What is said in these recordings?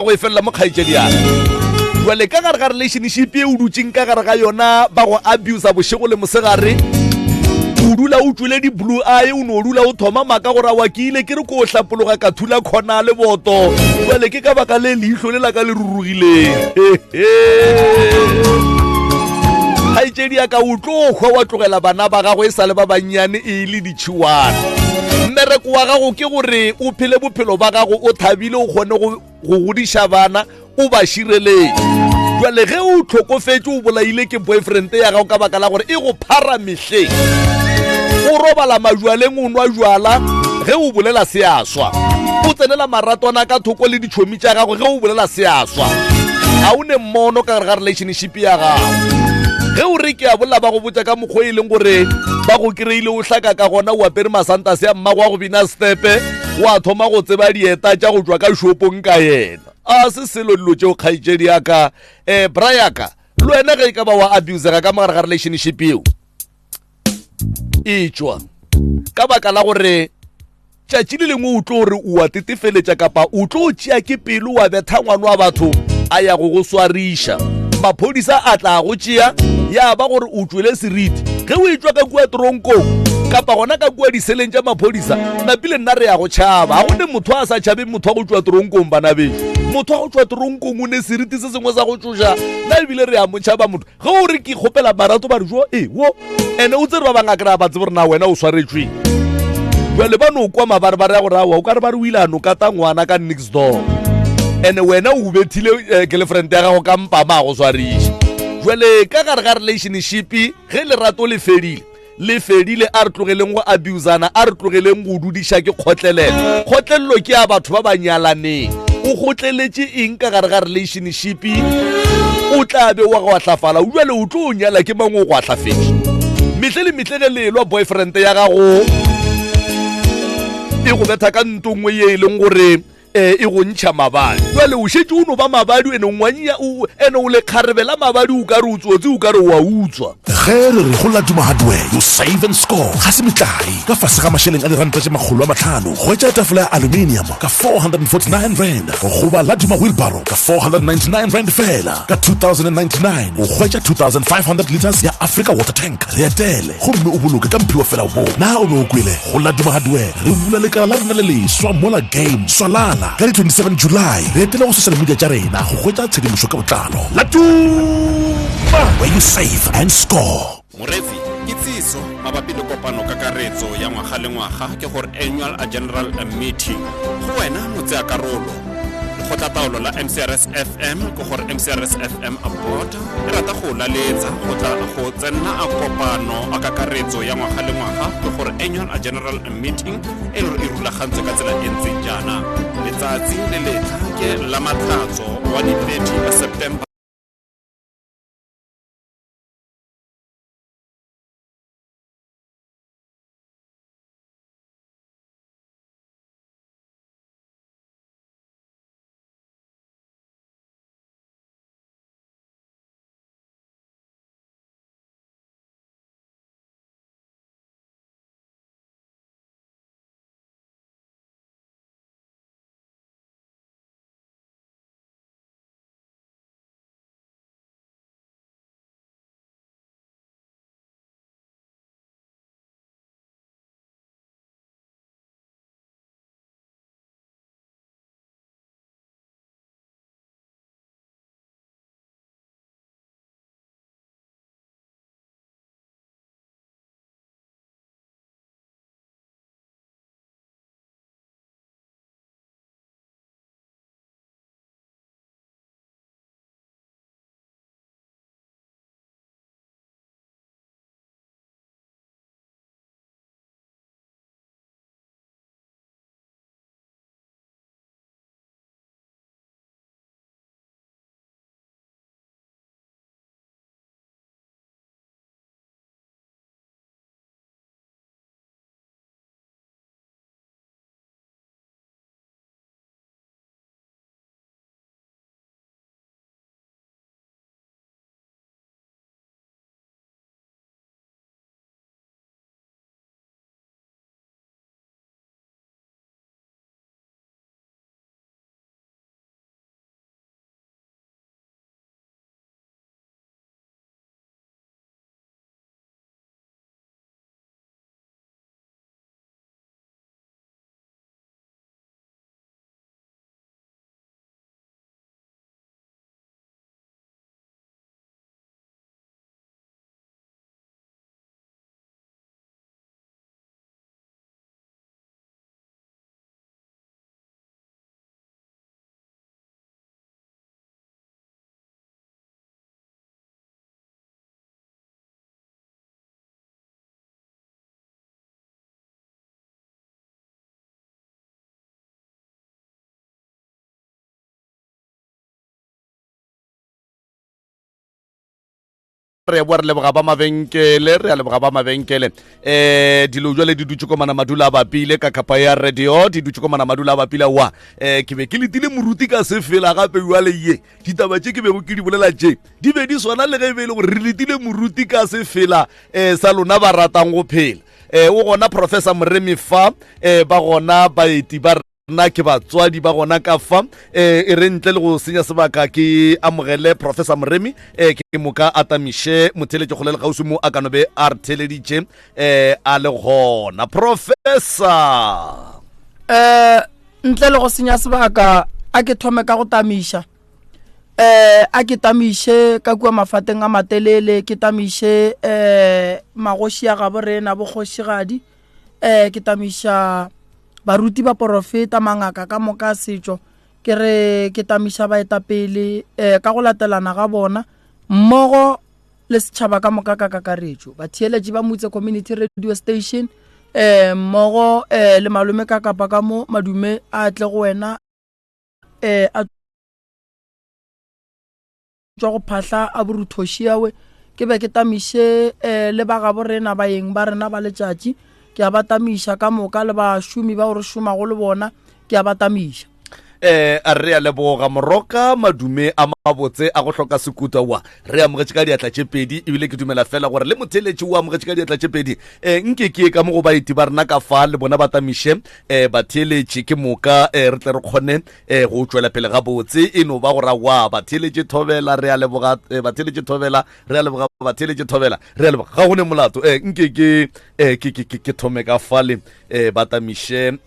Go e felela mo kgaetšedi ya jale ka gare ga relationship e o dutseng ka gare ga yona, ba go abusa bošego le mosegare, o dula o tswile di-blue eye, o no dula o thoma maaka gore awa ke ile ke re ko o hlapologa ka thula khona le boto, jale ke ka baka le leihlo le la ka le rurugileng. Kgaetšedi ya ka, o tlo hwa wa tlogela bana ba gago e sa le ba bannyane e le ditšhiwana. Mmereko wa gago ke gore o phele bophelo ba gago o thabile, o kgone go go godiša bana, o ba šireletše. Jale ge o tlhokofetše, o bolaile ke boyfriend ya gago ka baka la gore e go phara mehleng, o robala majwaleng, o nwa jwala, ge o bolela se a swa, o tsenela maratwana ka thoko le ditšhomi tša gago, ge o bolela se a swa, ga o ne mmono ka gare ga relationship ya gago. Ge o re ke a bolela, ba go botša ka mokgwa e leng gore ba go kry-ile o hlaka ka gona, o apere masantase a mmago wa go bina stepe, wa thoma go tseba dieta tša go tšwa ka shopong ka yena. A se selo dilo tšeo, kgaetšedi ya ka. Um bra yaka, le wena ge e ka ba wa abusega ka mogare ga relationship eo, e tšwa ka baka la gore tšatši le lengwe o tlo gore o a tetefeletša kapa o tlo tšea ke pelo wa betha ngwana wa batho a ya go go swariša, maphodisa a tla go tšea, ya ba gore o tšwele seriti ge o etšwa ka kua tronkong kapa gona ka kua diseleng tša maphodisa. Napile nna re ya go tšhaba, ga go ne motho a sa tšhabeng motho wa go tšwa tronkong. Bana bešo, motho wa go tšwa tronkong o ne seriti se sengwe sa go tšoša, nna ebile re ya mo tšhaba motho. Ge o re ke kgopela marato, ba re jo e wo ene o tsere ba bangwe a kry-a ba tsebe gore na wena o swaretsweng. Jale ba no kwa mabarebare ya gore awa o ka re ba re o ile a no kata ngwana ka next door, ene wena o bethile girlfriend ya gago ka mpama a go swariša. Jale ka gare ga relationship ge lerato le fedile, le fedile. A re tlogeleng go abusana, a re tlogeleng go dudiša ke kgotlelelo. Kgotlelelo ke ya batho ba ba nyalaneng. O kgotleletše eng ka gare ga relationship? O tla be wa go ahlafala, jale o tlo o nyala ke mang o go ahlafetše mehle le mehle? Ge lelwa, boyfriend ya gago e go betha ka nto nngwe ye e leng gore e go ntšha mabadi, jale o šetše o no ba mabadi, ene ngwanya ene o le kgarebe la mabadi, o ka re o tsotse, o ka re o a utswa. Ge re re go la Duma Hardware, you save and score, ga se metlae. Ka fase ga mašeleng a diranta tše 500, hwetša tafola ya aluminium ka 449 rand, goba la Duma wheelbarrow ka 499 rand fela. Ka 2099 o hwetša 2500 liters ya Africa water tank. Re etele gomme o boloke ka mphiwa fela wo. Na o be o kwele? Go la Duma Hardware re bula lekala la rena le leswa mola Game Swalala ka di 27 July. Re etele go social media tša rena go hwetša tshedimošo ka botlalo. La Duma, where you save and score. Moreetsi, kitsiso mabapi le kopano kakaretso ya ngwaga le ngwaga, ke gore annual general meeting, go wena motseya karolo. Lekgotlataolo la MCRS FM, ke gore MCRS FM board, e rata go laletsa go tla go tsenna a kopano a kakaretso ya ngwaga le ngwaga, ke gore annual general meeting, e le gore e rulagantswe ka tsela e ntseng jaana. Letsatsi le letlha ke la Matlhatso wa di-30 September. Re boa re leboga ba mabenkele, re a leboga ba mabenkele. Um dilo jwale di dutše komana madula a bapile ka kapa ya radio, di dutše komana madula a bapile wa. Um ke be ke letile moruti ka sefela gape jwale ye. Ditaba tše ke bego ke di bolela tše, di be di swana le ge e be e le gore re letile moruti ka sefela um sa lona ba ratang go phela. Um o gona Professor Moremi fa, um ba gona baeti ba nna ke batswadi ba gona ka fa. E re ntle le go senya sebaka ke amogele Professor Moremi, ke moka a tamiše motheletše kgole le kgauswi mo a ka no be a re theleditše a le gona. Professor. Ntle le go senya sebaka a ke thome ka go tamiša. A ke tamiše ka kua mafateng a matelele, ke tamiše magoši a gabo rena bokgošigadi, ke tamiša baruti ba porofeta, mangaka ka moka setšo, ke re ke tamiša baetapele ka go latelana ga bona mmogo le setšhaba ka moka ka kakaretšo, batheeletši ba Motse Community Radio Station, mmogo le malome ka kapa ka mo madume a tle go wena, a tšwa go phahla a boruthošiawe, ke be ke tamiše le ba gabo rena baeng ba rena ba letšatši, ke a ba tamiša ka moka le bašomi bao re šomago le bona, ke a ba tamiša. Re a leboga Moroka, madume a mabotse a go hloka sekuta wa re amogetše ka diatla tše pedi, ebile ke dumela fela gore le motheletši o amogetše ka diatla tše pedi. Nke ke ye ka mo go baeti ba rena ka fa le bona ba tamiše batheletši, ke moka re tle re kgone go tšwela pele gabotse. E no ba go ra wa batheletši thobela, re a leboga, batheletši thobela, re a leboga, batheletši thobela, re a leboga, ga go ne molato. Nke ke thome ka fale, ba tamiše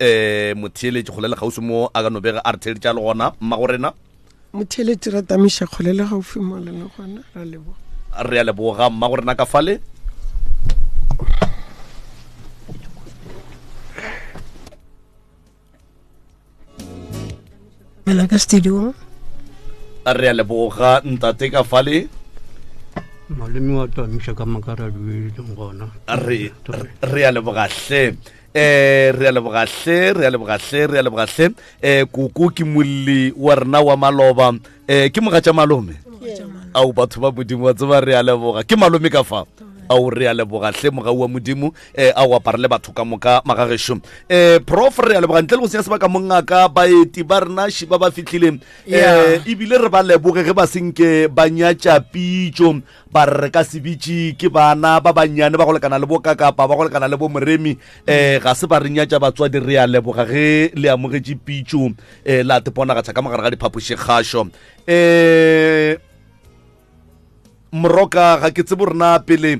motheeletši kgole le kgauswi mo a ka no bega a re theeletša le gona mma go rena. Motheeletši ra tamiša kgole le gaufi mo le le gona, ra leboga. Re a leboga mma go rena ka fale. Mela ka studio. Re a leboga ntate ka fale. Malome wa tamiša ka makaradu e leng gona. Re a leboga hle. Re a leboga hle, re a leboga hle, re a leboga hle. Koko ke molli wa rena wa maloba. Ke mogatša malome. Ao batho ba Modimo wa tseba, re a leboga. Ke malome ka fa. Ao re a leboga hle mogau wa Modimo, a o aparele batho ka moka magagešo. Prof re a leboga ntle le go senya sebaka mongaka, baeti ba rena ši ba ba fihlile. Ebile re ba leboge ge ba senke ba nyatša pitšo, ba re re ka se bitše ke bana ba bannyane ba go lekana le bo Kakapa, ba go lekana le bo Moremi. Ga se ba re nyatša batswadi, re a leboga ge le amogetše pitšo, la teponagatša ka mogare ga diphapošikgašo. Moroka, ga ke tsebe rena pele,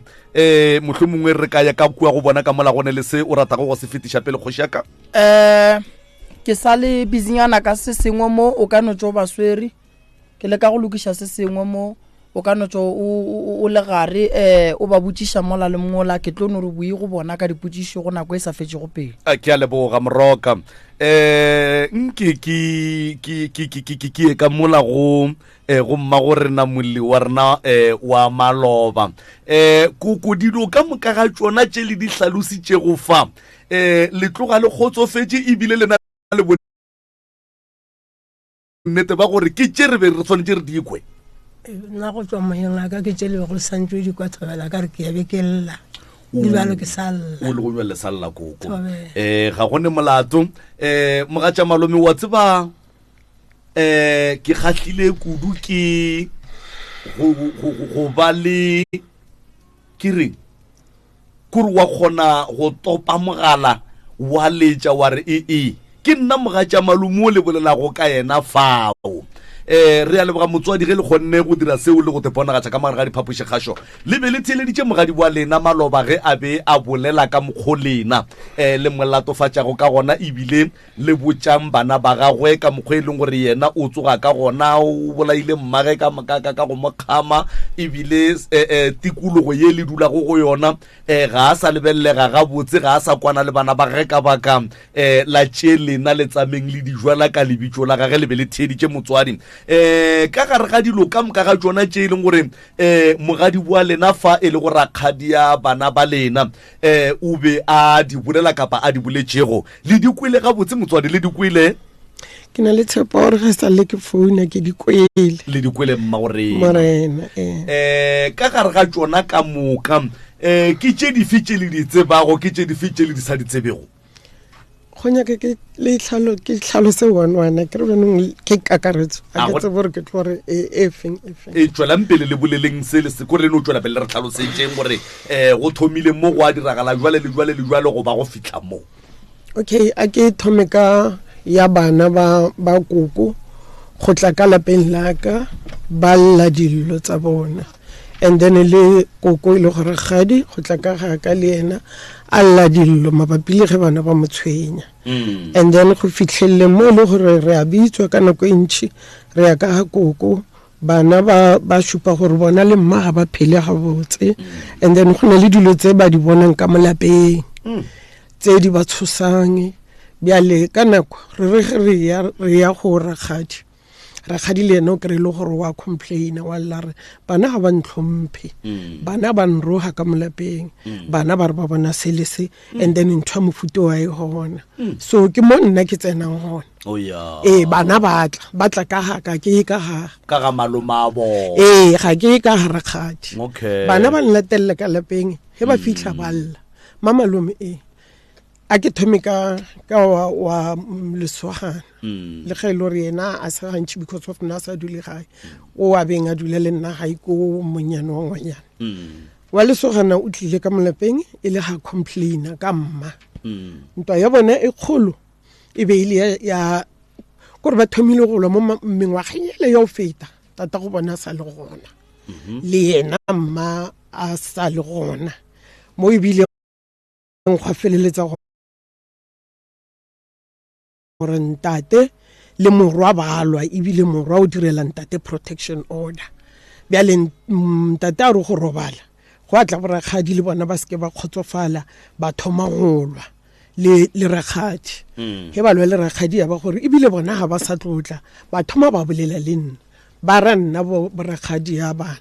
mohlomongwe re ka ya ka kua go bona ka mola gone le se o ratago go se fetiša pele kgoši ya ka. Ke sa le busynyana ka se sengwe mo, o ka no tšo ba swere, ke leka go lokiša se sengwe mo, o ka no tšo o le gare, o ba botšiša mola le mola, ke tlo no re boi go bona ka dipotšišo go nako e sa fetšego pele. Ke a leboga Moroka. Nke ke ye ka mola go go mma go rena molli wa rena wa maloba. Koko dilo ka moka ga tšona tše le di hlalositšego fa, le tloga le kgotsofetše ebile le na le bonnete ba gore ke tše re be re swanetše re di kwe. Nna go tšwa moyeng wa ka ke tše le bego le santšwe di kwa thobela ka re ke ya be ke lla. Le bjalo ke sa lla. O le go bjalo le sa lla koko. Ga go ne molato. Mogatša malome wa tseba, ke kgahlile kudu ke go ba le ke reng kore wa kgona go topa mogala wa letša wa re ee ke nna mogatša malome o le bolelago ka yena fao. Re a leboga motswadi ge le kgonne go dira seo le go te ponagatša ka mogare ga diphapošikgašo. Le be le theeleditše mogadi wa lena maloba ge a be a bolela ka mokgo lena le mo latofatšago ka gona, ebile le botšang bana ba gagwe ka mokgwa e leng gore yena o tsoga ka gona, o bolaile mmage ka go mo kgama, ebile tikologo ye le dulago go yona ga a sa lebelelega gabotse, ga a sa kwana le bana ba gagwe ka baka la tše lena le tsameng le dijwala ka lebitso la gagwe, le be le theeditše motswadi. Ka gare ga dilo ka moka ga tšona tše e leng gore mogadi wa lena fa e le go rakgadia bana ba lena, o be a di bolela kapa a di boletšego, le di kwele gabotse motswadi, le di kwele? Ke na le tshepo gore ge sa le ke founa ke di kwele. Le di kwele mma gore. Morena eh. Eh ka gare ga tšona ka moka eh ke tše dife tše le di tsebago ke tše dife tše le di sa di tsebego? Go nyaka ke le tlhalo ke tlhalose one one ke re bjanong ke kakaretso a ke tsebe gore ke tlo re e, e feng e feng. E tšwelang pele le boleleng se le se ko re no tšwela pele re tlhalosetšeng gore eh go thomile mo go a diragala jwale le jwale le jwale go ba go fitlha mo. Okay a ke thome ka ya bana ba ba koko go tla ka lapeng la ka ba lla dillo tsa bona. And then le koko e le gore gadi go tla ka ga ka le yena a lla dillo mabapi le ge bana ba mo tshwenya. And then go fitlhelele mo e le gore re a bitswa ka nako e ntšhi re ya ka ga koko bana ba ba šupa gore bona le mma ga ba phele gabotse. And then go na le dilo tse ba di bonang ka mo lapeng tse di ba tshosang. Bjale ka nako re re ge re ya re ya go rakgadi, rakgadi le yena o kry-e le gore wa complaina wa lla re bana ga ba ntlhomphe, bana ba nroga ka mo lapeng, bana ba re ba bona se le se, and then ntho ya mofuta wa e gona. So ke mo nna ke tsenang gona. Oh yeah. Ee, bana ba tla, ba tla ka ga ka, ke ye ka ga. Ka ga malome a bona. Ee, ga ke ye ka ga rakgadi. Okay. Bana ba nlatelela ka lapeng, ge ba fitlha ba lla. Ma malome e a ke thome ka ka wa, wa lesogana. Le ge e le gore yena a se gantši because of nna a sa dule gae. O a beng a dula le nna gae ko monyane wa ngwanyana. Wa lesogana o tlile ka molapeng e le ga complaina ka mma. Ntwa ya bona e kgolo e be e le ya, ya kore ba thomile go lwa mo mengwageng ele ya go feta tata go bona a sa le gona. Le yena mma a sa le gona. Mo ebile gwa feleletsa gore ntate le morwa ba lwa, ebile morwa o direla ntate protection order. Bjale ntate a re go robala, go a tla borakgadi le bona ba seke ba kgotsofala, ba thoma go lwa le, le rakgadi. Ge ba lwa le rakgadi ya ba gore ebile bona ga ba sa tlotla, ba thoma ba bolela le nna, ba ra nna borakgadi ya bana,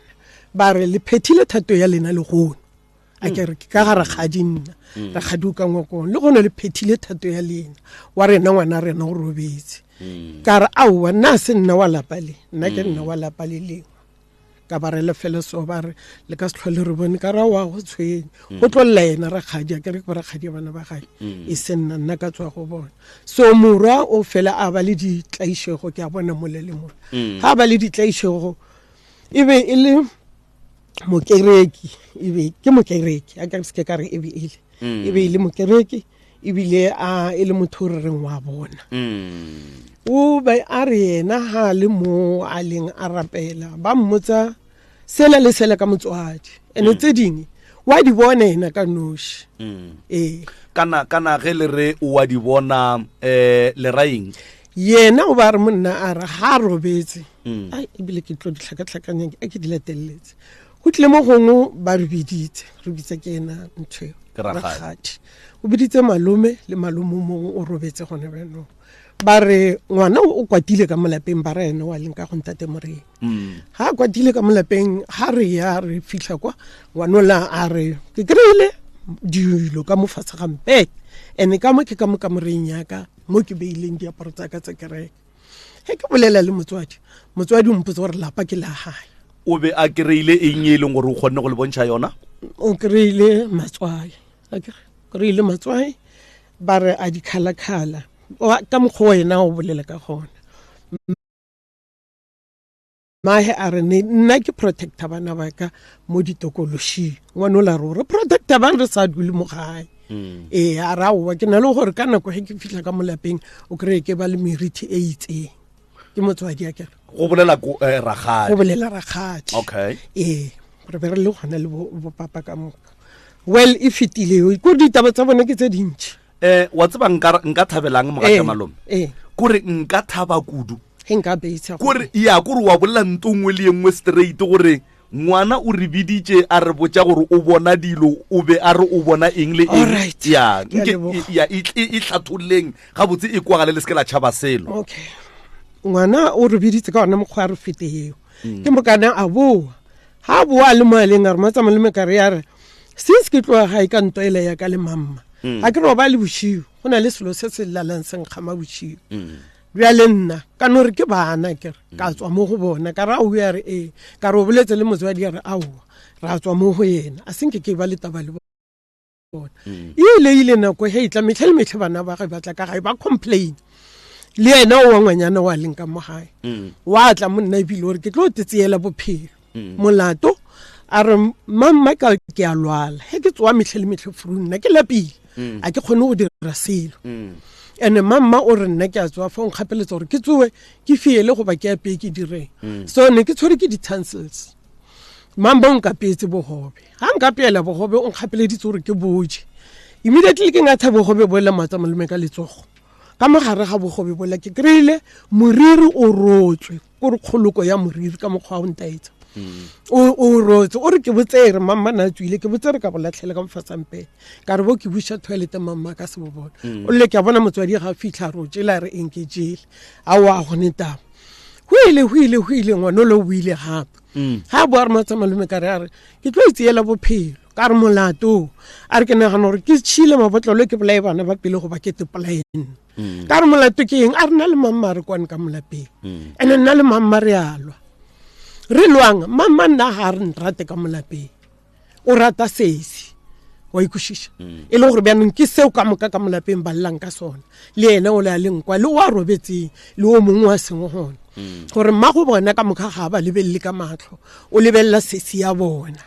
ba re le phethile thato ya lena lehono. A ke re ke ka ga rakgadi nna, rakgadi o ka ngwakong, le gone le phethile thato ya lena, wa rena ngwana rena o robetse. Ka re aowa, nna a se nna wa lapa le, nna ke nna wa lapa le lengwe. Ka ba re le fele so, ba re le ka se tlhole re bone, ka re aowa, go tshwenye. Go tlo lla yena rakgadi, a ke re ke borakgadi bana ba gae, e se nna, nna ka tswa go bona. So morwa o fela a ba le ditlaišego, ke a bona mole le mole. Ha ba le ditlaišego, e be e le mokereki, e be ke mokereki, a ka se ke ka re e be e le. E be e le mokereki, ebile a e le motho o re reng wa bona. O be a re yena ha le mo a leng a rapela, ba mmotsa sela le sela ka motswadi. Ene tse dingwe wa di bona yena ka noši. Ee. Kana, kana ge le re o wa di bona, le ra eng? Yena o ba re monna a re ha robetse. Ai, ebile ke tlo di tlhakatlhakanya, a ke di lateletse. Go tlile mo gongwe ba re biditse, re bitse ke ena ntho eo, Ke rakgadi. rakgadi. O biditse malome le malome o mongwe o robetse gone bjanong. Ba re ngwana o kwatile ka molapeng, ba re ene wa leng ka go ntate Morena. Ha a kwatile ka molapeng, ha re ya re fitlha kwa, ngwanola a re ke kry-ile dilo ka mo fatshe ga mpete. Ene ka mo ke ka mo kamoreng ya ka, mo ke beileng diaparo tsa ka tsa kereke. Ge ke bolela le motswadi, motswadi o mpotsa gore lapa ke la gae. O be a kry-ile eng e leng gore o kgonne go le bontšha yona? O kry-ile matswai. A ke kry-ile matswai, ba re a dikhalakhala. Ka mokgwa wa yena o bolela ka gona. Mahe a re ne nna ke protector bana ba ka mo ditokološing. Ngwanola re re protector bang re sa dule mo gae. Ee, a re aowa, ke na le gore ka nako ge ke fitlha ka mo lapeng o kry-e ke ba le meriti e itseng. Ke motswadi a kere. Go bolela ko rakgadi. Go bolela rakgadi. Okay. Ee, re be re le gona le bo papa ka moka. Well, e fetile eo. Ko ditaba tsa bone ke tse dintši. Wa tseba nka thabelang mogatša malome? Kore nka thaba kudu. Ge nka beisa go Kore, ya, kore wa bolela nto nngwe le ye nngwe straight gore ngwana o re biditše a re botša gore o bona dilo, o be a re o bona eng le eng. Alright. Ya, Ke a nke, leboga. ya, e, e, e hlatholleng gabotse e kwagale le se ke la tšhaba selo. Okay. Ngwana o re biditse ka ona mokgwa a re fete eo. Ke mokana a boa. Ha a boa a le mo a leng a re matsamao le mekare ya re since ke tloga gae ka ntwa ele ya ka le mamma. Ga ke robale bošego, go na le selo se se lalang se nkgama bošego. Bjale nna ka no re ke bana ke re ka tswa mo go bona ka re aowa ya re ee ka re o boletse le motswadi ya re aowa ra tswa mo go yena a senke ke ba le taba le bona e ile ile nako ge e tla metlhe le metlhe bana ba ge ba tla ka gae ba complain le yena o wa ngwanyana wa leng ka mo gae wa tla monna ebile ore ke tlo tetseela bophelo molato a re mamma ka ke a lwala ge ke tsoa metlhe le metlhe furu nna ke lapile a ke kgone go dira selo and mamma o re nna ke a tsoa fa o nkgapeletsa gore ke tsoe ke fiele goba ke apeye ke direng so ne ke tshwere ke di-tonsils mamma o nkapeetse bogobe ga nkapeela bogobe o nkgapeleditse gore ke boje immediately ke ngatha bogobe boela matsa malome ka letsogo ka mogare ga bogobe bola ke kry-ile moriri o rotswe ko re kgoloko ya moriri ka mokgwa wa go ntaetsa o rotse o re ke botsere mamma na tswile ke botsere ka go latlhela ka mofasampele ka re bo ke buša toilete mamma ka se bo bona o lle ke a bona motswadi ga fitlha rotse la re eng ke jele a wa gone taba go ile go ile go ile ngwana o le o buile gape ga bo a re matsa malome ka re a re ke tlo itseela bophelo ka re molato a re ke nagana gore ke tšhile mabotlolo ke bolae bana ba pele goba ke tepolae nna ka re molato ke eng a re na le mamma re kwane ka molapeng ene nna le mamma re a lwa re lwang mamma nna ga re nrate ka molapeng o rata sesi wa ikwešiša e le gore bjanong ke seo ka moka ka molapeng ba llang ka sona le ena o le a leng kwa le o a robetseng le o mongwe wa sengwe gona gore mma go bona ka moka ga ba lebelele ka matlho o lebelela sesi ya bona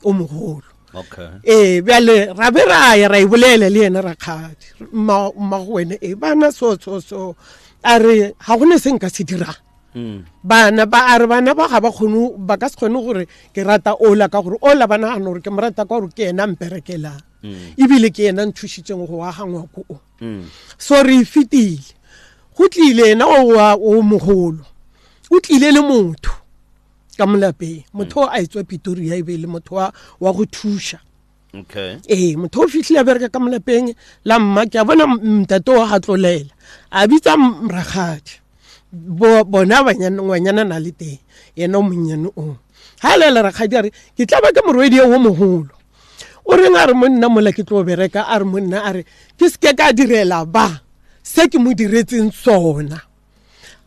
o mogolo okay ee bjale ra be ra ya ra e bolela le yena rakgadi mma mma go wena e bana so so so a re ga gone se nka se dirang bana ba a re bana ba ga ba kgone ba ka se kgone gore ke rata ola ka gore ola ba nagana gore ke mo rata ka gore ke ena mperekelang ebile ke ena nthušitseng go aga ngwako o so re e fetile go tlile ena o wa o mogolo o tlile le motho ka molapeng motho o a etswa Pretoria e be le motho wa wa go thuša okay ee motho o fitlhile a bereka ka molapeng la mma ke a bona ntate wa ga tlolela a bitsa rakgadi bona banyana ngwanyana na le teng yena o monnyane o ga lela rakgadi a re ke tla ba ke morwedi o mogolo o reng a re monna mola ke tlo bereka a re monna a re ke seke ka direla ba se ke mo diretseng sona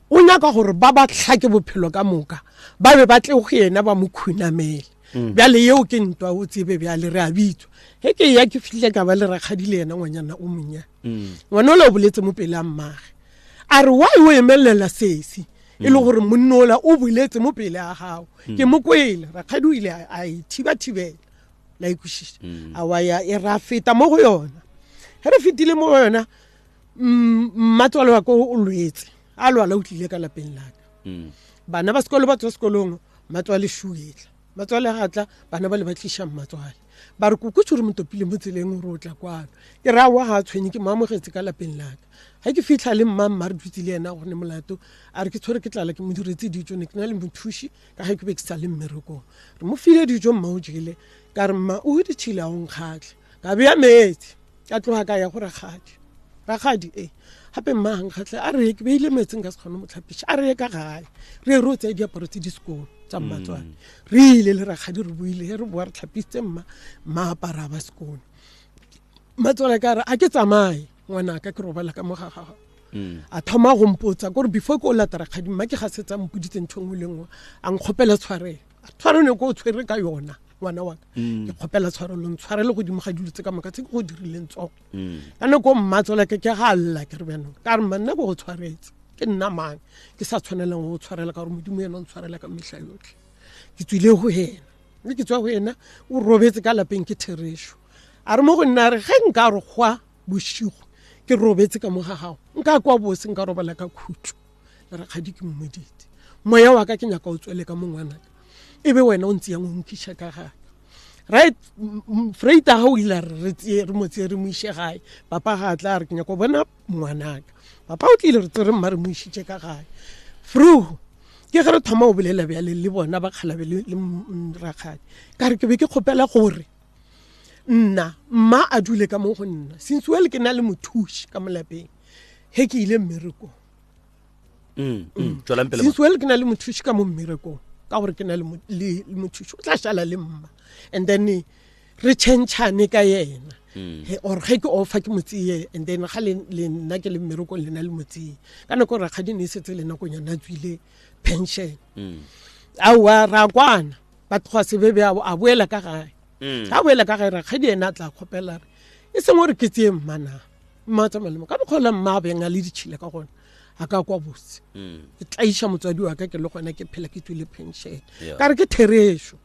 o nyaka gore ba ba tlhake bophelo ka moka ba be ba tle go yena ba mo khunamele bjale yeo ke ntwa o tsebe bjale re a bitswa ge ke ya ke fihle ka ba le rakgadi le yena ngwanyana o monnyane ngwana ola o boletse mo pele a mmage a re why o emelela sesi e le gore monna ola o boletse mo pele a gago ke mo kwele rakgadi o ile a e thiba-thibela la ikwešiša a wa ya e ra feta mo go yona ge re fetile mo go yona mmatswalo wa ko o lwetse a lwala o tlile ka lapeng laka bana ba sekolo ba tswa sekolong mmatswale shuetla mmatswale ga tla bana ba le ba tliša mmatswale ba re koko tshwere motopile mo tseleng gore o tla kwano ke re aowa ga a tshwenye ke mo amogetse ka lapeng laka ga ke fitlha le mma mma re dutse le yena gone molato a re ke tshwere ke tlala ke mo diretse dijo ne ke na le mothuši ka ge ke be ke sa le mmerekong re mo file dijo mma o jele ka re mma o ditšhile a o nkgatlhe ka bea metsi ka tloga ka ya go rakgadi rakgadi e gape mma ga nkgatlhe a re ke beile metsi nka se kgone mo tlhapiša a re ye ka gae re ye re o tseye diaparo tse di sekolo tsa mmatswane re ile le rakgadi re buile ge re boa re tlhapisitse mma mma apara ba sekolo mmatswale ka re a ke tsamaye ngwanaka ke robala ka mo ga gago a thoma go mpotsa kore before ke o lata rakgadi mma ke ga setsa mpoditse ntho nngwe le nngwe a nkgopela tshwarelo a tshwarelo ko o tshwere ka yona ngwana wa ka ke kgopela tshwarelo ntshwarele godimo ga dilo tse ka moka tse ke go dirileng tsone ka nako mmatswala ke ke ga lla ke re bjanong ka re mma nna ke go tshwaretse ke nna mang ke sa tshwanelang go tshwarela ka gore modimo ena o ntshwarela ka mehla yotlhe ke tswile go ena mme ke tswa go ena o robetse ka lapeng ke therešo a re mo go nna a re ge nka re gwa bošigo ke robetse ka mo ga gago nka kwa bose nka robala ka khutšo le rakgadi ke mmoditse moya wa ka ke nyaka o tswele ka mo ngwanaka e be wena o ntse yang o nkiša ka gae right freita ga o ile re re re mo tseye re mo iše gae papa ga a tla a re ke nyaka go bona ngwanaka papa o tlile re tsere mma re mo išitše ka gae fru ke ge re thoma go bolela bjale le bona ba kgalabe le rakgadi ka re ke be ke kgopela gore nna mma a dule ka mo go nna since well ke na le mothuši ka mo lapeng he ke ile mmerekong tswelang pele since well ke na le mothuši ka mo mmerekong ka gore ke na le mothuši o tla šala le mma and then re tšhentšhane ka yena. He- or ge ke ofa ke mo tseye and then ga le le nna ke le mmerekong lena le mo tseye ka nako rakgadi ne e setse le nakonyana a tswile pension aowa ra kwana batho ga sebebe a a boela ka gae ga a boela ka gae rakgadi ena a tla kgopela re e seng gore ke tseye mmana mma tsamaya le mo ka mokgwa mma a beng a le ditšhile ka gona a ka kwa botse ke tlaiša motswadi wa ka ke le gona ke phela ke tswile pension ka re ke therešo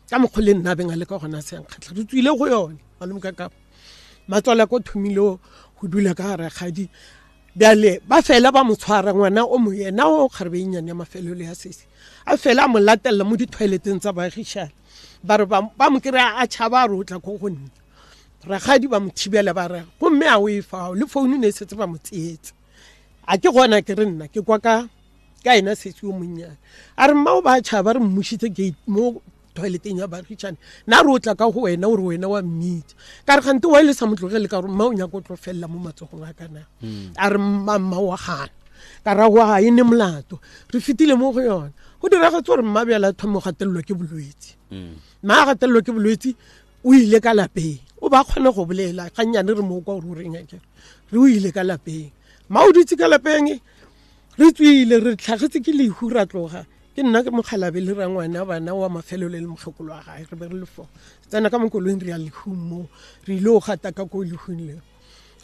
ka mokgwa le nna beng a le ka gona se nkgatlha re tswile go yone malome ka ka matswala ko thomile go dula ka gare kgadi bjale ba fela ba mo tshwara ngwana o mo yena o kgarebe e nnyane ya mafelelo ya sese a fela a mo latelela mo di-toileteng tsa baagišane ba re ba mo kry-a a tšhaba a re o tla ko go nna rakgadi ba mo thibela ba re gomme a o e fao le founu ne e setse ba mo tseetse a ke gona ke re nna ke kwa ka ka ena setse yo monnyane a re mmao ba tšhaba re mmušitse gate mo toileteng ya baagišane na re o tla ka go wena o re wena wa mmitsa ka re gante wa e le sa mo tlogele ka gore mma o nyaka o tlo felela mo matsogong a kana a re mma mma wa gana ka ra wa e ne molato re fetile mo go yona go diragetse gore mma bjala thomo gatelelwa ke bolwetse mma a gatelelwa ke bolwetse o ile ka lapeng o ba kgone go bolela gannyane re mo kwa gore o reng akere re o ile ka lapeng mma o dutse ka lapeng re tswile re tlhagetse ke lehu ra tloga ke nna ke mokgalabe le rangwana bana wa mafelelo le mokgekolo wa gae re be re le fo tsena ka mokoloing re ya lehung mo re ile o gata ka ko lehung leo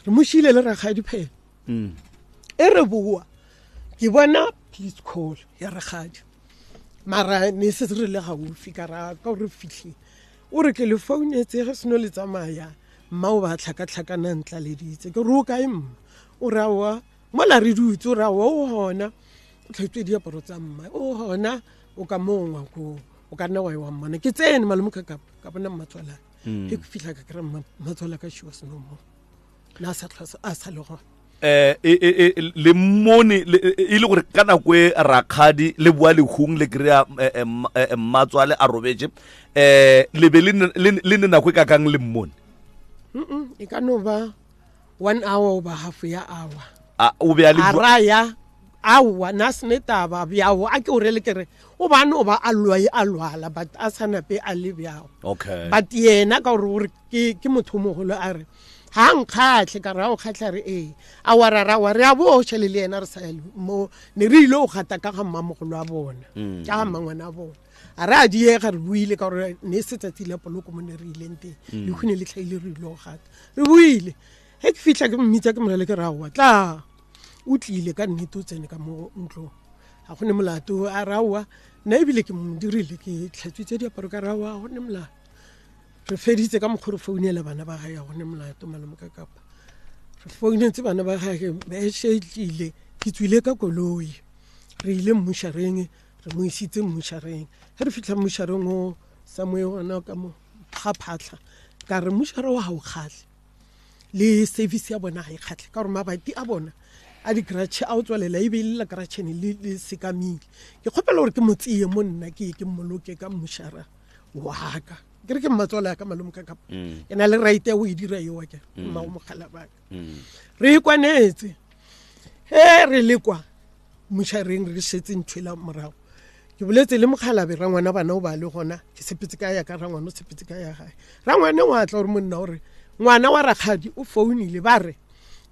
re mo šile le rakgadi phela e re boa ke bona please call ya rakgadi mara ne se re le gaufi ka ra ka gore fitlhile o re ke le founetse ge seno le tsamaya mma o ba tlhakatlhakana ntlaleditse ke re o kae mma o re aowa mola re dutse o re aowa o gona o tlhatswe diaparo tsa mma o gona o ka moo ngwakong o ka nna wa e wa mmona ke tsene malome ka kapa ka bona mmatswalaka ke fitlha ka kry mmatswalaka she was no more na a sa tlhwa a sa le gona eh e e e le mmone e le gore ka nako e rakgadi le boa lehung le kry-a mmatswale a robetse eh le be le ne nako e ka kang le mmone e ka no ba one hour goba half ya hour a o be a le a raya aowa na sene taba bjao a ke o rele kere o ba no ba a lwa a lwala but a sa nape a le bjao okay but yena ka gore gore ke ke motho o mogolo a re ga nkgatlhe ka re ga o kgatlha re ee a wa ra ra wa re a bo šale le yena re sa mo ne re ile go gata ka ga mmamogolo wa bona mm. ka ga mmangwana a bona a re a diega re buile ka gore ne e se tsatsi la poloko mo ne re ileng teng mm. lekhune le tlhaile re ile go gata re buile ge ke fitlha ke mmitsa ke morele ke re aowa tla o tlile ka nnete o tsene ka mo ntlong ga go ne molato a re aowa nna ebile ke mo dirile ke tlhatswitse diaparo ka re aowa ga go ne molato re feditse ka mokgwa re founela bana ba gae gone molato malome ka kapa re founetse bana ba gage bese e tlile ke tswile ka koloi re ile mmušareng re mo isitse mmušareng ge re fitlha mmušareng o samoe gona ka mo ga phatlha ka re mmušare wa ga o kgatlhe le service ya bona ga e kgatlhe ka gore mabati a bona a di-crutch a o tswalela e be e le la crutchene le sekamile ke kgopela gore ke mo tseye mo nna ke ke mmoloke ka mmušara waka ke re ke mmatswale ya ka malome ka kapa mm. ke na le right ya go e dira eo ke mm. mmago mogala baka mm. re ikwanetse he re le kwa mošareng re setse ntho ela morago ke boletse le mokgalabe rangwana bana o ba le gona ke sepetse ka ya ka rangwana o sepetse ka ya gae rangwane wa tla gore monna gore ngwana wa rakgadi o founile ba re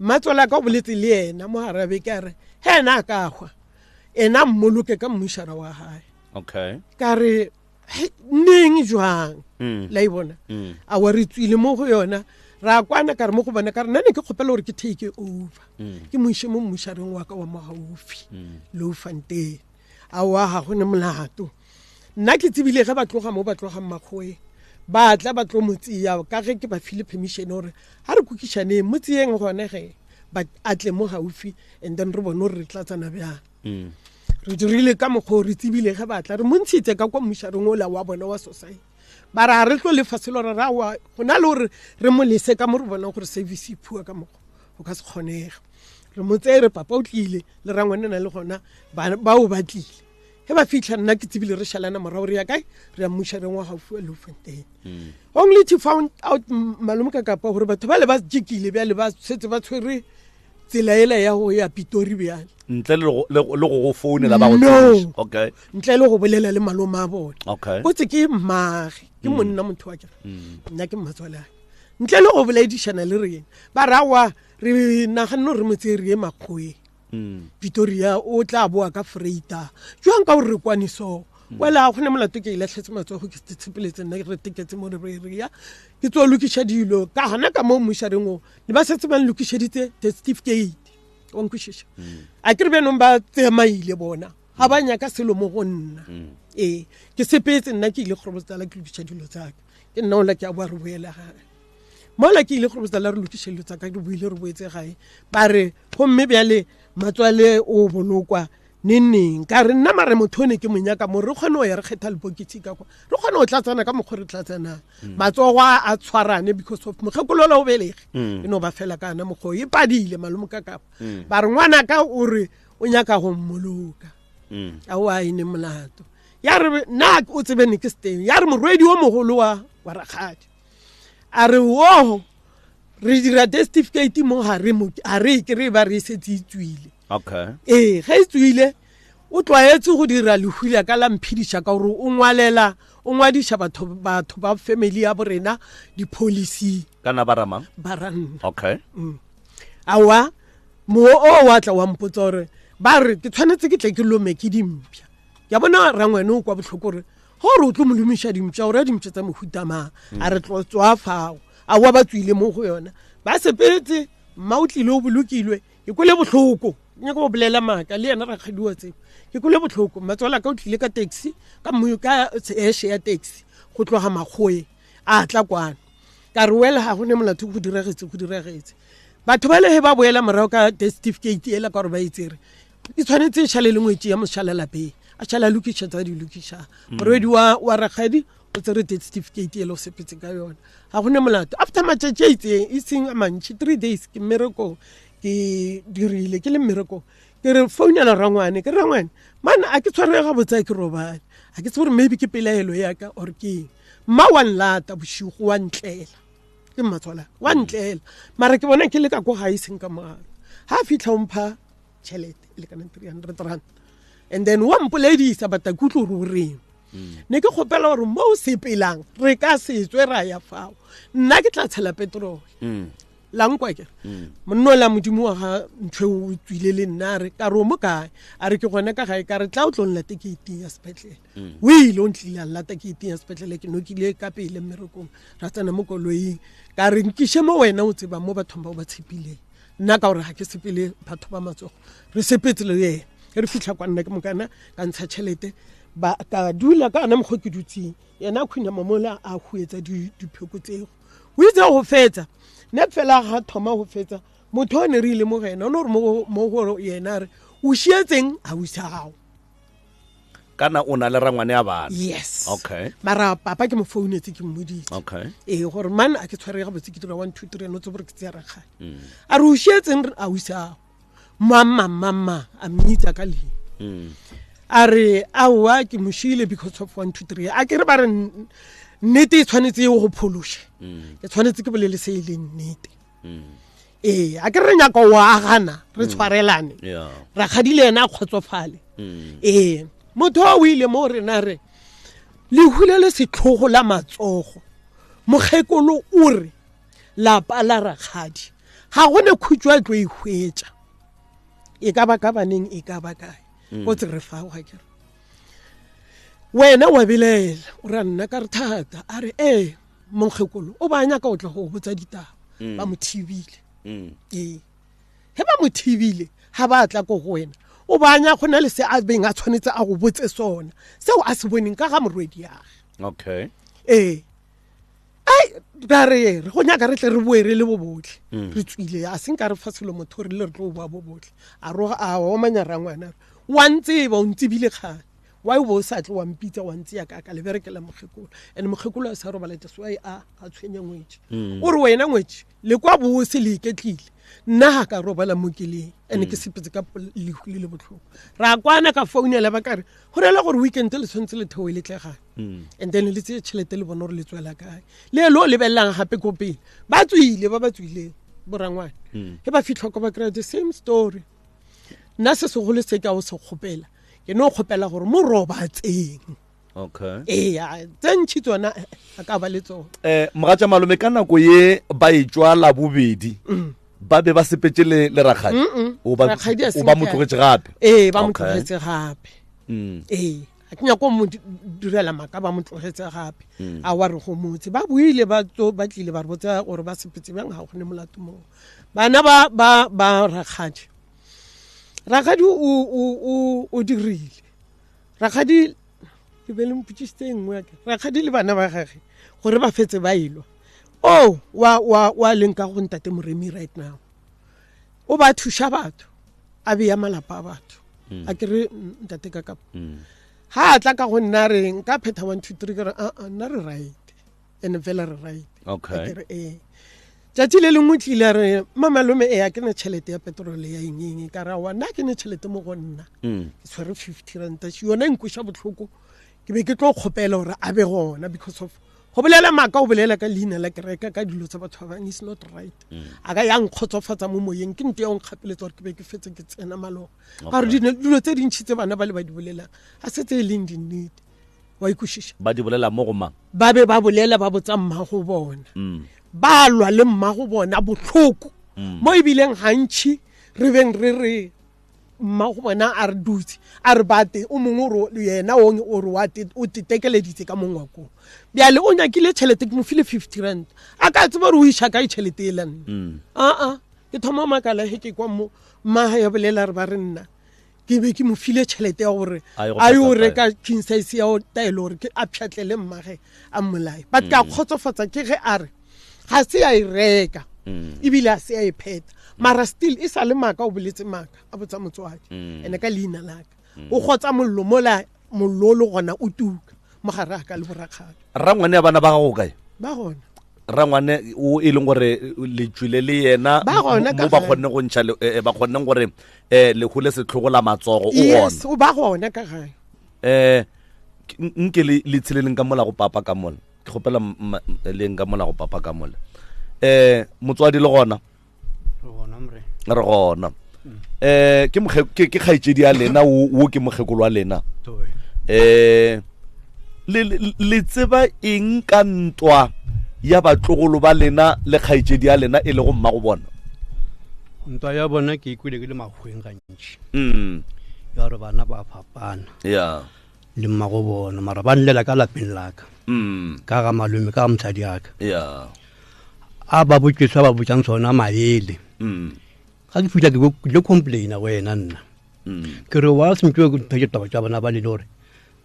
mmatswala ka o boletse le ena mo garabe ke a re he ena a ka hwa ena mmoloke ka mmušara wa gae okay ka re neng jwang mm. la e bona mm. a wa re tswile mo go yona ra kwana ka re mo go bona ka re nna ne ke kgopela gore ke take over mm. ke moiše mo mmušareng wa ka wa mo gaufi loufanteng a wa ga go ne molato nna ke tsebile ge ba tloga mo ba tlogang makgoeng ba tla ba tlo mo tseya ka ge ke ba file permission gore ga re kokišaneng mo tseyeng gone ge ba a tle mo gaufi and then re bone gore re tlatsana bjang mm. re dirile ka mokgwa o re tsebile ge batla re montshitse ka kwa mmušareng ola wa bona wa society ba ra re tlo lefa selo re ra wa go na le gore re mo lese ka mo re bonang gore service e phua ka mokgwa go ka se kgonege re mo tseye re papa o tlile le rangwane na le gona bao ba tlile ge ba fitlha nna ke tsebile re šalana morago re ya kae re ya mmušareng wa gaufi wa Loufontein mm. only to found out malome ka kapa gore batho ba le ba jekile bjale ba setse ba tshwere tsela ela ya go ya pitori bjale ntle le go go founela ba go no okay ntle le go bolela le malome a bone okay o tse ke mmage ke mm. monna motho wa ke mm. nna ke mmatswalake Ntle le go boledišana le rena. Ba re aowa re naganne gore re mo tseye re ye Makgoweng. Pretoria o tla boa ka freita. Jwang ka gore re kwane so. Well a gona molato ke e latlhetse matsogo ke tshepeletse nna re teketse mo re re ya. Ke tlo lokiša dilo ka gona ka mo mmušareng o. Ne ba setse ba nlokišeditse the certificate. Wa nkwešiša? A ke re bjanong ba tsamaile bona. Ga ba nyaka selo mo go nna. Ee, ke sepetse nna ke ile Groblersdal ke lokiša dilo tsa ka. Ke nna ola ke a boa re boele gae. Mola ke ile Groblersdal re lokiša dilo tsa ka re boile re boetse gae. Ba re gomme bjale matswale o bolokwa neng neng. Ka re nna mare motho o ne ke mo nyaka mo re kgone go ya re kgetha lepokisi ka kwa. Re kgone go tlatsana ka mokgwa re tlatsanang. Matsogo a a tshwarane because of mokgekolo ola o belege. E no ba fela ka ana mokgwa o e padile malome ka kapa. Ba re ngwana ka o re o nyaka go mmoloka. Aowa e ne molato. Ya re nna o tsebe ne ke se teng. Ya re morwedi o mogolo wa wa rakgadi. A re wo re dira death certificate mo ga re mo ga re ke re ba re setse e tswile. Okay. Ee, ge e tswile o tlwaetse go dira lehula ka la mphediša ka gore o ngwalela o ngwadiša batho batho ba family ya borena di-policy. Kana ba ramang? Ba ranna. Okay. Aowa mo o wa tla wa mpotsa gore ba re ke tshwanetse ke tle ke lome ke dimpša. Ke a bona rangwane o kwa bohloko gore gore o tlo mo lomiša dimpša o ra dimpša tsa mohuta mang. A re tlo tswa fao. Aowa ba tswile mo go yona. Ba sepetse mma o tlile o bolokilwe. Ke kwele bohloko. Ke nyaka go bolela maaka le yena rakgadi wa tsebo. Ke kwele bohloko. Mmatswala ka o tlile ka taxi ka mo ka eshe ya taxi go tloga Makgoeng a tla kwano. Ka re well ga go ne molato go diragetse go diragetse. Batho ba le he ba boela morago ka death certificate ela ka gore ba e tsere. E tshwanetse e šale le ngwetši ya mošala lapeng. A šala a lokiša tsa di lokišang. Morwedi wa wa rakgadi o tsere death certificate ela o sepetse ka yona. Ga go ne molato. After matšatši a itseng e seng a mantši 3 days ke mmerekong ke dirile ke le mmerekong. Ke re founela rangwane ke rangwane man a ke tshwarege gabotse a ke robale. A ke tsebe gore maybe ke pelaelo ya ka or ke eng. Mma wa nlata bošego wa ntlela. Ke mmatswala wa ntlela. Mara ke bona ke le ka ko gae seng ka mogala. Ha a fitlha o mpha tšhelete e lekanang 300 rand. And then wa mpoledisa but a ke utlwe gore o reng. Ne ke kgopela gore mo o sepelang re ka se tswe ra ya fao. Nna ke tla tshela petrol. La nkwa ke. Monna o la modimo wa ga ntho o tswile le nna a re ka re o mo kae? A re ke gona ka gae ka re tla o tlo nlate ke iting ya sepetlele. O ile o ntlile a nlata ke iting ya sepetlele ke nokile ka pele mmerekong ra tsena mo koloing ka re nkiše mo wena o tsebang mo bathong bao ba tshepileng. Nna ka gore ga ke sepele batho ba matsogo re sepetse le yena. Ge re fitlha kwa nna ke mokana ka ntsha tšhelete ba ka dula ka ana mokgwa ke dutseng. Yena a khunama mola a huetsa dipheko tseo. O itse go fetsa ne fela ga thoma go fetsa motho o ne re ile mo go yena o ne gore mo go yena a re o šietseng a o isago. Kana o na le rangwane ya bana. Yes. Okay. Mara papa ke mo founetse ke mmoditse. Okay. Ee gore man a ke tshwarege gabotse ke dira 1 2 3 no tse gore ke tseya rakgadi. A re o šietseng a o isago. Mama mama a mmitsa ka leina. A re aowa ke mo šiile because of 1 2 3. A ke re ba re nnete e tshwanetse e go phološe. Ke tshwanetse ke bolele se e leng nnete. Ee, a ke re nyaka o agana re tshwarelane. Rakgadi le yena a kgotsofale. Ee, motho o ile mo rena re lehu le le setlhogo la matsogo. Mokgekolo o re lapa la rakgadi ga go ne khutšo a tlo e hwetša. E ka ba ka baneng e ka ba kae. O tse re fa ga ke re. Wena wa belaela o ra nna ka re thata a re ee mokgekolo o ba nyaka o tla go botsa ditaba. Ba mo thibile. Ee. Ge ba mo thibile ga ba tla ko go wena o ba nya go na le se a beng a tshwanetse a go botse sona seo a se boneng ka ga morwedi ya gage. Okay. Ee. Ai ra re re go nyaka re tle re boe re le bo botlhe. Re tswile a seng ka re fa selo motho re le re tlo boa bo botlhe. A roga a omanya rangwana. Wa ntseba o ntsebile kgale. Why o bo o sa tle wa mpitsa wa ntseya ka ka le berekela mokgekolo. And mokgekolo a sa robala that's why a a tshwenya ngwetši. O re wena ngwetši le kwa bose le iketlile. Nna ga ka robala mo ke leng. And ke sepetse ka lehu le le botlhoko. Ra kwana ka founela ba ka re go rela gore weekend le tshwanetse le theoe le tle gae. And then le tseye tšhelete le bone gore le tswela kae. Le lo lebelelang gape ko pele. Ba tswile ba ba tswileng borangwane. Ge ba fitlha kwa ba kry-a the same story. Nna se segolo se ka o se kgopela. Ke no kgopela gore mo robatseng. Okay. Ee, tse ntšhi tsona eh, a ka ba le tsona. Um mogatša malome ka nako ye ba e tšwa labobedi mm. ba be ba sepetse le le rakgadi o ba o ba mo tlogetše gape ee ba mo tlogetse gape mm. ee a ke nyako mo direla maka ba mo tlogetse gape mm. a wa re go motse ba buile ba tso ba tlile ba re botsa gore ba sepetse bjang ga go ne molato moo bana ba ba ba rakgadi rakgadi o o o o dirile rakgadi ke be le mpotsisitse e nngwe ake rakgadi le bana ba gage gore ba fetse ba elwa o oh, wa wa wa leng ka go ntate moremi right now o ba thuša batho a beya malapa a batho mm. a ke re ntate ka kapa mm. ha a tla ka go nna re nka phetha one two three ke re aa ah, nna re right and fela re right okay ke re ee tšatši le lengwe tlile re mamalome ee a ke ne tšhelete ya petrole ya eng eng ka ra wa nna ke ne tšhelete mo go nna mm. ke tshwere fifty ranta yona e nkweša botlhoko ke be ke tlo kgopela gore a be gona because of go bolela maaka o bolela ka leina la kereka ka dilo tsa batho ba bangwe is not right mm. a ka ya nkgotsofatsa mo moyeng ke nto ya go nkgapeletsa gore ke be ke fetse ke tsena maloga ka gore dilo tse dintšhi tse bana ba le ba di bolelang ga se tse e leng dinnete wa ikwešiša ba di bolela mo go mang ba be ba bolela ba botsa mmago bona mm. ba lwa le mmago bona botlhoko mm. mo ebileng gantšhi re beng re re mmago bona a re dutse a re bate o mongwe ore yena ong ore wa o tetekeleditse ka mongwakong bjale o nyakile tšhelete ke mo file fifty rand a ka tseba gore o iša kae tšhelete e le nna mm. aa ke thoma makala he ke kwa mo mmaga ya bolela re ba re nna ke be ke mo file tšhelete ya gore a yo reka king size ya taelo gore ke a pšhatlele mmage a mmolae but ka mm. kgotsofatsa ke ge a re ga se ya e reka mm. ebile a se ya e pheta mara still e sa le maaka o boletse maaka a botsa motswadi mm. ene ka leina laka o kgotsa mollo mola mollo o le gona o tuka mo gare a ka le borakgadi rangwane ya bana ba gago kae ba gona rangwane o e leng gore le tswile le yena mo ba kgonne go ntšha eh, eh, ba kgonneng gore um eh, lehu le setlhogo la matsogo o gona o ba gona ka gae um nke le tsheleleng ka mola go papa ka mola ke kgopela leng ka mola go papa ka mola um motswadi le gona re gona um ke ke kgaetšedi ya lena wo ke mokgekolo wa lena um le tseba eng ka ntwa ya batlogolo ba lena le kgaetšedi ya lena e le go mma go bona ntwa ya bona ke ikwele ke le makgweng gantši mm. ya gore bana ba fapana ya le mmago bona mara ba nlela ka lapeng laka mm. ka ga malome ka ga mosadi aka ya a ba botse ba botsang sona maele mm. ga ke fitlha ke ile complaina go ena nna mm. ke re wa sentse ke ntho taba tsa bona ba le gore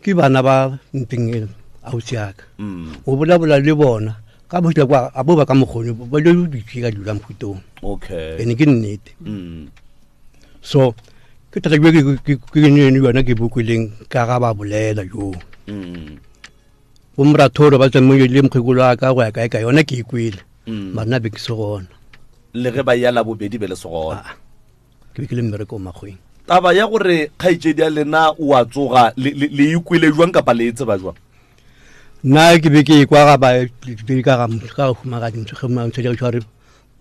ke bana ba nteng e ausi aka mm. o bolabola le bona ka botlha kwa a bo ba ka mokgone ba le ditse ka dula mphutong okay ene ke nnete so ke thata ke ke ne yona ke bokweleng ka ga ba bolela jo bomrathoro ba tsamaile le mokgekolo wa ka go ya kae ka yona ke ikwele mm. mara nna be ke se gona le ge ba ya la bobedi be le se gona ah, ke be ke le mmereko o makgweng taba ya gore kgaetšedi ya lena o a tsoga le ikwele jwang kapa le e tseba jwang nna ke be ke ekwa ga ba ka ga ka humagading tshware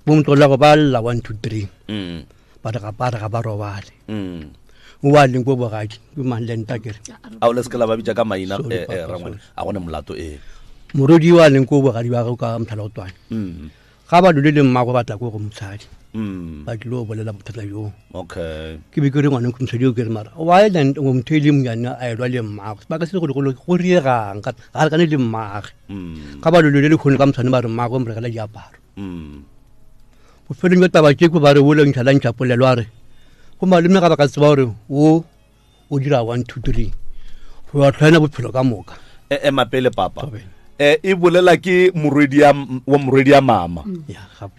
bo motlola go ba lla one two three mm. ba re ga ba re ga ba robale mm. o wa leng ko bogadi ke mang le nta kere a o le se la ba bitsa ka maina eh, eh, rangwane a gone molato ee morodi wa leng ko bogadi wa go ka motlhala o twane mm. ga ba lole le mmago ba tla ko go mosadi ba tlile go bolela bothata joo okay ke be ke re ngwaneng mosadi o ke re mara wa ena motho e le monyane a elwa le mmago sebaka se le gore go riegang ga lekane le mmage ga ba lole le kgone ka motshwane ba re mmago mo rekela diaparo mm. bofelong jwa taba tše ko ba re o lentšha la ntšha polelo a re go malome ga ba ka tseba gore o o dira one two three go ya tlhoena bophelo ka moka e ema pele papa e e bolela ke morwedi ya wa morwedi ya mama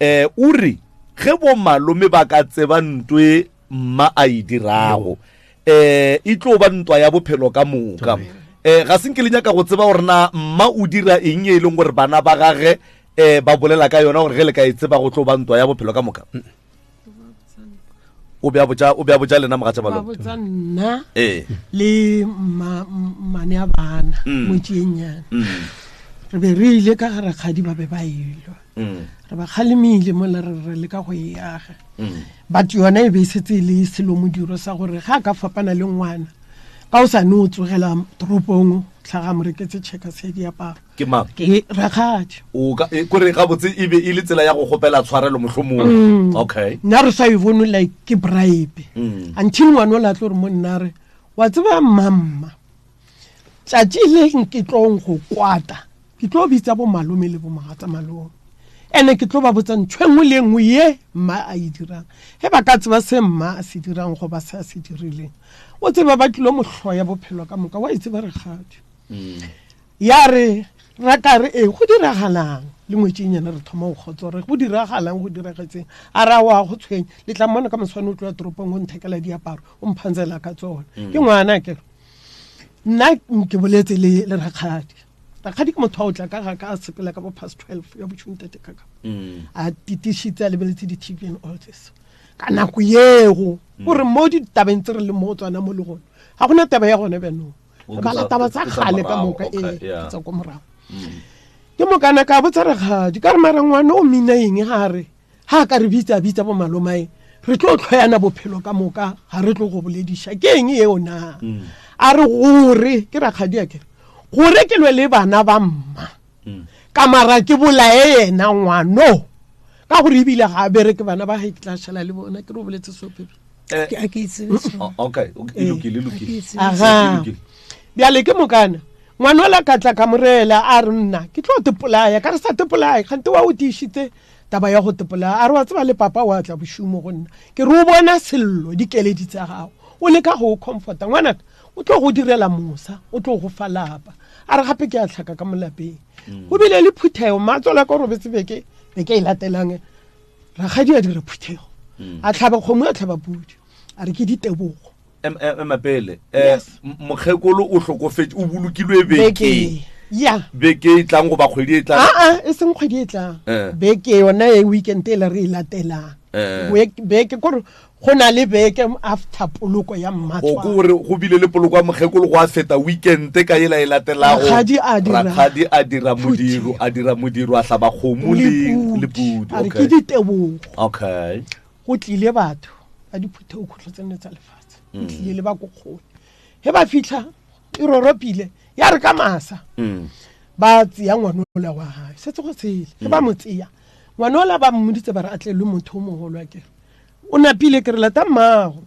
eh o re ge bo malome ba ka tseba ntwe mma a e dirago eh e tlo ba ntwa ya bophelo ka moka eh ga se nke le nyaka go tseba gore na mma o dira eng e leng gore bana ba gage eh ba bolela ka yona gore ge le ka e tseba go tlo ba ntwa ya bophelo ka moka o be a botša o be a botša lena mogatša ba balome botsa nna ee le mma mmane ya bana Mm. motšenyana Mm. re be re ile ka ga rakgadi ba be ba elwa Mm. re ba kgalemile mola re re leka go e aga Mm. but yona e be e setse e le selo modiro sa gore ga a ka fapana le ngwana Ka o sa ne o tsogela toropong tlhaga mo reketse checka se diaparo. Ke mang? Ke rakgadi. O ka e, kore gabotse e be e le tsela ya go kgopela tshwarelo mohlomong. Okay. Nna re sa e bone like ke bribe. Until ngwana o la tlo re mo nna re wa tseba mamma. Tšatši le ke tlong go kwata. Ke tlo bitsa bo malome le bo mogatsa malome. Ene ke tlo ba botsa ntho e nngwe le e nngwe ye mma a e dirang. Ge ba ka tseba se mma a se dirang goba se a se dirileng. O tseba ba tlilo mo hloya bophelo ka moka. Wa e tseba rakgadi. Ya re ra ka re e go diragalang le ngwetšenyana re thoma go kgotsa re go diragalang go diragetseng a ra wa go tshwenya le tla mmona ka moswane o tloya toropong o nthekela diaparo o mphantsela ka tsona ke ngwana ke nna ke boletse le le rakgadi rakgadi ke motho wa o tla ka ga ka a sepela ka bo past 12 ya bošung tate ka ka a titišitse a lebeletse di-tv and all this ka nako yego gore mo ditabeng tse re leng mo go tsona mo le gone ga gona taba ya gone bjanong re bala taba tsa kgale ka moka ee tsa ko morago ke mokana ka botsa rakgadi ka re mara ngwana o mina eng ga re ga a ka re bitsa bitsa bo malomae re tlo tlhoyana bophelo ka moka ga re tlo go bolediša ke eng eo na a re gore ke rakgadi a kere gore ke lwe le bana ba mma ka mara ke bolaye yena ngwano ka gore ebile ga a bereke bana ba gae ke tla šala le bona ke re o boletse so pepe Eh, ke tsebe so. Oh, okay e lokile e lokile Aha. Bjale ke mokana ngwana ola ka tla ka morela a re nna ke tlo tepolaya ka re sa tepolaya kgante wa o tiišitse taba ya go tepolaya a re wa tseba le papa wa tla bošumo go nna ke re o bona sello dikeledi tsa gago o leka go o comforta ngwanaka o tlo go direla mosa o tlo go fa lapa a re gape ke a tlhaka ka molapeng go bile le phuthego matswala ka robetse beke beke e latelang rakgadi a dira phuthego mm. a tlhaba kgomo a tlhaba pudi a re ke ditebogo emapele eh, mokgekolo o hlokofetse o bolokilwe beke ya beke e tlang goba kgwedi e tlang aa e seng kgwedi e tlang eh. beke yona e weekend e le re e latelang eh. beke kore go na le beke after poloko ya mmatswa go gore go bile le poloko ya mokgekolo go a feta weekend ka ela e latelago rakgadi a dira rakgadi a dira modiro a dira modiro a hlaba kgomo le le pudi a re ke ditebogo okay go tlile batho ba diphuthego khutlo tse nne tsa lefatshe go tlile le ba ko kgone he ba fitlha e roropile ya re ka masa ba tseya ngwanola wa gae setse go tshele ge ba mo tseya ngwanola ba mmoditse ba re a tlelwe motho o mogolo a kere o napile ke re lata mmago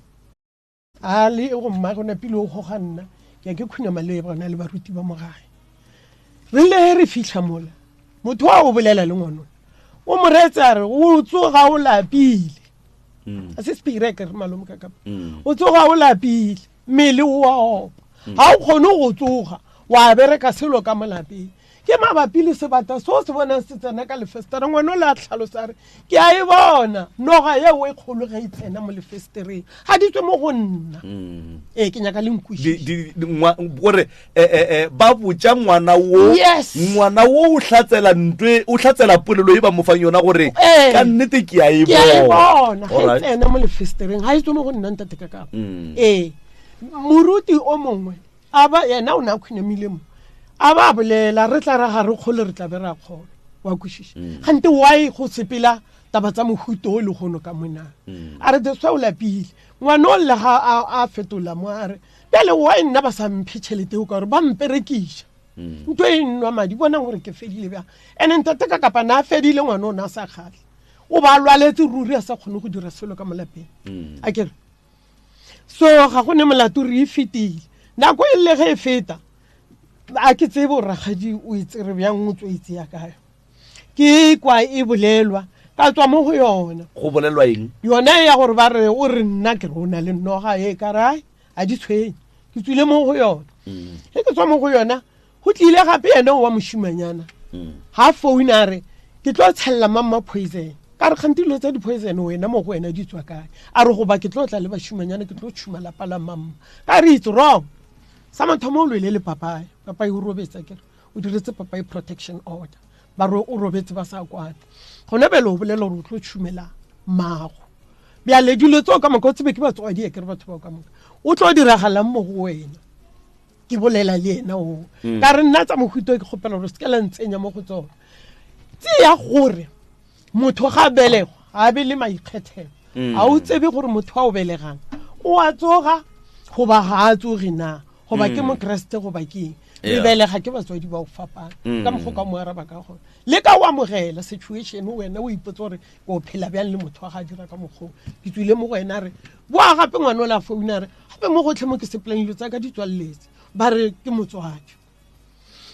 a le go mmago o napile o goga nna ke ya ke khunama le bona le baruti ba mo gae re le ge re fitlha mola motho wa o bolela le ngwanona o mo reetse a re o tsoga o lapile mm. a se sepire ke re malome ka kapa mm. o tsoga o lapile mmele o a opa mm. ga o kgone go tsoga wa bereka selo ka mo lapeng ke mabapi le sebata seo se bonang se tsena ka lefestereng ngwana o le a tlhalosa re ke a e bona noga yeo e kgolo ge e tsena mo lefestereng ga di tswe mo go nna mm. ee ke nyaka le nkwešišore eh, eh, eh, ba botša ngwana wo ngwana wo o hlatsela ntwe o hlatsela polelo e ba mo fang yona gore ka nnete ke a e bona ge e tsena mo lefestereng ga e tswe mo go nna ntate ka kapa mm. ee moruti o mongwe a ba yena o ne a khunamile mo a ba bolela re tla ra ga re kgole re tla be ra kgona wa kwešiša mm. gante why go sepela taba tsa mohuto o le gono ka mona mm. a re deswa o lapile ngwana o lle ga a fetola mo a re bjale why nna ba sa mphe tšhelete eo ka gore ba mperekiša mm. ntho e nwa madi bonang gore ke fedile bjang ene ntate ka kapa na a fedile ngwana o ne a sa kgatlhe o ba lwaletse ruri a sa kgone go dira selo ka mo lapeng a kere so ga go ne molato re e fetile nako e le ge e feta a ke tsebe gore rakgadi o e tsere bjang o tso e tseya kae ke kwa e bolelwa ka tswa mo go yona go bolelwa eng yona ya gore ba re o re nna ke re o na le noga e ka rae a di tshwenye ke tswile mo go yona mm. ge ke tswa mo go yona go tlile gape yena wa mošimanyana ga mm. foune a re ke tlo tshelela mamma poison ka re kgante dilo tsa di-poison wena mo go wena di tswa kae a re goba ke tlo tla le bašimanyana ke tlo tšhuma lapa la mamma ka re itse wrong sa mathomo o lwele le papae papae o robetsa kere o diretse papae protection order ba re o robetse ba sa kwane gona bjale o bolela gore o tlo tšhumela mago bjale dilo tseo ka moka o tsebe ke batswadi ke re batho bao ka moka o tlo diragalang mo go wena ke bolela le yena o mm. ka re nna tsa mohuto ke kgopela gore se ke la ntsenya mo go tsone tseya gore motho ga belego ga be le maikgethelo mm. ga o tsebe gore motho a o belegang o a tsoga goba ga a tsoge na Goba ke Mokriste goba ke eng. Re belega ke batswadi ba go fapana. Ka mokgwa o ka mo araba ka gona. Le ka o amogela situation wena o ipotse gore o phela bjang le motho wa ga dira ka mokgwa o. Ke tswile mo go wena a re, boa gape ngwana o le a founa a re, gape mo gotlhe mo ke sepelang dilo tsa ka di tswaleletse. Ba re ke motswadi.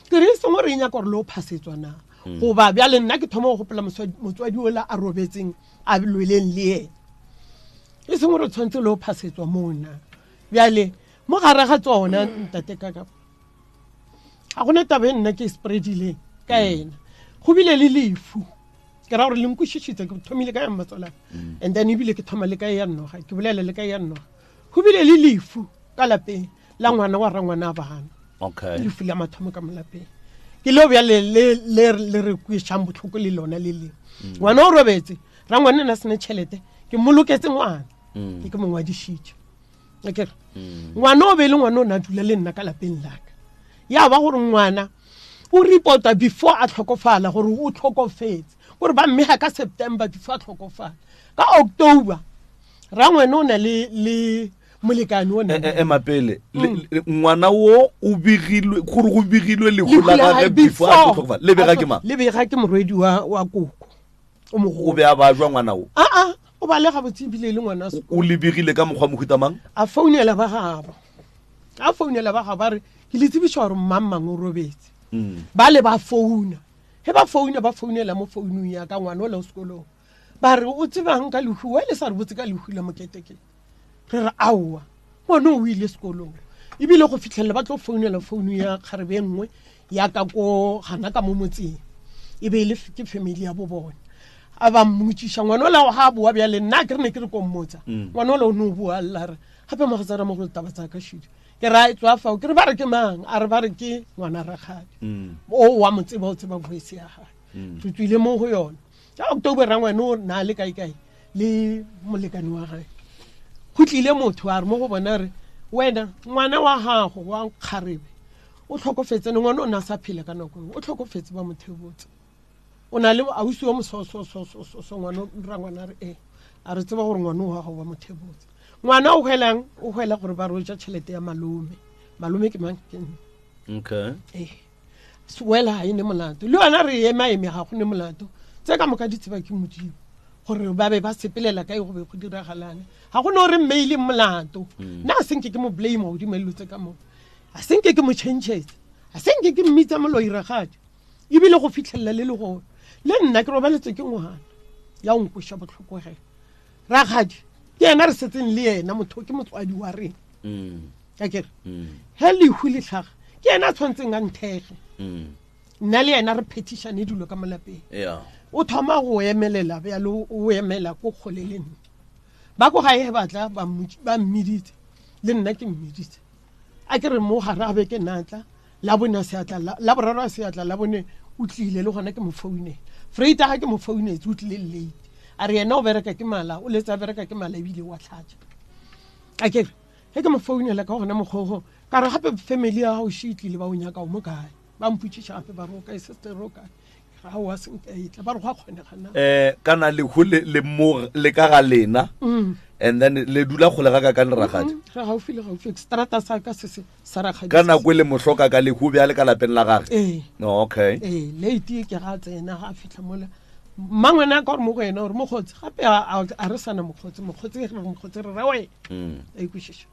Ke re e seng gore e nyaka gore le o phasetswa na. Goba bjale nna ke thoma go gopola motswadi ola a robetseng a lweleng le yena. E seng gore o tshwanetse le o phasetswa moo na. Bjale mo gare ga tsona ntate ka ka ga gona taba e nna ke e spreadileng ka ena. Go bile le lefu. Ke ra gore le nkwešišitse, ke thomile ka ya mmatsolana. And then ebile ke thoma le ka ya nnoga, ke bolela le ka ya nnoga. Go bile le lefu ka lapeng la ngwana wa rangwana a bana. Lefu la mathomo ka mo lapeng. Ke leo bjale le, le, le re kwešang bohloko le lona le leng. Ngwana o robetse, rangwane na sena tšhelete, ke mmoloketse ngwana. Ke ke mo ngwadišitše. Akere? Ngwana o be le ngwana o na dula le nna ka lapeng la ka. Ya ba gore ngwana o reporta before a tlhokofala gore o tlhokofetse. Gore ba mmega ka September before a tlhokofala. Ka October rangwane o na le, le molekane o na E, ema pele. Le, ngwana wo o begilwe, gore go begilwe lehu la Lehu la gagwe gagwe before a before tlhokofala. Le bega ke mang? Le bega ke morwedi wa koko. O mogolo. O be a bajwa ngwana wo? A, a, o ba le gabotse ebile e le ngwana O, o le begile ka mokgwa mohuta mang? A founela ba gabo. A founela ba gabo ba re, ke le tsebiša gore mang mang o robetse. Ba le ba founa. Ge ba founa, ba founela mo founung ya ka ngwana o le sekolong. Ba re, o tsebang ka lehu? Wa le sa re botse ka lehu la mokete ke? Re re, aowa, ngwana o ile sekolong. Ebile go fitlhelela ba tlo founela founu ya kgarebe e nngwe ya ka ko gana ka mo motseng. E be e le ke family ya bo bona. A ba mmotšiša ngwana ola ga a boa bjale, nna ke re ne ke re ko mmotsa. Ngwana ola o ne o boa lla re, gape mogatsa ramogolo taba tsa ka šidi. Ke ra e tswa fao, ke re ba re ke mang? A re ba re ke ngwana rakgadi. O wa mo tseba, o tseba voice ya gagwe. Re tswile mo go yona. Ka October rangwane o na le kae kae le molekane wa gagwe. Go tlile motho a re mo go bona re, wena ngwana wa gago wa kgarebe o tlhokofetse, ne ngwana o ne a sa phela ka nako eo, o tlhokofetse ba mo thebotse. O na le ausi wa moso, so, so, so, so, so, ngwana o, rangwana a re, ee, a re tseba gore ngwana o wa gago ba mo thebotse. Ngwana o hwelang, o hwela gore ba re o ja tšhelete ya malome. Malome ke mang? Ke nna. Ee. Wela ga e ne molato. Le yona re ema eme ga go ne molato. Tse ka moka di tseba ke Modimo. Gore ba be ba sepelela kae go be go diragalang. Ga go no re mmeile molato. Nna a senke ke mo blame godimo dilo tse ka moka. A senke ke mo changes. A senke ke mmitsa moloi rakgadi. Ebile go fitlhelela le legolo. Le nna ke robaletswe ke ngwana. Ya o nkweša bohloko ge. Rakgadi ke yena re setseng le yena, motho ke motswadi wa rena. Ka ke re, he lehu le tlhaga, ke yena a tshwanetseng a nthege. Nna le yena re phetišane dilo ka mo lapeng. O thoma go emelela bjalo, o emela ko kgole le nna. Ba ko gae ba tla ba mmiditse, le nna ke mmiditse. A ke re mo gare a beke nna tla, la bone a se a tla, la boraro a se a tla, la bone o tlile le gona ke mo founela. Freita ga ke mo founetse o tlile late. A re yena o bereka ke mala, o letse a bereka ke mala ebile wa tlhatša. A ke re ge ke mo founela ka gona mokgogo, ka re gape family ya gago she tlile ba o nyaka o mo kae. Ba mpotšiša gape ba re o kae sister o kae. Ga o a senka e tla ba re go a kgonega na. Kana lehu le, le mo le ka ga lena. And then le dula kgole ga ka ka le rakgadi. Re gaufi le gaufi, strata sa ka se se sa rakgadi. Ka nako e le mo hloka ka lehu bjale ka lapeng la gagwe. Ee. No, okay. Ee, late ke ga tsena ga fihla mola. Mmangwana ka gore mo go yena gore mokgotsi gape a re sana mokgotsi, mokgotsi re mokgotsi re ra wena. A ikwešiša.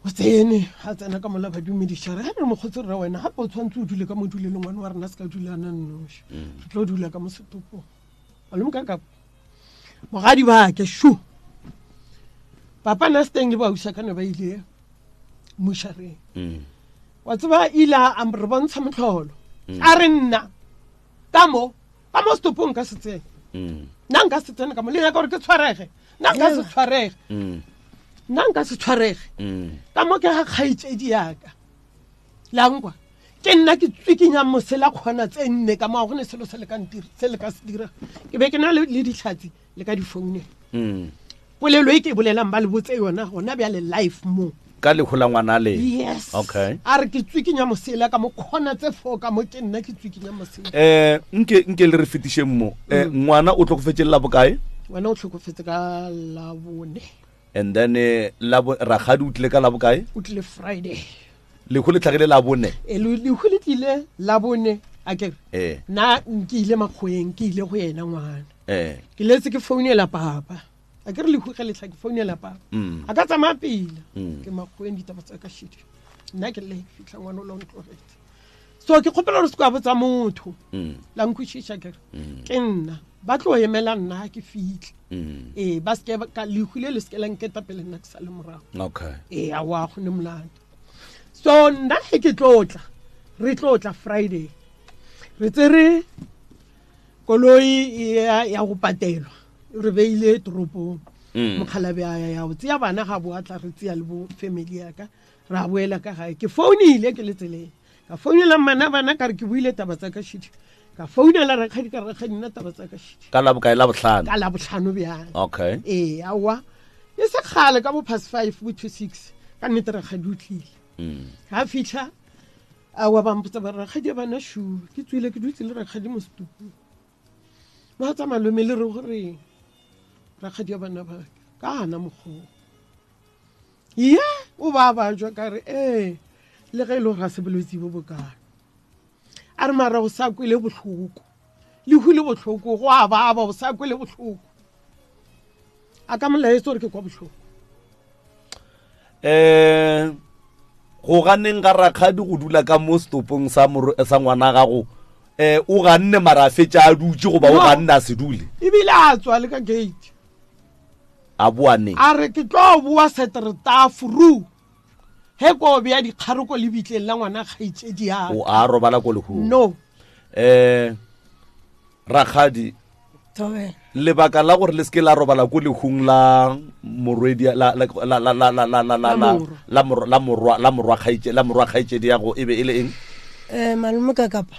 O tsene, a tsena ka mola ba dumediša re, re mokgotsi re ra wena gape o tshwanetse o dule ka mo dule le ngwana wa rena se ka dula na nnoši. Re tlo dula ka mo setopong. Malome ka ka mogadi ba ke shu. Papa na steng le ba usa kana ba ile mošareng. Wa tseba ile a re bontsha motlholo. A re nna ka mo, ka mo setopong ka se tsene. Nna nka se tsene ka mo, le nyaka gore ke tshwarege. Nna nka se tshwarege. Nna nka se tshwarege. Ka mo ke ga kgaetšedi yaka. Langwa. Ke nna ke tswikinyang mosela kgona tse nne ka mo, ga go ne selo se le ka ntira, se le ka se dira. Ke be ke na le ditlhatsi le ka difounela. Polelo e ke e bolelang ba le botse yona gona bjale live mo. Ka lehu la ngwana le. Yes. Okay. A re ke tswikinya mosela ka mo kgona tse fo ka mo ke nna ke tswikinya mosela. Nke le re fetišeng mo. Ngwana o tlhokofetse la bokae? Ngwana o tlhokofetse ka la bone. And then eh, rakgadi o tlile ka labokae? O tlile Friday. Lehu le tlhagile labone. E, lehu le tlile labone a kere eh. Nna ke ile makgweng, ke ile go yena ngwana. Eh. Ke letse ke founela papa. A kere lehu ge le tlha ke founela papa. A ka tsamaya pele. Ke makgweng ditaba tsa ka shidi. Nna ke le fitlha ngwana o la o ntlogetse. So ke kgopela gore se ka botsa motho. La nkwešiša kere. Ke nna. Ba tlo emela nna ke fitlhe. Ee, ba seke ka lehu le le seke la nketa pele nna ke sa le morago. Okay. Ee, a wa go ne molato. So nna ge ke tlo tla, re tlo tla Friday. Re tsere koloi ya go patelwa. Re beile toropong. Mokgalabe a ya go tseya bana ga bo a tla re tseya le bo family ya ka. Ra boela ka gae. Ke founile ke le tseleng. Ka founela mmana bana ka re ke buile taba tsa ka shidi. Ka founela rakgadi ka rakgadi nna taba tsa ka shidi. Ka la bokae? La bohlano? Ka la bohlano bjang. Okay. Ee, aowa. E se kgale ka bo past 5 bo to 6. Ka nnete rakgadi o tlile. Ga fitlha aowa ba mpotsa ba re rakgadi bana shu. Ke tswile ke dutse le rakgadi mo setupung. Ba tsa malome le re goreng rakgadi ya bana ba ka gana mokgwa. Ye o ba ba jwa ka re ee le ge e le gore ga se bolwetse bo bokalo. A re mara o sa kwele bohloko. Lehu le bohloko go a baba o sa kwele bohloko. A ka molaetsa gore ke kwa bohloko. Go ganeng ga rakgadi go dula ka mo setopong sa sa ngwana gago, o ganne mara a fetša a dutše goba o ganne a se dule? Ebile a tswa le ka gate. A boa neng? A re ke tlo boa seterta furu. He ko bea dikgaroko le bitleng la ngwana kgaitsedi ya. O a robala ko lehung? No. Rakgadi, Thobela. Lebaka la gore le seke la robala ko lehung la morwedi, la, la, la, la, la, la, la, la, la, La morwa. la morwa, la morwa, la morwa kgaitse, la morwa kgaitsedi ya go e be e le eng? Malome ka kapa.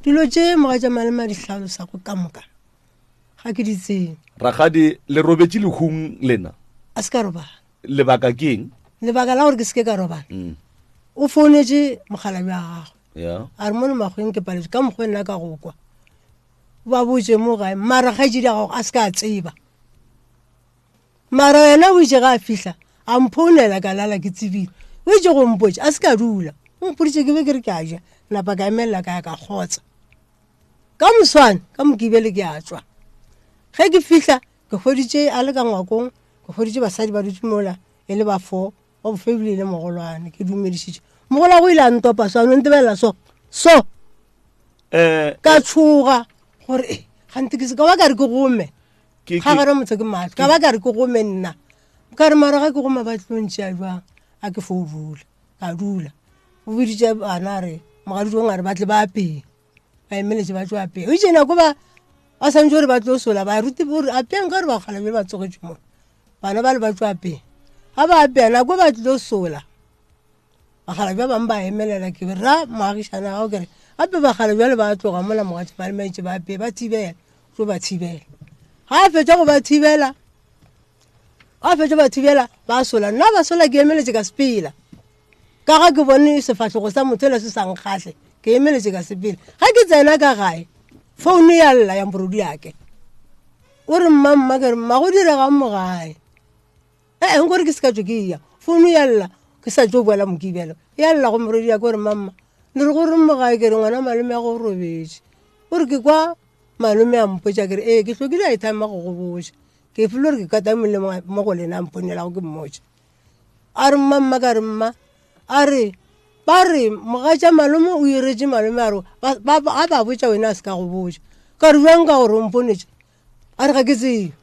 Dilo tše mogatša malome a di hlalosago ka moka ga ke di tsebe. Rakgadi, le robetše lehung lena? A se ka robala. Lebaka ke eng? Lebaka la gore ke seke ka robala. O founetše mogalabi wa gagwe. A re mono makgweng ke paletswe ka mokgwa nna ka go kwa. Ba botse mo gae, mara kgaetšedi ya gago a se ka tseba. Mara yena o itše ga a fihla, a mphounela ka lala ke tsebile. O itše go mpotša, a se ka dula. O mpoditše ke be ke re ke a ja, napa ka emelela ka ya ka kgotsa. Ka moswane, ka Mokibelo ke a tšwa. Ge ke fihla, ke hweditše a le ka ngwakong, ke hweditše basadi ba dutše mola e le ba 4, wa bofebile le mogolwane, ke dumedišitše. Mogolwa go ile a ntopa so, a no ntebelela so, so. Ka tshoga gore, gante ke se ka ba ka re ke gome. Ga gare motho ke maatla, ka ba ka re ke gome nna. Ka re mara ga ke goma ba tlo ntšea jwang, a ke fo dula, ka dula. O biditše bana a re, mogaditšong a re ba tle ba apeye. Ba emeletše ba tlo apeya. O itše nako ba, ba santse gore ba tlo sola, ba rute gore apeyang ka gore ba kgala bjale ba tsogetše mo. Bana ba le ba tlo apeya. Ga ba apeya nako ba tlo sola. Bakgala ba bangwe ba emelela ke ra moagišana gago ke re gape bakgala bjale ba tloga mola mogatša ba le maitše ba apeye ba thibela, tlo ba thibela. Ga a fetša go ba thibela, ga a fetša ba thibela ba sola. Nna ba sola ke emeletše ka sepela. Ka ga ke bone sefahlogo sa motho ela se sa nkgahle, ke emeletše ka sepela. Ga ke tsena ka gae, founu ya lla ya mporodi yake. O re mma, mma, ke re mma go diregang mo gae? Ee, nkore ke se ka tšo ke ya. Founu ya lla, ke sa tšo boela Mokibelo. Ya lla go morwedi ya ka, o re mma, mma, le re go reng mo gae? Ke re ngwana malome ya go robetše. O re ke kwa malome a mpotša, ke re ee, ke hlokile airtime go go botša. Ke feel gore ke kata mole mo go lena a mponelago ke mmotša. A re mma, mma, ka re mma. A re, ba re mogatša malome o iretše malome a re, ba, a ba botša wena a se ka go botša. Ka re bjang ka gore o mponetše? A re ga ke tsebe.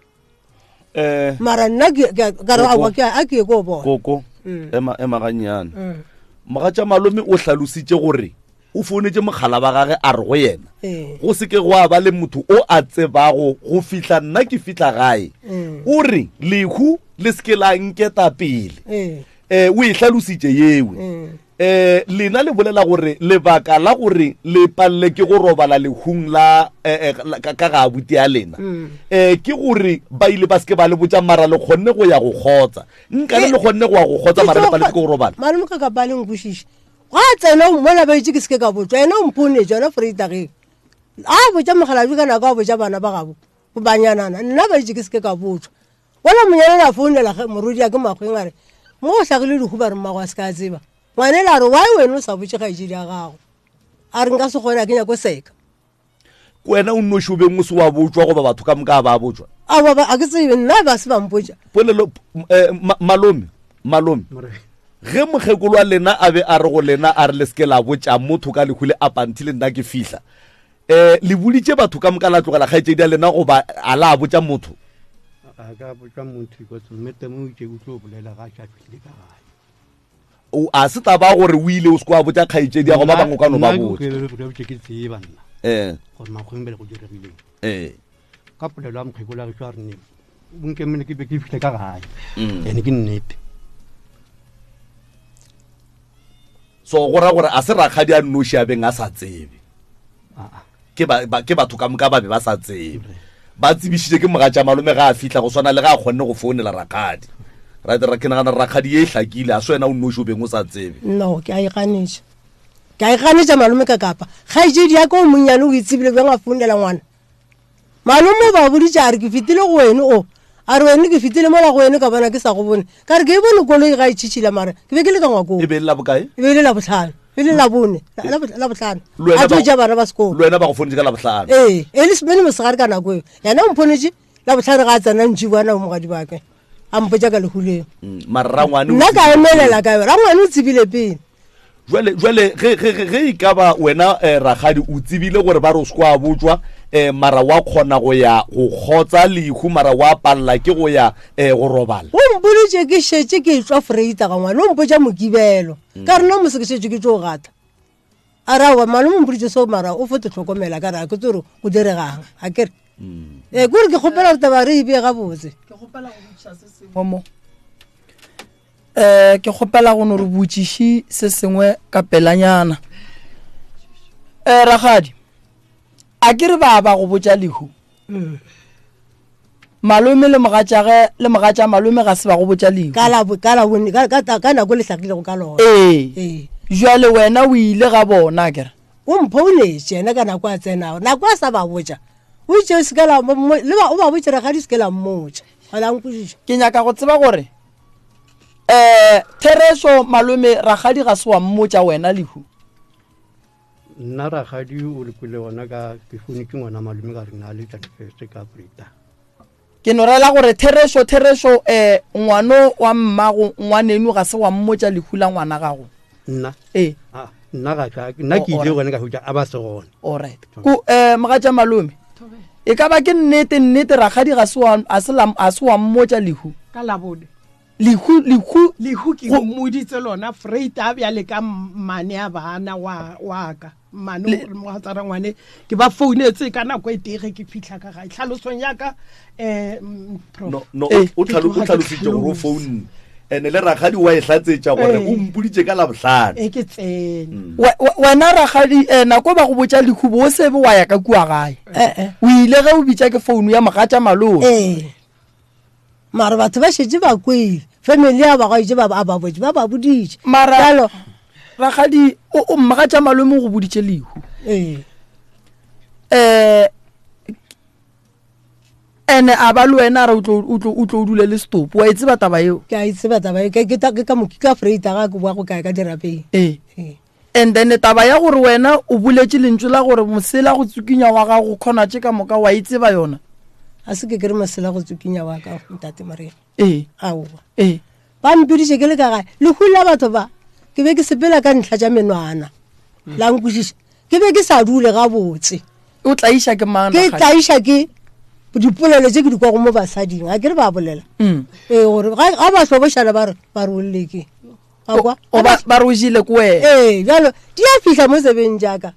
Mara nna ka re, aowa, a ke ye ko bona. Koko, ema gannyane. Mogatša malome o hlalositše gore o founetše mogala ba gage a re go yena, go se ke gwa ba le motho o a tsebago go fihla nna ke fihla gae. O re lehu le se ke la nketa pele. O e hlalositše yewe. Lena le bolela gore lebaka la gore le palle ke go robala lehung la, la, ka, ka ga abuti ya lena, ke gore ba ile ba se ke ba le botša mara le kgonne go ya go kgotsa. Nka le le kgonne go ya go kgotsa mara le paletse ke go robala. Malome ka ka ba le nkwešiše. Ga a tsena o mmola ba itse ke se ke ka botšwa, yena o mponetše yona Freitageng. A botša mogalabi ka nako a botša bana ba gabo, banyanana, nna ba itse ke se ke ka botšwa. Ola monyana a founela morwedi ya ke makgweng a re mo go hlagile lehu ba re mmago a se ka a tseba. Ngwanela a re why wena o sa botše kgaetšedi ya gago? A re nka se kgone a ke nyako seka. Ke wena o nnoši o beng o se wa botšwa goba batho ka moka ba botšwa? Aowa ba a ke tsebe nna ba se ba mpotša. Polelo eh, ma, malome malome ge mokgekolo wa lena a be a re go lena a re le seke la botša motho ka lehu le apanthi le nna ke fihla um le boditše batho ka moka la tlogela kgaetšedi ya lena goba a la botša motho? A ka botša motho because mme temo o itše o tlo bolela ga a sa fihlile ka gae. O a se taba gore o ile o se kwa botša kgaetšedi ya go ba bangwe ka no ba botša. Nna ke ke tseba nna. Eh. Gore makgweng bele go diregileng. Eh. Ka polelo ya mokgekolo a gešo a re ne bonkemene ke be ke fihle ka gae. Ene ke nnete. So go ra gore a se rakgadi a nnoši a beng a sa tsebe. Ke ba, ba, ke batho ka moka ba be ba sa tsebe. Ba tsebišitše ke mogatša malome ga a fihla go swana le ga a kgonne go founela rakgadi. Right, ra, ke nagana rakgadi ye e hlakile, a se wena o nnoši o beng o sa tsebe. No, ke a e ganetša. Ke a e ganetša malome ka kapa. Kgaetšedi ya ka o monnyane o e tsebile bjang a founela ngwana? Malome o ba boditše a re ke fetile go wene o a re wene ke fetile mola go wene ka bona ke sa go bone ka re ke e bone koloi ga e tšhitšhila mara ke be ke le ka ngwakong e be e le la bokae e be e le la bohlano e le labone la bohlano a tlo ja bana ba sekolo le wena ba go fonetše ka la bohlano ee e le semene mosegare ka nako eo yena o mphonetše la bohlano ga a tsena ntši bona mogadi bake a mpotša ka lehuleng mara rangwane nna ka emelela ka rangwane o tsebile pele jwale jwale ge ge ge e ka ba wena eh, rakgadi o tsebile gore ba re o se kwa botšwa eh, mara wa kgona go ya go kgotsa lehu mara wa palela ke go ya eh, go robala o mpoditše ke šetše ke tšwa freita ga ngwana o mpotša mokibelo ka rena mose ke šetše ke tšo gata a re aowa malome o mpoditše seo mara o fo te tlhokomela ka re a ke tse gore go diregang a kere ee kore ke kgopela gore taba re e bee gabotse ke kgopela go botšiša se sengwe mo um ke kgopela go no re botšiši se sengwe ka pelanyana um ragadi a ke re ba ba go botša lehu malome le mogatšage le mogatša malome ga se ba go botša lehu ka la ka la bone ka ka ka nako le hlakilego ka lona ee ee jwale wena o ile ga bona kere o mphounetše yena ka nako a tsenago nako a sa ba botša o itše o se ke la le ba o ba botše rakgadi se ke la mmotša ga la nkwešiša ke nyaka go tseba gore um therešo malome rakgadi ga se wa mmotša wena lehu nna rakgadi o le kwele gona ka ke founetše ngwana malome ka re na le thirty-first ka Preta ke no rela gore therešo therešo um ngwano wa mmago ngwaneno ga se wa mmotša lehu la ngwana gago nna ee ah, nna ga ka nna ke ile gone ka hwetša a ba se gone alright ko um mogatša malome e ka ba ke nnete nnete rakgadi ga se wa a se la a se wa mmotša lehu ka labone lehu lehu lehu ke mmoditse lona freita bjale ka mmane a bana wa wa ka mmane mogatsara ngwane ke ba founetse ka nako e tee ge ke fitlha ka gae tlhalosong ya ka um no no o tlhalositse gore o founne ene le rakgadi wa e hlatsetša gore o mpoditše ka labohlano e ke tsene wena rakgadi um nako ba go botša lekhubo o sebe wa ya ka kua gae o ile ge o bitša ke founu ya mogatša malome ee mara batho ba šetše ba kwele family ya ba gaetše ba ba botše ba ba boditše mara rakgadi o mmagatša malome o go boditše lehu ee um ene a ba le wena a re o tlo o dule le setopo wa e tseba taba eo ke a e tseba taba eo ke ka moki ka freita ga ke boa go kae ka dirapeng ee and then taba ya gore wena o boletše lentšu la gore mosela go tsukinya wa gago kgona tše ka moka wa e tseba yona a se ke ke re mosela go tsukinya wa ka ntate morena ee aowa ee ba mpiditše ke le ka gae lehu la batho ba ke be ke sepela ka ntlha tša menwana la nkwešiša ke be ke sa dule gabotse o tlaiša ke mang ke tlaiša ke dipolelo tše ke di kwago mo basading ga ke re ba bolela mm. ee gore ga ba hlobošana ba re ba re olle ke ba re o jele ko wena ee jalo di a fihla mo tsebeng jaaka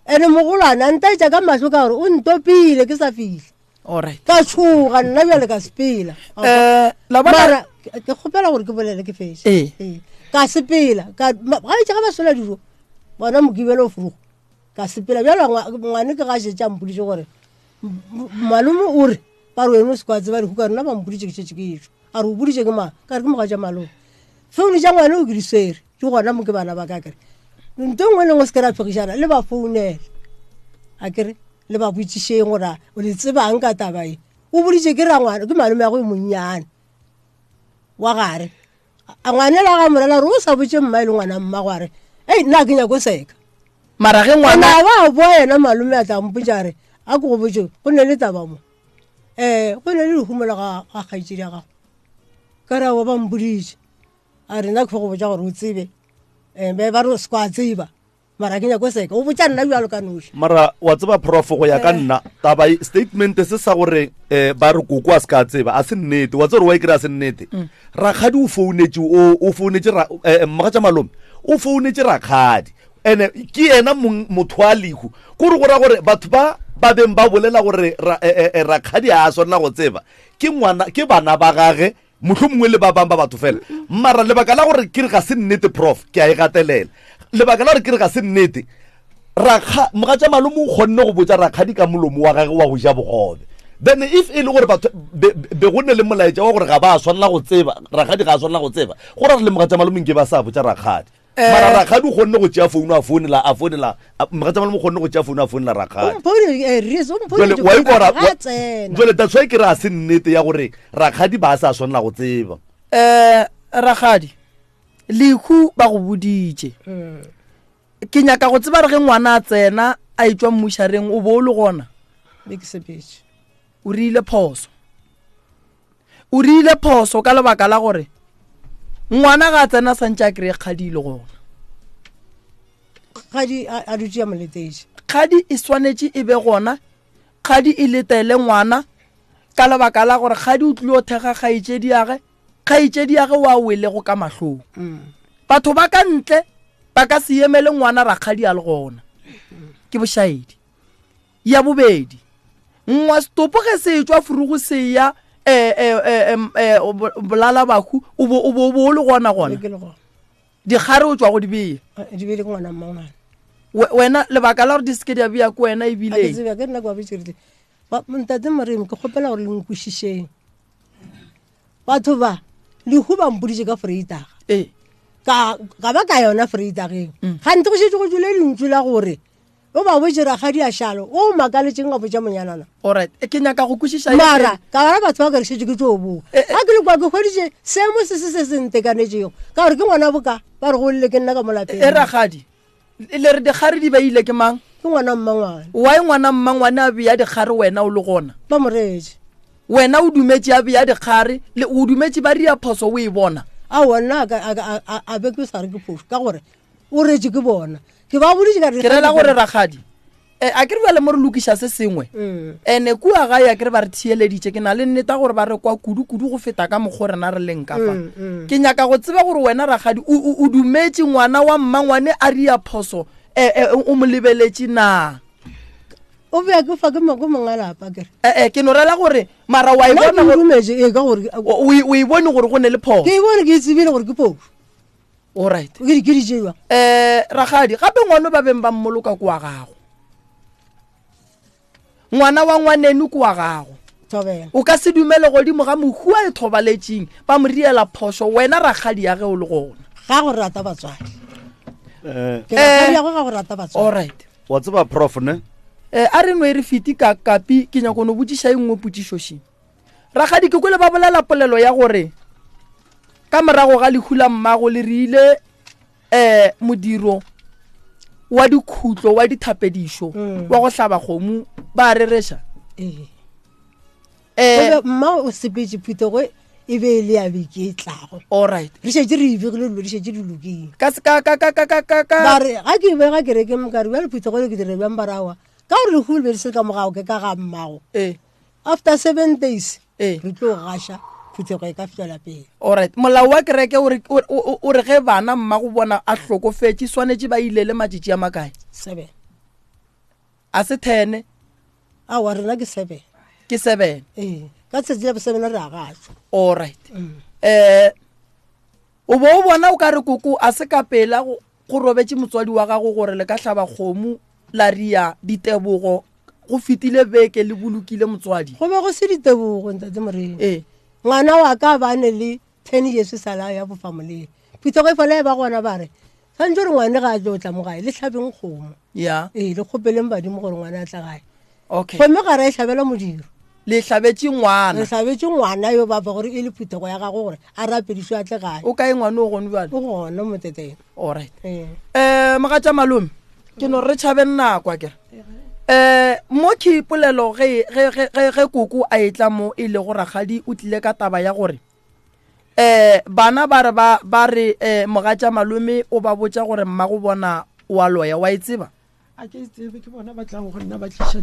ene mogolwane a ntaetša ka mahlo ka gore o ntopile ke sa fihla alright ka tshoga nna bjale ka sepela eh la bona mara ke kgopela gore ke bolele ke fetse ee. ee ka sepela ka ga itse ga ba sola dijo bona mokibelo o furugo ka sepela bjalo ngwane ke ga šetše a mpoditše gore malome o re ba re wena o se kwa tseba lehu ka rena ba mpoditše ke šetše ke ešo a re o boditše ke mang ka re ke mogatša malome founu tša ngwane o ke di swere di gona mo ke bana ba ka kere nto nngwe le nngwe se ke ra phegišana le ba founele a kere le ba botšišeng gore o le tsebang ka taba e. O boditše ke rangwana ke malome ya go monnyane wa gare. A ngwanela ga morela gore o sa botše mma e le ngwana mma gore ei nna ke nyako seka. Mara ge ngwana a ba a boa yena malome a tla mpotša re a ke go botše go ne le taba mo. Go ne le lehumo la ga kgaetšedi ya gago. Ka re aowa ba mpoditše. A re nna ke go botša gore o tsebe. Be ba re o se kwa tseba. Mara ke nyako seka. O botša nna bjalo ka noši. Mara wa tseba prof go ya ka nna taba e, statement se sa gore ba re koko a se ka tseba a se nnete. Wa tseba gore wa e kry-a se nnete. Rakgadi o founetše, o, o founetše ra, mogatša malome o founetše rakgadi. Ene ke yena mong motho wa lehu. Kore go ra gore batho ba ba beng ba bolela gore rakgadi a swanela go tseba ke ngwana, ke bana ba gage mohlomongwe le ba bang ba batho fela. Mara lebaka la gore ke re ga se nnete prof, ke a e gatelela. Lebaka la gore ke re ga se nnete, rakga mogatša malome o kgonne go botša rakgadi ka molomo wa gagwe wa go ja bogobe. Then if e le gore batho be go ne le molaetša wa gore ga ba swanela go tseba, rakgadi ga a swanela go tseba, go ra re le mogatša malome nke ba sa botša rakgadi. Mara rakgadi o kgonne go tšea founu a founela, a founela, mogatša malome o kgonne go tšea founu a founela rakgadi. O mphoune, Reese, o mphoune Jwale, wa ikwa ga ra-, wa-, tsena. jwale that's why ke re a se nnete ya gore rakgadi ba sa swanela go tseba. Rakgadi, lehu ba go boditše. Ke nyaka go tseba re ge ngwana a tsena a etšwa mmušareng o bo o le gona? Be ke sepetše. O rile phoso. O rile phoso ka lebaka la gore ngwana ga a tsena santse a kry-e kgadi e le gona. Kgadi a dutše ya moletetše. Kgadi e swanetše e be gona, kgadi e letele ngwana ka lebaka la gore kgadi o tlile go thekga kgaetšedi ya ge, kgaetšedi ya ge wa welego ka mahlong. Batho ba ka ntle ba ka se emele ngwana rakgadi a le gona. Ke bošaedi. Ya bobedi, ngwa setopo ge se etšwa furugu se ya bolala bahu, o bo, o bo, o bo o le gona gona. Ke le gona. Dikgare o tšwa go di bea. Di beile ke ngwana mmangwana. Wena lebaka la gore di seke di a bea ke wena ebile. A ke tsebe, ke nna ke ba botše ke rile, ba, ntate Moremi, ke kgopela gore le nkwešišeng. Batho ba, lehu ba mpoditše ka Vrydag. Ka, ka ba ka yona Vrydageng. Gante go šetše go tšwele lentšu la gore o ba botše rakgadi a šalo, o makaletšeng a botša monyanana. Alright, ke nyaka go kwešiša ye Mara, pele. ka bona batho ba ka re šetše ke tšo boa. Ga ke le kwa ke hweditše seemo se se se se ntekanetšego, ka gore ke ngwana boka, ba re go lle ke nna ka mo lapeng. E rakgadi, le re dikgare di beile ke mang? Ke ngwana mmangwane. Why ngwana mmangwane a bea dikgare wena o le gona? Ba mo reetše. Wena o dumetše a bea dikgare, le o dumetše ba ria phoso o e bona? Aowa, nna a be ke sa re ke phoso, ka gore o retše ke bona. Ke ba boditše ka re Ke rela gore rakgadi, a ke re bjale mo re lokiša se sengwe. Ene kua gae a ke re ba re theeleditše, ke na le nneta gore ba re kwa kudu-kudu go feta ka mokgwa rena re leng ka fa. Ke nyaka go tseba gore wena rakgadi o dumetše ngwana wa mmangwane a ria phoso, o mo lebeletše na? O bea ke fa ke ke monga lapa ke re. Ke no rela gore mara wa e Nna bona ke gore dumetše, ee, ka gore O e bone gore go ne le phoso. Ke e bone, ke e tsebile gore ke phoso. Alright. Ke di, ke di tšewa. Rakgadi, gape ngwana ba beng ba mmoloka ke wa gago. Ngwana wa ngwaneno ke wa gago. Thobela. O ka se dumele godimo ga mohu a e thobaletšeng, ba mo riela phošo, wena rakgadi ya ge o le gona. Ga go rata batswadi. Ke rakgadi ya go ga go rata batswadi. Alright. Wa tseba prof ne? A re nwe re fete ka kapi, ke nyako no botšiša e nngwe potšišo še. Rakgadi, ke kwele ba bolela polelo ya gore ka morago ga lehu la mmago le rile modiro wa dikhutlo wa dithapedišo wa go hlaba kgomo ba rereša. Gobe mma o sepetše phuthego e be e le ya beke e tlago. Alright. Re šetše re e begile dilo di šetše di lokile. Ka se, ka, ka, ka, ka, ka, ka, ka. Ba re, ga ke bega kerekeng ka re, bjale phuthego e ke dire bjang ba re aowa. Ka gore lehu le be le se ka morago ke ka ga mmago. After 7 days, re tlo gaša phuthego e ka fihlela pele. Alright, molao wa kereke o re, o, o, o re ge bana mma go bona a hlokofetše swanetše ba ilele matšatši a makae? 7. A se 10? Aowa, rena ke 7. Ke 7. Ee, ka tsatsi la bo 7 re a gašwa. Alright. O bo o bona o ka re koko a se ka pela go robetše motswadi wa gago gore le ka hlaba kgomo la ria ditebogo go fetile beke le bolokile motswadi. Go be go se ditebogo ntate Moremi. Ngwana wa ka ba ne le 10 years sa la ya bofa moleng. Phuthego e fela e ba gona ba re santse gore ngwane ga a tlo tla mo gae le hlabeng kgomo. Ee, le kgopeleng badimo gore ngwana a tla gae. Gomme ga ra e hlabela modiro. Le hlabetše ngwana. Re hlabetše ngwana yo ba gore e le phuthego ya gagwe gore a rapedišwe a tle gae. O kae ngwana o gone bjale? O gona moteteng. Alright. Eh mogatša malome ke no re tšhabeng nako akere. Eh mo ke polelo ge ge ge ge koko a etla mo e le go rakgadi o tlile ka taba ya gore eh bana ba re ba ba re eh mogatša malome o ba botša gore mmago bona o a loya wa e tseba. A ke tsebe ke bona ba tlang go nna ba tliša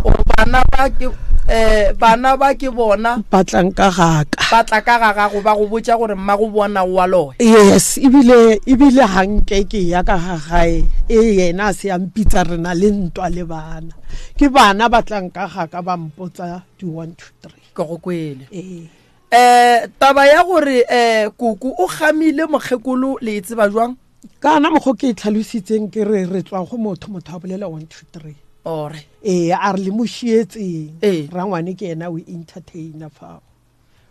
o bana ba ke eh bana ba ke bona ba tlang ka gaka ba tla ka ga gago ba go botša gore mma go bona o a loya yes ebile ebile ga nke ke ya ka ga gae e yena a se a mpitsa re na le ntwa le bana ke bana ba tlang ka gaka ba mpotsa di 1 2 3 ke go kwele ee eh taba ya gore eh koko o gamile mokgekolo le e tseba jwang Kana mokgo ke e tlhalositseng ke re re tswa go motho motho a bolela 1 2 3 ore ee a re le mo šietseng Ee. rangwane ke yena o entertainer fao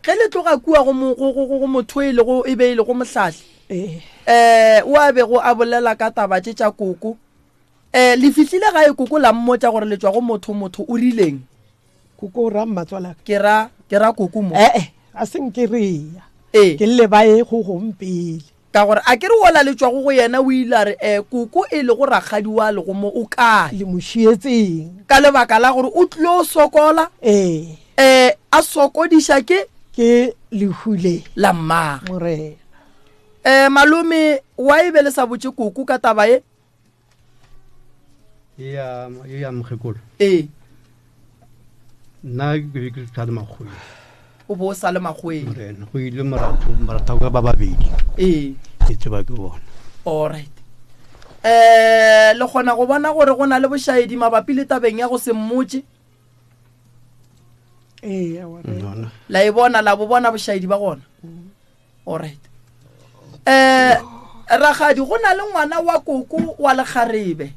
ge le tloga kua go mo- go- go- go motho e lego e be e le go mohlahli ee eh o a bego a bolela ka taba tše tša koko eh le fihlile gae koko la mmotša gore le tšwa go motho motho o rileng koko o ra mmatswalaka ke ra ke ra koko mo ee a se nke re ya ee ke lle ba ye go gong pele Ka gore a ke re wola le tšwago go yena o ile a re, E, koko e lego rakgadi wa legomo o kae? Le mo šietseng. Ka lebaka la gore o tlilo sokola. Ee. E, a sokodiša ke. Ke lehu le. La mmagwe. Morena. E, malome, wa e be le sa botše koko ka taba ye? Ya ya mokgekolo. Ee. Nna ke be ke sa le makgweng. O bo o sa le makgweng. Morena, go ile moratho moratho ka ba babedi. Ee. Ke tseba ke bona. All right. Eh le kgona go bona gore go na le bošaedi mabapi le tabeng ya go se mmotše? Ee, La e bona la bo bona bošaedi ba gona? Alright. Eh ragadi go na le ngwana wa koko wa lekgarebe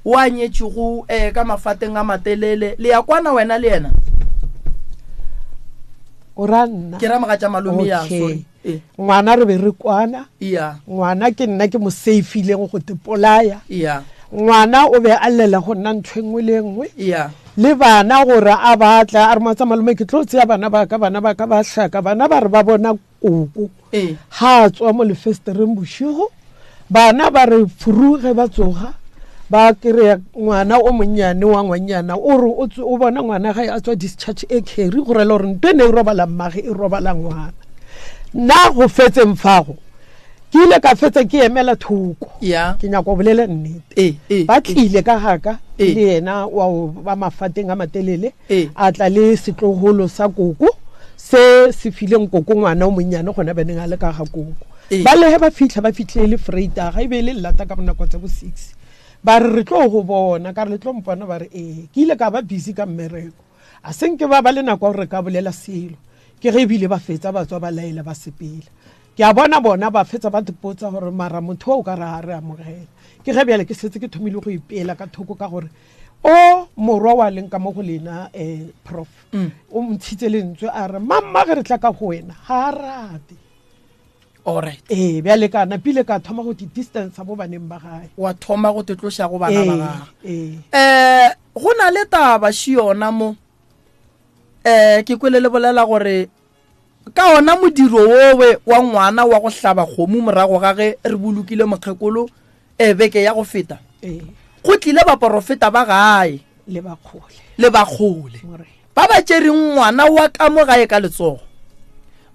wa nyetšego eh ka mafateng a matelele le ya kwana wena le yena o ra nna ke ra mogatša malome ya sorry eh. ngwana re be re kwana iya ngwana ke nna ke mo safileng go te polaya iya ngwana o be a llela go nna ntho e nngwe le e nngwe iya le bana gore a batla a re moatsa malome ke tlo tseya bana ba ka bana ba ka ba hlaka bana ba re ba bona koko ee. ga a tswa mo lefestereng bošego bana ba re furuge ba tsoga ba kry-a ngwana o monnyane wa ngwannyana o re o bona ngwana gae a tswa discharge e carry go rela gore nto e ne e robala mmage e robala ngwana nna go fetseng fago ke ile ka fetsa ke emela thoko yeah. ke nyaka go bolela nnete e, e, ba tlile ka gaka e. le yena wa ba mafateng a matelele e. a tla le setlogolo sa koko se se fileng koko ngwana o monnyane gona beneng a le ka ga koko e. ba lege ba fitlha ba fitlhile le freitaga e be e le llata ka bonako tsa bo six ba re re tlo go bona ka re le tlo mpona ba re ee ke ile ka ba busy ka mmereko a senke ba ba le nako ya gore re ka bolela selo ke ge ebile ba fetsa ba tswa ba laela ba sepela Ke a bona bona ba fetsa ba mpotsa gore mara motho o ka re a re amogela. Ke ge bjale ke setse ke thomile go ipeela ka thoko ka gore o morwa wa leng ka mo go lena um prof mm. o ntshitse lentswe a re mamma ge re tla ka go wena ga a rate alright ee bjale ka napile ka thoma go di-distance bo baneng ba gae wa thoma go tetloša go bana ba gage ee um go na le taba še yona mo um ke kwele le bolela gore Ka ona modiro wowe wa ngwana wa go hlaba kgomo morago ga ge re bolokile mokgekolo e beke ya go feta, go tlile baporofeta ba gae le bakgole le bakgole ba ba tšereng ngwana wa ka mo gae ka letsogo.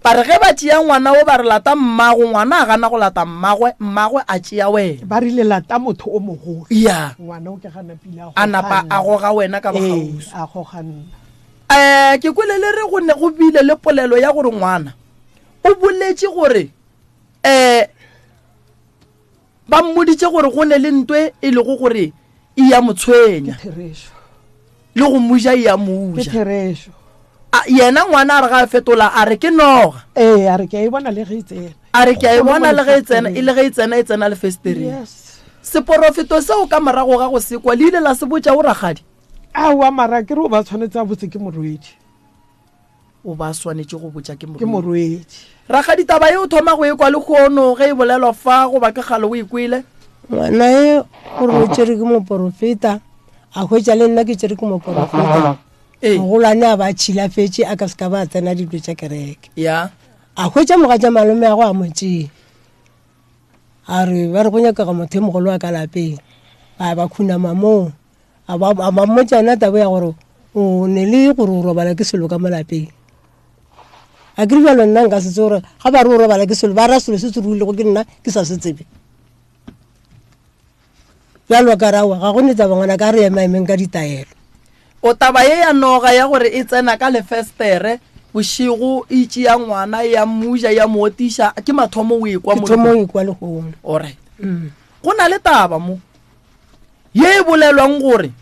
Ba re ge ba tšea ngwana wo ba re lata mmago, ngwana a gana go lata mmagwe, mmagwe a tšea wena. Ba rile lata motho o mogolo. Ya. Ngwana o ke ga napile a A napa a goga wena ka bokgauswi. Ee, a goga nna. Um ke kwele le re go ne go bile le polelo ya gore ngwana o boletše gore um ba mmoditše gore go ne le ntwe e lego gore e ya mo tshwenya le go moja e ya moja yena ngwana a re ga a fetola a re ke noga ee a re ke a e bona le ge e tsena a re ke a e bona le ge e tsena e le ge e tsena e tsena lefestereng seporofeto seo ka morago ga go sekwa le ile la se botša o rakgadi Aowa mara ke re o ba tshwanetse a botse ke morwedi. O ba swanetše go botša ke morwedi. Ke morwedi. Rakgadi taba ye o thoma go e kwa lehono ge e bolelwa fa goba ke kgale o e kwele? Ngwana e gore o tšere ke moporofeta a hwetša le nna ke tšere ke moporofeta. Ee. Mogolwane a ba tšhilafetše a ka se ka ba tsena dilo tša kereke. Ya. A hwetša mogatša malome a go a mo tšea. A re ba re go nyakega motho e mogolo wa ka lapeng. Ba ba khunama moo. A ba a ba mmotša yona taba ya gore o ne le gore o robala ke selo ka mo lapeng. A ke re bjalo nna nka se tsebe gore ga ba re o robala ke selo ba ra selo se se ruilego ke nna ke sa se tsebe. Bjalo ka ra wa ga go ne taba ngwana ka re ema emeng ka ditaelo. O taba ye ya noga ya gore e tsena ka lefestere bošego e tšea ngwana ya mmuja ya mo otiša ke mathomo o ekwa mo. Ke thomo ekwa lehono. Alright. Mm. Go na le taba mo ye e bolelwang gore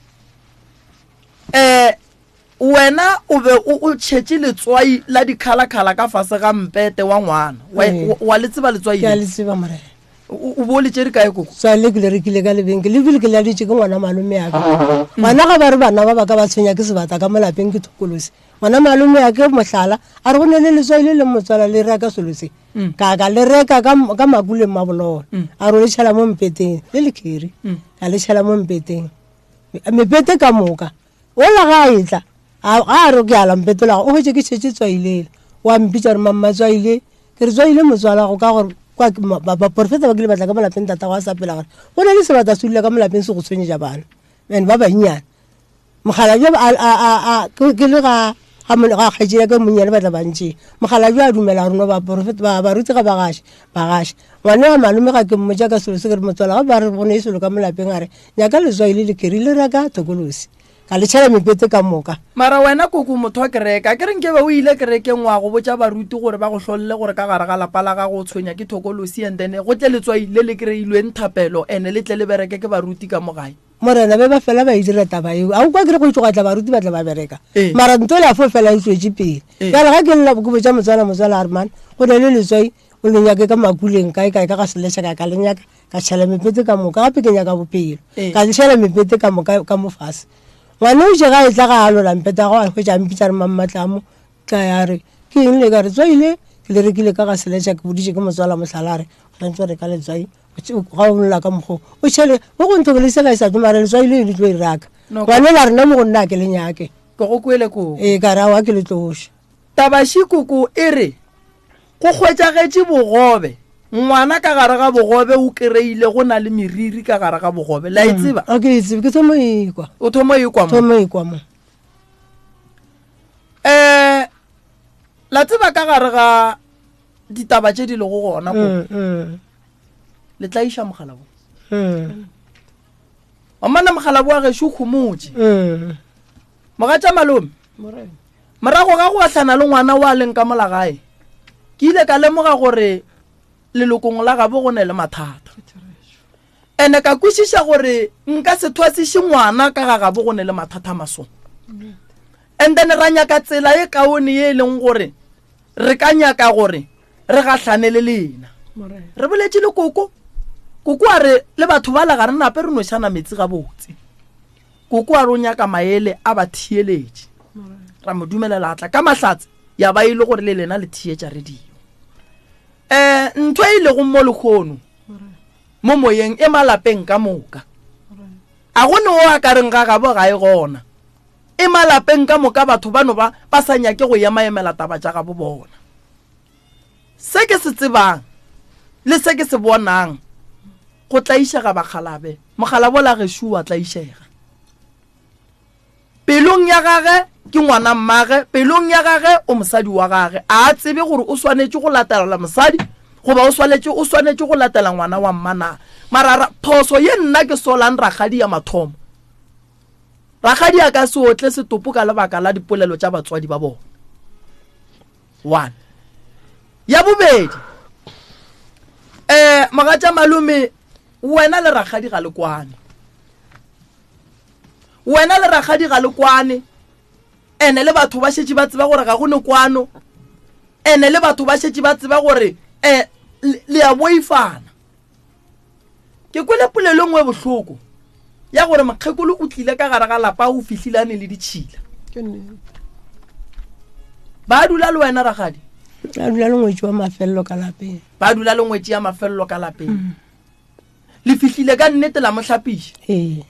eh wena o be o tšhetše letswai la dikhalakhala ka fase ga mpete wa ngwana wa le tseba letswai ke a le tseba morena o bo le tšere kae koko tswai le ke le rekile ka lebenke le bile ke laletše ke ngwana malome ya ka ngwana ga ba re bana ba ba ka ba tshwenya ke sebata ka mo lapeng ke thokolosi ngwana malome ya ke mohlala a re go ne le letswai le leng motswala le reka selo se mm. ka ka le reka ka makuleng mabololo mm. a re o le tšhela mo mpeteng le lekheri mm. ka le tšhela mo mpeteng mepete ka moka Ola ga a etla, a ga a re ke ala mpetola o hwetše ke šetše tswailela. Wa mpitša gore mamma tswaile, ke re tswaile motswala go ka gore kwa baporofeta ba kile batla ka molapeng tata go a sa pela gore go na le sebata se dula ka molapeng se go tshwenyetša bana and ba bannyane. Mokgalabje a ke le ga ga kgaetšedi ya ka monnyane ba tla ba ntšea. Mokgalabje a dumela gore no baporofeta ba baruti ga ba gaše ba gaše. Ngwana wa malome ga ke mmotša ka selo se ke re motswala ga ba re go ne selo ka molapeng a re nyaka letswai le lekeri le reka thokolosi ka le tšhela mepete ka moka. Mara wena koko motho wa kereke a ke re nkebe o ile kerekeng wa go botša baruti gore ba go hlolle gore ka gare ga lapa la gago o tshwenya ke thokolosi and then go tle letswai le le kreilweng thapelo and le tle le bereke ke baruti ka mo gae. Morena be ba fela ba e dira taba eo a o kwa ke re go itse go tla baruti ba tla ba bereka mara nto le a fo fela e tswetse pele bjale ga ke lla ke botša motswala motswala a re man go ne le letswai o le nyake ka makuleng kae kae ka ga seleša ka ka le nyaka ka tšhela mepete ka moka gape ke nyaka bophelo ka le tšhela mepete ka moka ka mo fase ngwane o je ga e tla ga a lola mpete go a hwetša mpitsa re mammatlamo tla ya re ke eng le ka re tswaile ke le rekile ka ga seleša ke boditše ke motswala mohlala re o tshwanetse re ka letswai ga o lla ka mokgo o tšhele mo go ntho le se ga e sa tlo mara letswai le le tlo e raka ngwane la rena mo go nna ke le nyake ke go kwele koko ee ka ra wa ke le tloša tabaši koko e re go hwetšagetše bogobe ngwana ka gare ga bogobe o kry-ile go na le meriri ka gare ga bogobe la e mm. tseba a ke e tsebe ke thomo e kwa o thomo e kwa mo thomo e kwa mo eh la tseba ka gare ga ditaba tše di lego gona ko mm, mm. le tla iša mogala bo mm. omana mogala bo wa gešo o khomotše mogatša malome morago ga go ahlana le ngwana wa leng ka mola gae ke ile ka lemoga gore lelokong la gabo go ne le mathata ene ka kwešiša gore nka se thwasiše ngwana ka ga gabo go ne le mathata masong and then ra nyaka tsela e kaone ye e leng gore re ka nyaka gore re gahlane le lena re boletše le koko koko a re le batho ba le ga re nape re nošana metsi gabotse koko a re o nyaka maele a ba theeletše ra mo dumelela a tla ka mahlatse ya ba e le gore le lena le theetša radio um ntho e lego mo lekgono mo moyeng e malapeng ka moka a go ne o a ka reng ga gabo ga e gona E malapeng ka moka batho bano ba ba sa nyake go emaemela taba tša gabo bona. Se ke se tsebang le se ke se bonang go tlaišega bakgalabe, mokgalabo la gešo wa tlaišega. Pelong ya gage ke ngwana mmage, pelong ya gage o mosadi wa gage. A a tsebe gore o swanetše go latela mosadi goba o swanetše o swanetše go latela ngwana wa mma na. Mara phoso ye nna ke solang rakgadi ya mathomo Rakgadi a ka se otle setopo ka lebaka la dipolelo tša batswadi ba bona. One. Ya bobedi, um mogatša malome wena le rakgadi ga le kwane. Wena le rakgadi ga le kwane ene le batho ba šetše ba tseba gore ga go ne kwano ene le batho ba šetše ba tseba gore um le a boifana. Ke kwele polelo e nngwe bohloko ya gore mokgekolo o tlile ka gare ga lapa o fihlile a ne le ditšhila. Ba dula le wena ragadi? Ba dula le ngwetši wa mafelelo ka lapeng. Ba dula le ngwetši ya mafelelo ka lapeng. Mm. Le fihlile ka nnete la mo hlapiša? Ee.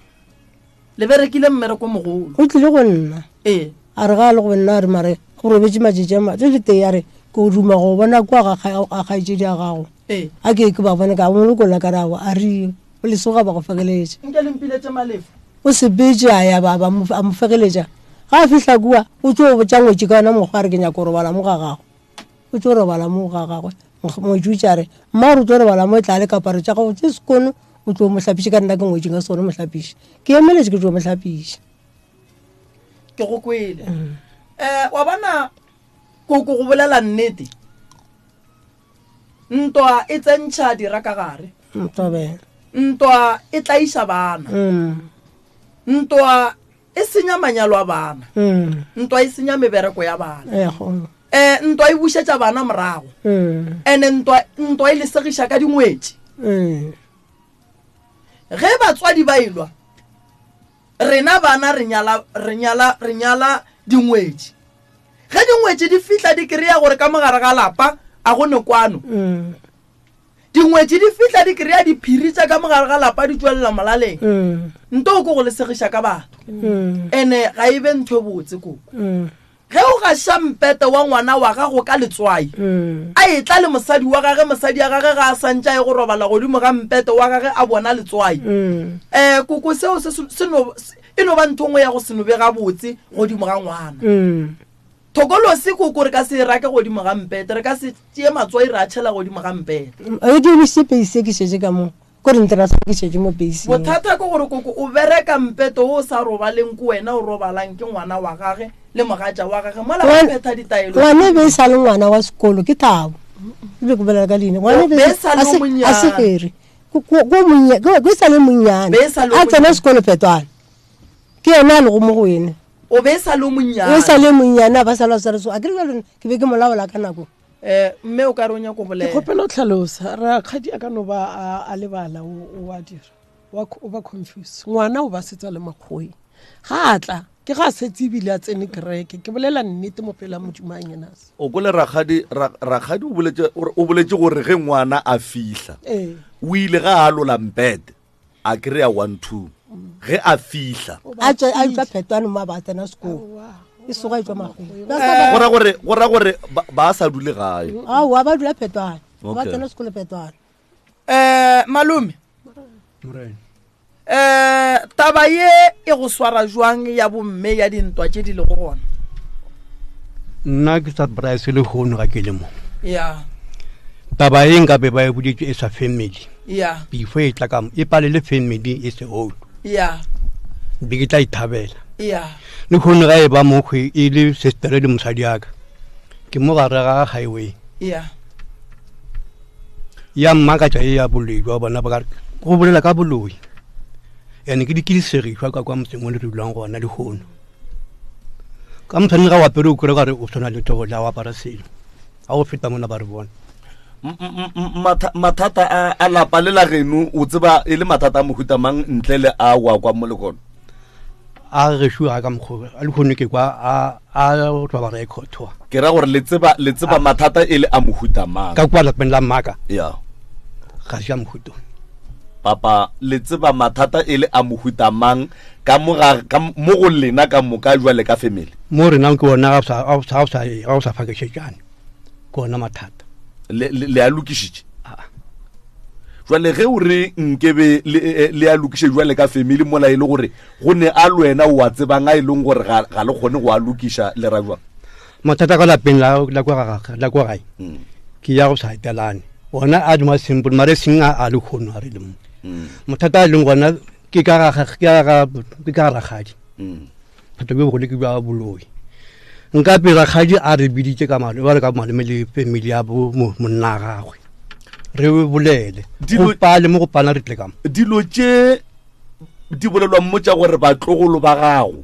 Le berekile mmereko mogolo. O tlile go nna. Ee. A re ga a le go nna a re mare go robetše matšatši a ma le letee a re ke o duma go bona kua ga ga kgaetšedi ya gago. Ee. A ke ke ba bone ka mo lokolla ka re aowa a re o lesoga ba go fegeletša. Nke le mpiletše Malefo. O sepetše a ya ba ba mo a mo fegeletša. Ga a fihla kua o tšo botša ngwetši ka yona mokgwa a re ke nyaka go robala mo ga gago. O tšo robala mo ga gagwe. Ngwetši o itše a re mma o re o tlo robala mo e tla le kaparo tša gago tše sekono o tlo mo hlapiše ka nna ke ngwetši nka se kgone mo hlapiša. Ke emeletše ke tlo mo hlapiša. Ke go kwele. Um wa bona koko go bolela nnete ntwa e tsentšha dira ka gare. Ntobela. Ntwa e tlaiša bana. Ntwa e senya manyalo a bana. Ntwa e senya mebereko ya bana. Ego. Eh ntwa e bušetša bana morago. Ene ntwa ntwa e lesegiša ka dingwetši. Ge batswadi ba elwa Rena bana re nyala, re nyala, re nyala dingwetši. Ge dingwetši di fihla di kry-a gore ka mogare ga lapa a go ne kwano. Mm. Dingwetši di fihla di kry-a diphiri tša ka mogare ga lapa di tšwelela molaleng. Mm. Nto o ko go le segiša ka batho. Mm. Ene ga e be ntho e botse koko. Mm. Ge o gaša mpete wa ngwana wa gago ka letswai, a etla le mosadi wa gage, mosadi ya gage ga a sa ntše a ye go robala godimo ga mpete wa gage a bona letswai. Um koko seo se, se no, e no ba ntho nngwe ya go se no be gabotse godimo ga ngwana. Thokolosi koko re ka se e rake godimo ga mpete, re ka se tšee matswai ra tšhela godimo ga mpete. E dirišitše peisi e ke šetše ka mo. Ko re ntira sa ke šetše mo beising. Bothata ke gore koko o bereka mpeto wo o sa robaleng ke wena o robalang ke ngwana wa gage le mogatša wa gage mola ba phetha ditaelo. Ngwana e be e sa le ngwana wa sekolo ke Thabo. E be ke bolela ka leina. Ngwana e be e sa le monnyane. A se gere. Ko e sa le monnyane. A tsena sekolo Petwana. Ke yena a lego mo go ene. O be e sa le monnyane. O e sa le monnyane a ba sa le sa le so. A ke re ke be ke molaola ka nako. Eh, mme o ka re o nyako bolela. Ke kgopela go tlhalosa rakgadi a ka no ba a, a lebala o, o a dira wa, o ba confuse ngwana o ba setsa le makgoweng ga a tla ke ga a setse ebile a tsene kereke ke bolela nnete mo pela modimo a nyenase o kwele rakgadi ra, rakgadi o boletše o boletše gore ge ngwana a fihla ee o ile ga a lola mpete a kry-a 1 2 ge a fihla a tswa a tswa phetwane mo a ba tsena sekolo e soga e tswa magweng go ra gore go ra gore ba sa dule gae aowa ba dula phetwane ba tsena sekolo phetwane um malome um taba ye e go swara jwang ya bomme ya dintwa tše di lego gona nna ke surprise le hono ga ke le mo ya taba e nka be ba e boditse e sa family ya before e tla ka e palele family e se old ya be ke tla ithabela ya le hono ga e ba mokgwe e le sestere le mosadi yaka ke mo gare ga highway ya ya mmakatša e ya boloi jwa bona ba go bolela ka boloi ene ke dikidisegišwa ka kwa motseng o le re dulang gona lehono ka motshwaneng ga o apere o kry kare o tshwana le thogo la o apara selo ga o feta mona ba re bona mathata a lapa le la geno o tseba e le mathata a mohuta mang ntle le a wa kwa mo lekono a gešo ga ka mokgwa a lekgono ke kwa a a roba record ke ra gore le tseba le tseba mathata e le a mohuta mang ka kwa lapeng la mmaka ya ga se a mohuta papa le tseba mathata e le a mohuta mang ka mo ga ka mo go lena ka moka jwale ka family mo rena ke ona ga o sa ga o sa fakešetšane ke ona mathata le le a lokišitše jwale ge o re nkebe le e, le a lokiše jwale ka family mola e le gore go ne a le wena o a tsebang a e leng gore ga ga le kgone go a lokiša le ra jwang mathata ka lapeng la la kwa ga la kwa gae mm. ke ya go sa etelane ona a duma simple mare seng a a le kgono a re le mo mm. mathata a leng gona ke ka ga ke ga ke ka rakgadi mm. Bothata bjo bogolo ke bja boloi. Nka pe rakgadi a re biditše ka malo, ba re ka malome le family ya bo monna gagwe. Re bolele. Go pale mo go pana re tle ka mo. Dilo tše di bolelwang mo tša gore batlogolo ba gago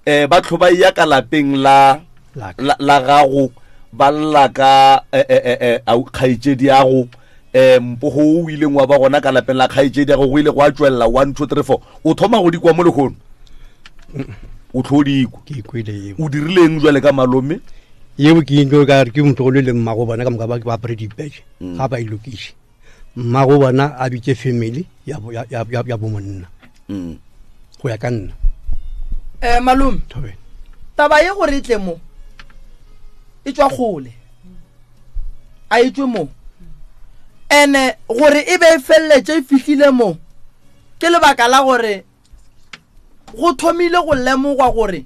um ba tlho ba ya ka lapeng la la gago ba lla ka eh, eh, eh, kgaetšedi yago um mpogo o ileng wa ba gona ka lapeng la kgaetšedi yago go ile go a tšwelela 1 2 3 4 o thoma go di kwa mo lehono o tlho di kwa ke kwele yeo o dirileng jwale ka malome yeo ke ntlo ka re ke motlogolo le mmago bona ka moka ba ba apere dipetše mm. ga ba e lokiše mmago bona a bitse family ya ya ya bo monna mm. go ya ka nna eh malome Taba ye gore e tle mo e tšwa kgole, a e tšwe mo, ene gore e be e feleletše e fihlile mo ke lebaka la gore go thomile go lemogwa gore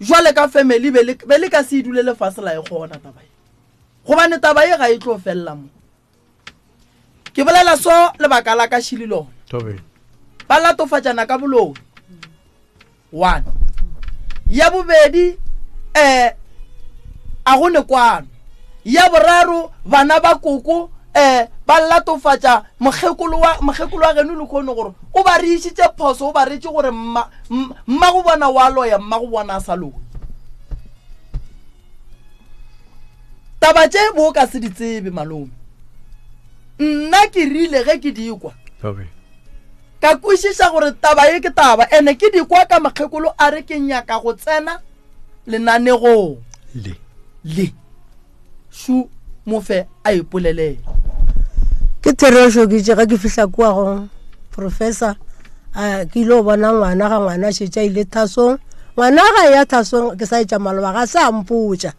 jwale ka family be le ka se e dule lefase la e kgona taba ye, gobane taba ye ga e tlo felela mo. Ke bolela so lebaka la ka šili lona. Ba latofatšana ka boloi. One. Ya bobedi eh a go ne kwano. Ya boraro bana ba koko eh ba latofatša mokgekolo wa mokgekolo wa geno lekgono gore o ba re išitše phoso, o ba retše gore mma mma go bona wa loya, mma go bona a sa loye. Taba tše bo ka se di tsebe malome. Nna ke rile ge ke di kwa ka kwešiša gore taba ye ke taba ene ke di kwa ka mokgekolo a re ke nyaka go tsena lenanegong le le šu mofe a ipolelele. Ke therešo ke itše ga ke fihla kua go professor a ke ile go bona ngwana ga ngwana a šetše a ile thasong ngwana ga ya thasong ke sa etša maloba ga se a mpotša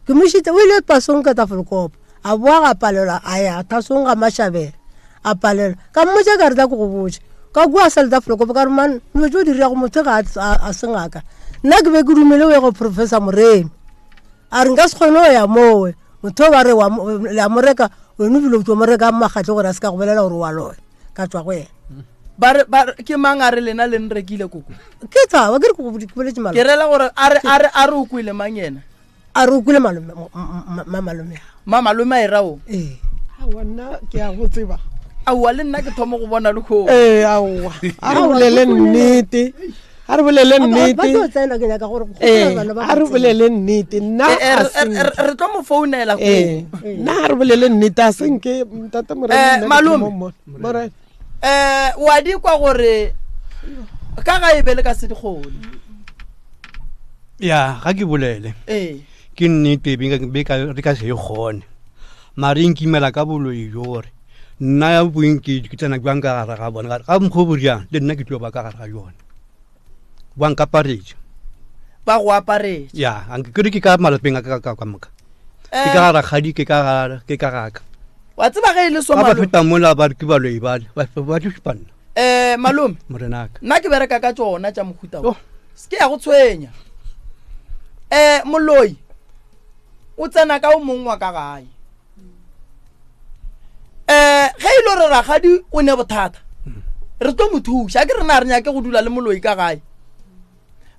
ke mošitse o ile pasong ka tafolkopo a boa ga palelwa a ya thasong ga mashabela a palelwa ka mmotša ka re tla ke go botša ka kua sa le tafolkopo ka re man dilo tse o di dirago motho ga a se ngaka nna ke be ke dumele o ye go professor Moremi a re nka se kgone go ya mowe motho ba re le a mo reka wena ebile o tlo mo reka magatlo gore a se ka go bolela gore wa loya ka tswa go yena ba re ba ke mang a re lena le nrekile koko ke tsaba ke re ke boletse malome ke rela gore a re a re a re o kwele mang yena a re o kwele malome ma malome ma malome a era o ee aowa nna ke a go tseba aowa le nna ke thoma go bona le kgoo ee aowa a re bolele nnete a re bolele nnete ee a re bolele nnete nna eh, eh, re tlo mo founela ee nna a re bolele nnete a senke ntate morena malome um wa di kwa gore ka ga e be le ka se dikgone ya ga ke bolele ee ke nnete be re ka se e kgone mare e nkimela ka boloi jo gore nna ya boeng ke tsena jwang ka gare ga bona ga mokgwa o boriang le nna ke tlo ba ka gare ga yone ba nkaparetša ba go aparetša ya ke re ke ka malapeng a ka ka moka ke ka ga rakgadi ke ka ga ke ka gaka wa tseba ge e le so ba feta mola ba ke baloi bale ba tlo šupa nna um malome morenaka nna ke bereka ka tsona tša mohuta o se ke ya go tshwenya um moloi o tsena ka o mongwe wa ka gae um ge e le gore rakgadi o ne bothata re tlo mo thuša ke rena re nyake go dula le moloi ka gae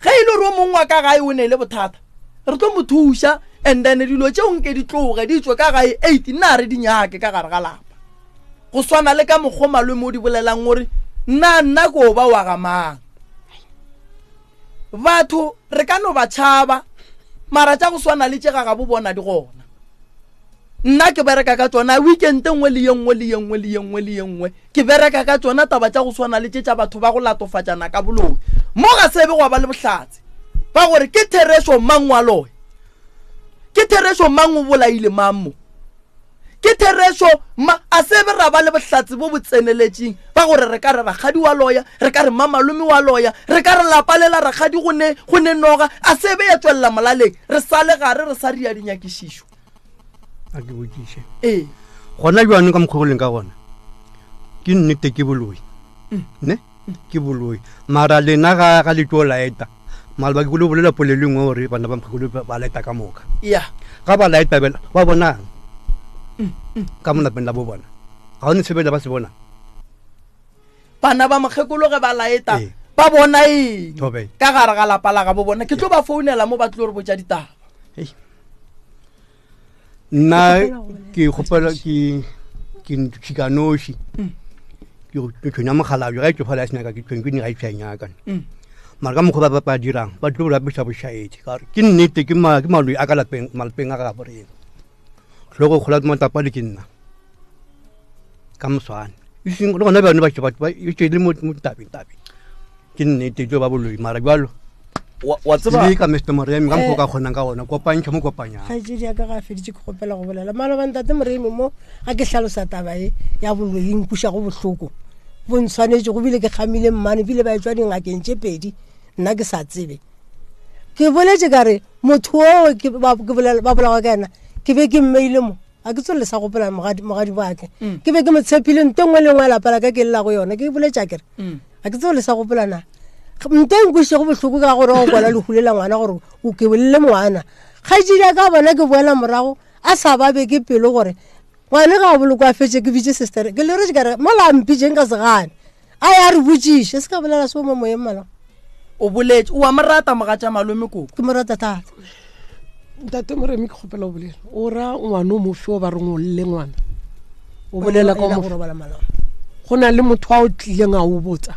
ge e le gore o mongwe wa ka gae o ne le bothata re tlo mo thuša and then dilo tšeo nke di tloge di tswe ka gae eight nna re di nyake ka gare ga lapa go swana le ka mokgwa malome o di bolelang gore nna nna ko ba wa ga mang batho re ka no ba tšhaba mara tša go swana le tše ga gabo bona di gona nna ke bereka ka tsona weekend e nngwe le ye nngwe le ye nngwe le ye nngwe le ye nngwe ke bereka ka tsona taba tša go swana le tše tša batho ba go latofatšana ka boloi mo ga sebe gwa ba le bohlatse ba gore ke therešo mang wa loya ke therešo mang o bolaile mang mo Ke therešo, ma, a se be ra ba le bohlatse bo bo tseneletšeng ba gore re ka re rakgadi wa loya, re ka re mmamalome wa loya, re ka re lapa le la rakgadi go ne, go ne noga, a se be ya tšwelela molaleng, re sa le gare re sa ria dinyakišišo. A ke botšiše. Ee. Gona bjano ka mokgwa go leng ka gona, ke nnete ke boloi. Ne? Ke boloi. Mara lena ga, ga le tlo laeta. Maloba ke kolo bolela polelo e nngwe gore bana ba mokgekolo ba laeta ka moka. Ya. Ga ba laeta bela ba bonang ka mo lapeng la bo bona. Ga o ne sebele ba se bona. Bana ba mokgekolo ge ba laeta Ee. ba bona eng Thobe. ka gare ga lapa la gabo bona. Ke tlo ba founela mo ba tlo re botša ditaba. Hei. Nna ke kgopela ke ke tšhikanoši. Ke ke tshwenya mokgalabje ga e tsofala ya senyaka ke tshwenya ke ga e tshwenyaka. Mara ka mokgwa ba ba dirang ba tlo rapisa bošaedi ka gore ke nnete ke ma ke maloi a ka lapeng malapeng a gabo rena. Hlogo kgola matapa le ke nna. Ka moswane. E seng le gona bjano ba ba e tšwele mo mo tabeng tabeng. Ke nnete tlo ba boloi mara jwalo wa tseba le ka Mr Moremi ka mokgwa o ka kgonang ka gona kopantšha mo kopanyang kgaetšedi ya ka ga a feditše ke kgopela go bolela maloba ntate Moremi mo ga ke hlalosa taba e ya boloi e nkušago bohloko bo ntshwanetše go bile ke kgamile mmane bile ba etšwa dingakeng tše pedi nna ke sa tsebe. Ke boletše ka re motho oo ke ba ke bolela ba bolawa ka yena ke be ke mmeile mo a ke tswelele sa gopola mogadi mogadi wake mm. ke be ke mo tshepile nto nngwe le nngwe ya lapa la ka ke lela go yona ke boletša kere mm. a ke tswelele sa gopola na nto e nkwišego bohloko ka gore o kwala lehu le la ngwana gore o ke bolele ngwana kgaetšedi ya ka bona ke boela morago a sa ba be ke pelo gore ngwane ga o boloko a fetse ke bitse sister ke le retse kare mola a mpitseng ka segane a ya re botšiše se ka bolela seo mo moyeng mala o boletše o a mo rata mogatša malome koko ke mo rata thata ntate moremi ke kgopela o bolela o ra ngwana o mofe o ba reng o lle ngwana o bolela ka go robala malao go na le motho a o tlileng a o botsa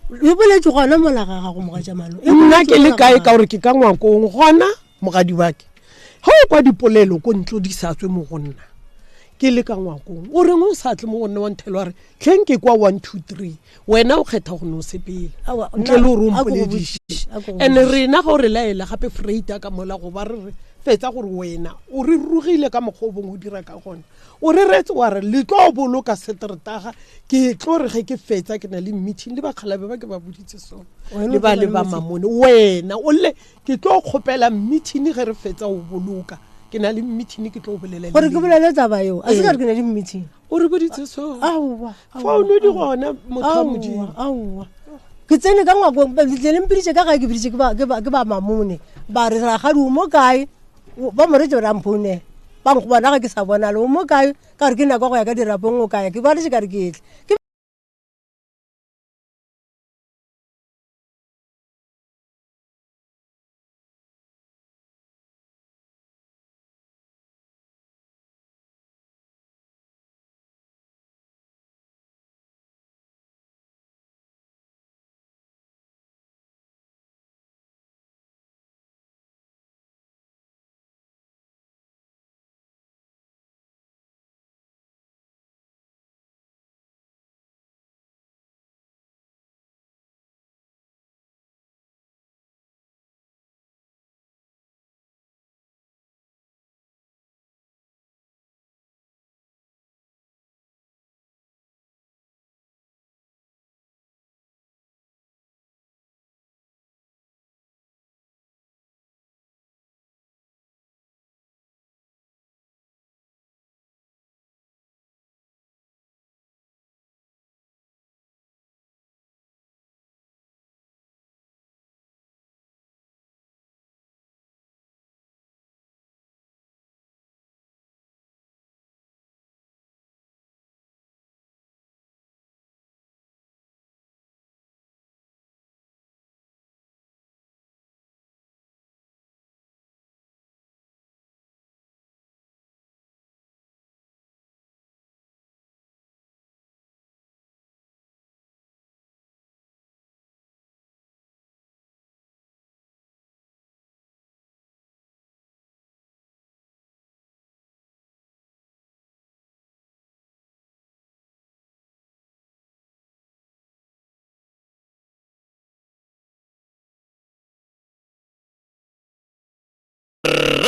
e boletse gona mola ga gago mogatša malome nna ke le kae ka gore ke ka ngwakong gona mogadi wake ge o kwa dipolelo ko ntlo di sa tswe mo go nna ke le ka ngwakong o reng o sa tle mo go nna wa nthelo wa re tlheng ke kwa one two three wena o kgetha go no sepela ntle le gore o mpolediše and rena ga o re laela gape freita ka mola go ba re re fetsa gore wena o re rugile ka mokgwa o bongwe o dira ka gona o re retse wa re le tlo boloka seteretaga ke tlo re ge ke fetsa ke na le meeting le bakgalabe ba ke ba boditse sone le ba le ba mamone wena o lle Ke tlo kgopela meeting ge re fetsa go boloka. Ke na le meeting ke tlo bolela Gore ke bolele taba eo. A se ka re ke na le meeting. O re boditse so. Aowa. Founu di gona motho wa Modimo. Aowa. Ke tsene ka ngwakong le le mpiditše ka gae ke biditše ke ba ke ba ke ba mamone. Ba re rakgadi o mo kae? Ba mo retse gore a mphounele. Ba nkgobona ga ke sa bonale o mo kae? Ka re ke nako ya go ya ka dirapeng o kae? Ke ba retse ka re ke tle. Ke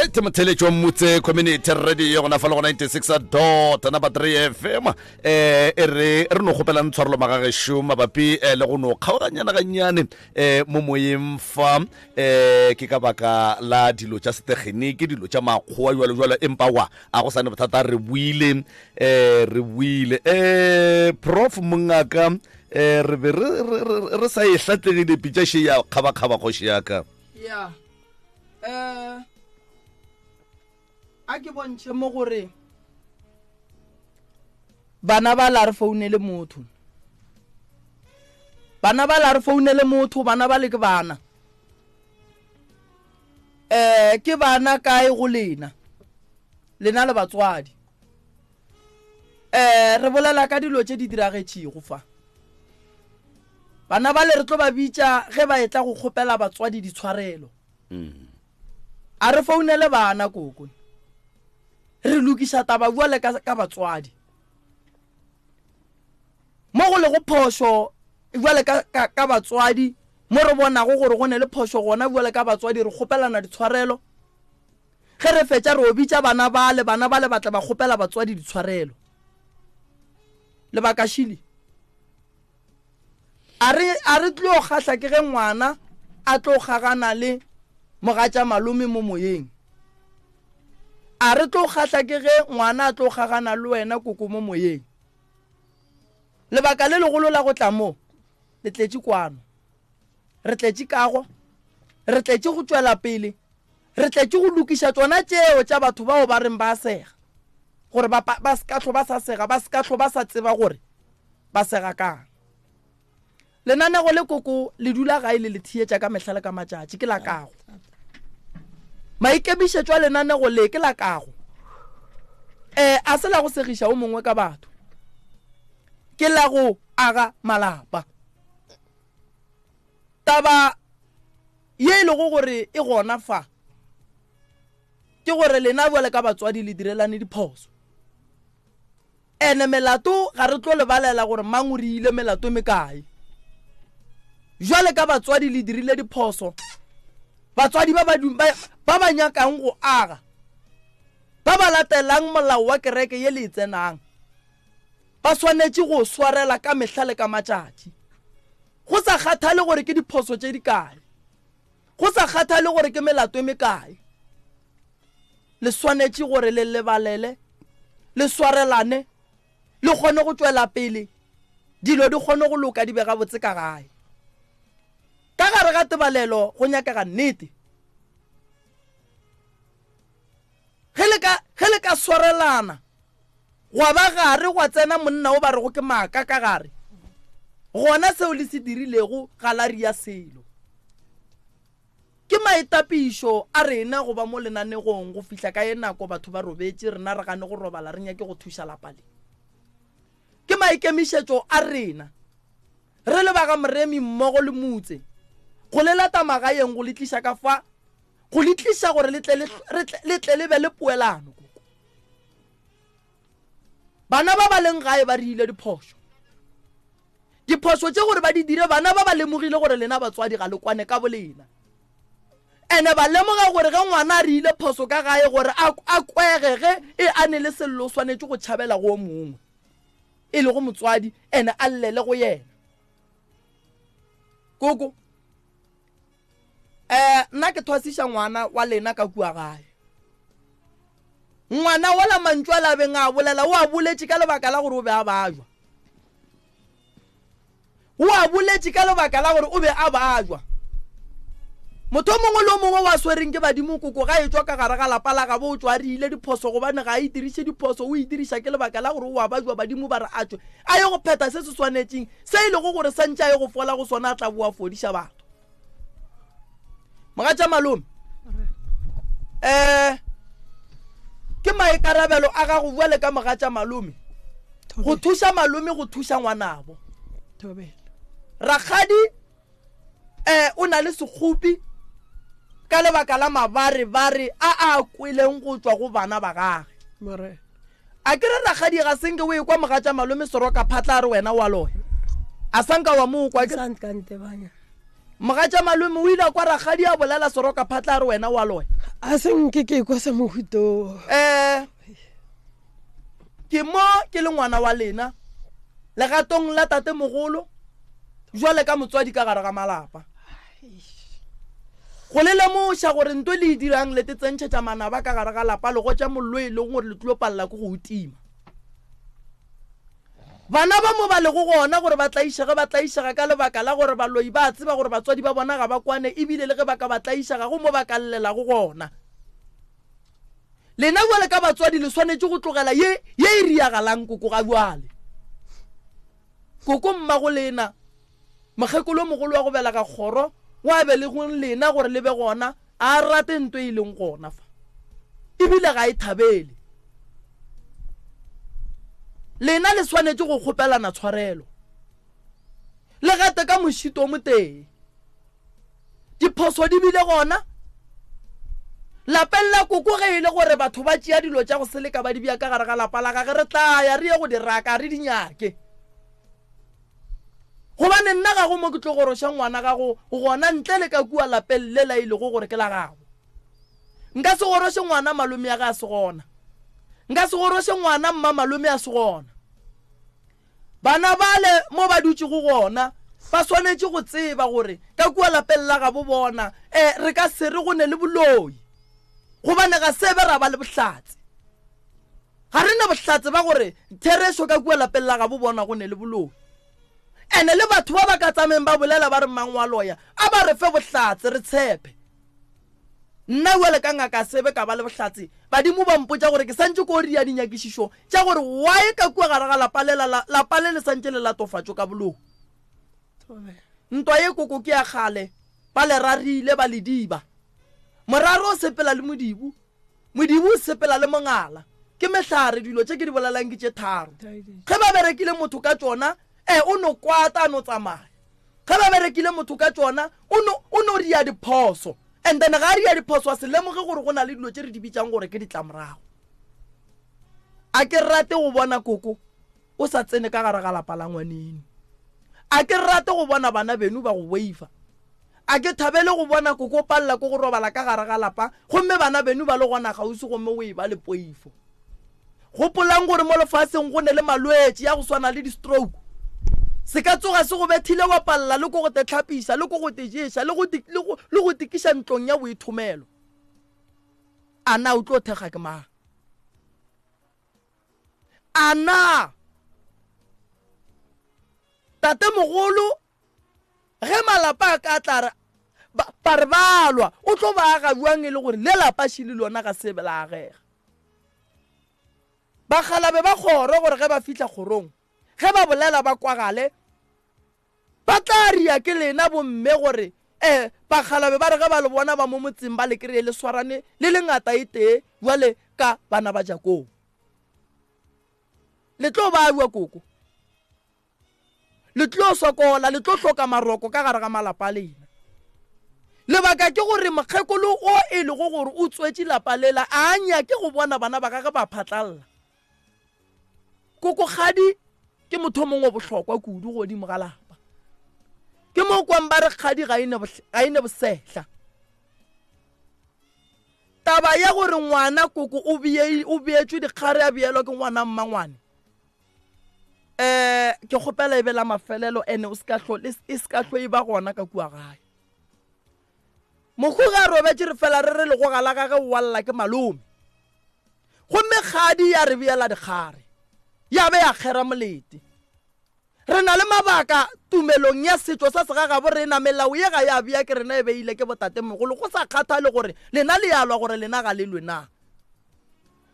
Right motheletšo motse community radio gona fa le go 96 dot number 3 fm eh e re re no kgopelang tshwarelo magagešo mabapi eh, le go no kgaoganyana gannyane eh mo moyeng fa eh ke ka baka la dilo tša setegeniki dilo tša makgowa jwalo jwalo empa wa a go sane bothata re buile eh re buile eh prof mongaka eh re be re re sa e hlatlegile pitša še ya kgabakgaba kgoši ya ka ya eh a ke bontšhe mo gore bana ba la re founele motho bana ba la re founele motho bana ba le ke bana eh ke bana kae go lena lena le batswadi eh re bolela ka dilo tše di diragetšego fa bana ba le re tlo ba bitša ge ba etla go kgopela batswadi ditshwarelo mm. A re founele bana koko. Re lokiša taba bjale ka, ka batswadi. Mo go lego phošo bjale ka, ka, ka batswadi, mo re bonago gore go ne le phošo gona bjale ka batswadi, re kgopelana ditshwarelo. Ge re fetša re o bitša bana bale, bana bale ba tla ba kgopela batswadi ditshwarelo. Lebaka šili. A re, a re tlo kgahla ke ge ngwana a tlo kgagana le. Mogatša malome mo moyeng. A re tlo kgahla ke ge ngwana a tlo kgagana le wena koko mo moyeng. Lebaka le legolo la go tla mo, le tletše kwano. Re tletše kago, re tletše go tšwela pele, re tletše go lokiša tšona tšeo tša batho bao ba reng ba sega, gore ba, ba se ka hlo ba sa sega, ba se ka hlo ba sa tseba gore ba sega kang. Lenanego le koko le dula gae le le theetša ka mehla le ka matšatši ke la kago. Maikemišetšo a lenanego le ke la kago. Eh, a se la go segiša o mongwe ka batho. Ke la go aga malapa. Taba ye e lego gore e gona fa ke gore lena bjale ka batswadi le direlane diphoso. Ene melato ga re tlo lebalela gore mang o riile melato mekae. Jwale ka batswadi le dirile diphoso. Batswadi ba ba, ba, ba nyakang go aga, ba ba latelang molao wa kereke ye le e tsenang, ba swanetše go swarela ka mehla le ka matšatši. Go sa kgathale gore ke diphoso tše di kae, go sa kgathale gore ke melato e mekae, le swanetše gore le lebalele, le swarelane, le kgone go tšwela pele, dilo di kgone go loka di be gabotse ka gae. Ka gare ga tebalelo go nyakega nnete. Ge le ka, ge le ka swarelana, gwa ba gare gwa tsena monna o ba rego ke maaka ka gare, gona seo le se dirilego ga la ria selo. Ke maitapišo a rena go ba mo lenanegong go fihla ka ye nako batho ba robetše, rena re gane go robala re nyake go thuša lapa le. Ke maikemišetšo a rena re le ba ga Moremi mmogo le Mutse go le lata magaeng go le tliša ka fa, go le tliša gore le tle le, le tle le be le poelano. Koko. Bana ba ba leng gae ba riile diphošo. Diphošo tše gore ba di dire, bana ba ba lemogile gore lena batswadi ga le kwane ka bolena. Ene ba lemoga gore ge ngwana a riile phoso ka gae gore a, a kwege ge e a ne le sello o swanetše go tšhabela go o mongwe, e lego motswadi, ene a llele go yena. Koko, eh, nna ke thwasiša ngwana wa lena ka kua gae. Ngwana wola mantšu a labeng a bolela o a boletše ka lebaka la gore o be a bajwa. O a boletše ka lebaka la gore o be a bajwa. Motho o mongwe le o mongwe wa swereng ke badimo koko ga e tšwa ka gare ga lapa la gabo o tšwa a riile diphoso gobane ga a itiriše diphoso, o itiriša ke lebaka la gore o a bajwa, badimo ba re a tšwe a ye go phetha se se swanetšeng se e lego gore sa ntše a ye go fola go sona a tla boa fodiša batho. Mogatša malome, um ke maikarabelo a gago bjale ka mogatša malome go thuša malome go thuša ngwanabo. Rakgadi um o na le sekgopi ka lebaka la mabarebare a a kweleng go tšwa go bana ba gage. A ke re rakgadi ga senke o ekwa mogatša malome Soroka phatla a re wena wa loya? A sanka wa mo kwa ke? Mogatša malome o ile a kwa rakgadi a bolela Soroka phatla a re wena wa loya. A senke ke kwa sa mohuto. Eh ke mo ke le ngwana wa lena legatong la tate mogolo jwale ka motswadi ka gare ga malapa. Go le lemoša gore nto le e dirang le te tsentšhetša manaba ka gare ga lapa le gotša mollo e leng gore le tlilo palela ke go o tima. Bana ba mo ba lego gona gore ba tlaišege ba tlaišega ka lebaka la gore baloi ba tseba gore batswadi ba bona ga ba kwane ebile le ge ba ka ba tlaiša ga go mo ba ka llelago gona. Lena bjale ka batswadi le swanetše go tlogela ye ye e riagalang koko ga bjale. Koko mmago lena Mokgekolo mogolo wa go belega kgoro wa belegweng lena gore le be gona, a rate nto e leng gona fa, ebile ga e thabele. Lena le swanetše go kgopelana tshwarelo, le gate ka mošito o motee. Diphoso di bile gona lapeng la koko ge e le gore batho ba tšea dilo tša go seleka ba di bea ka gare ga lapa la gage, re tla ya re ye go di raka re di nyake. Gobane nna ga go mo ke tlo goroša ngwana gago gona ntle le ka kua lapeng le la e lego gore ke la gago. Nka se goroše ngwana malome ya ge a se gona. Nka se goroše ngwana mma malome a se gona. Bana bale mo ba dutšego gona, Ba swanetše go tseba gore ka kua lapeng la gabo bona um re ka se re go ne le boloi, gobane ga se be ra ba le bohlatse. Ga re na bohlatse ba gore therešo ka kua lapeng la gabo bona go ne le boloi. Ene le batho ba ba ka tsameng ba bolela ba re mang wa loya, a ba re fe bohlatse re tshepe. Nna bjale ka ngaka sebe ka ba le bohlatse, badimo ba mpotša gore ke santše ko ria dinyakišišo tša gore why ka kua gare ga lapa lela la, lapa le le santše le latofatšo ka boloi. Ntwa ye koko ke ya kgale, ba le rarile ba le diba. Moraro o sepela le modibu, modibu o sepela le mongala. Ke mehlare dilo tše ke di bolelang ke tše tharo. Ge ba berekile motho ka tšona, e o no kwata a no tsamaya. Ge ba berekile motho ka tšona, o no, o no ria diphoso. And then ga a ria diphoso a se lemoge gore go na le dilo tše re di bitsang gore ke ditlamorago. A ke rate go bona koko o sa tsene ka gare ga lapa la ngwaneno. A ke rate go bona bana beno ba go boifa. A ke thabele go bona koko o palela ko go robala ka gare ga lapa gomme bana beno ba le gona kgauswi gomme o e ba le poifo. Gopolang gore mo lefaseng go ne le malwetši ya go swana le di-stroke. Se ka tsoga se go bethile wa palela le ko go te tlhapisa le ko go te ješa le go le go tikiša ntlong ya boithomelo. A na o tlo thekga ke mang? A na tatemogolo ge malapa a ka tla re ba re balwa o tlo ba aga bjang e le gore le lapa šile lona ga se la agega? Bakgalabe ba kgoro gore ge ba fihla kgorong, ge ba bolela ba kwagale, ba tla ria ke lena bomme gore e bakgalabe ba re ge ba le bona ba mo motseng ba le kry-e le swarane le le ngata e tee bjale ka bana ba Jakobo. Le tlo ba bua koko. Le tlo sokola, le tlo hloka maroko ka gare ga malapa a lena. Lebaka ke gore mokgekolo o e lego gore o tswetše lapa lela a nyake go bona bana ba gage ba phatlalla. Kokokgadi ke motho o mongwe o bohlokwa kudu godimo ga lapa. Ke mo kwang ba re kgadi ga e ne bosehla. Taba ya gore ngwana koko o beetšwe dikgare a beelwa ke ngwana mmangwane eh ke kgopela e be la mafelelo ene o ska hlo e ska hlo e ba gona ka kua gae. Mokhu ga robetše re fela re re legoga la gage o walla ke malome. Gomme kgadi ya re beela dikgare ya be ya kgera molete. Re na le mabaka tumelong ya setšo sa segagabo rena, melao ye ga ya bea ke rena e beile ke botatemogolo go sa kgathale gore lena le ya lwa gore lena ga le lwe na.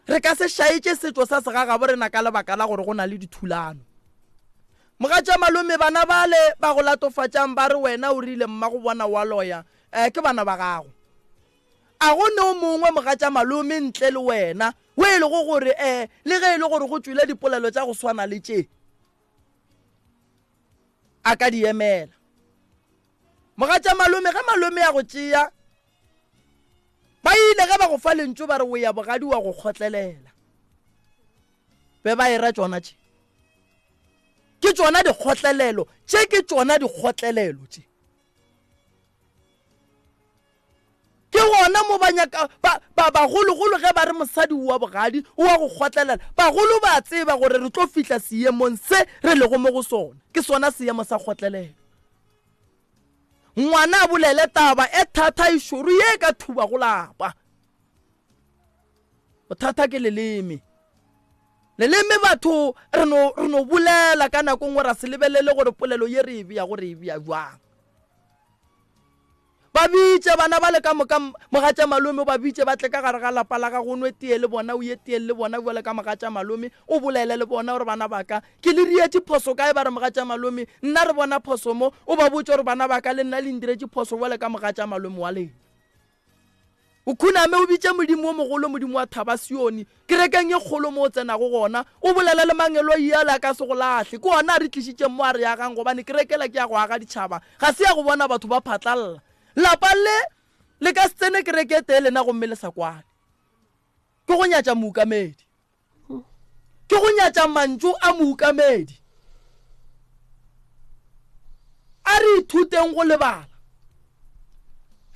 Re ka se šaetše setšo sa segagabo rena ka lebaka la gore go na le dithulano. Mogatša malome bana bale ba go latofatšang ba re wena o rile mmago bona wa loya eh, ke bana ba gago. A go ne o mongwe mogatša malome ntle le wena o e lego gore eh, le ge e le gore go tšwile dipolelo tša go swana le tše a ka di emela. Mogatša malome ge malome a go tšea Ba ile ge ba go fa lentšu ba re o ya bogadi wa go kgotlelela. Be ba era tšona tše. Ke tšona dikgotlelelo, tše ke tšona dikgotlelelo tše. Ke gona mo ba nyaka ba ba bagologolo ge ba re mosadi wa bogadi o wa go kgotlelela, bagolo ba tseba gore re tlo fihla seemong se re lego mo go sona. Ke sona seemo sa kgotlelelo. Ngwana a bolele taba e thata e šoro ye e ka thubago lapa. Bothata ke leleme. Leleme batho re no re no bolela ka nako nngwe ra se lebelele gore polelo ye re e bea gore e bea jwang. Ba bitše bana ba le ka moka mogatša malome o ba bitše ba tle ka gare ga lapa la gago o nwe tee le bona o ye tee le bona bjale ka mogatša malome o bolele le bona gore bana ba ka Ke le diretše phoso kae? Ba re, Mogatšamalome, nna re bona phoso mo. O ba botše gore, Bana ba ka, le nna le ntiretše phoso bjale ka mogatšamalome wa lena. O khuname o bitše Modimo wo mogolo, Modimo wa Thaba Sione, kerekeng ye kgolo mo o tsenago gona, o bolele le mangeloi ale a ka se go lahle. Ke ona a re tlišitšeng mo a re agang, gobane kereke la ke ya go aga ditšhaba, ga se ya go bona batho ba phatlalla. Lapa le le ka se tsene kereke e tee lena gomme le sa kwane. Ke go nyatša mookamedi. Ke go nyatša mantšu a mookamedi. A re ithuteng go lebala.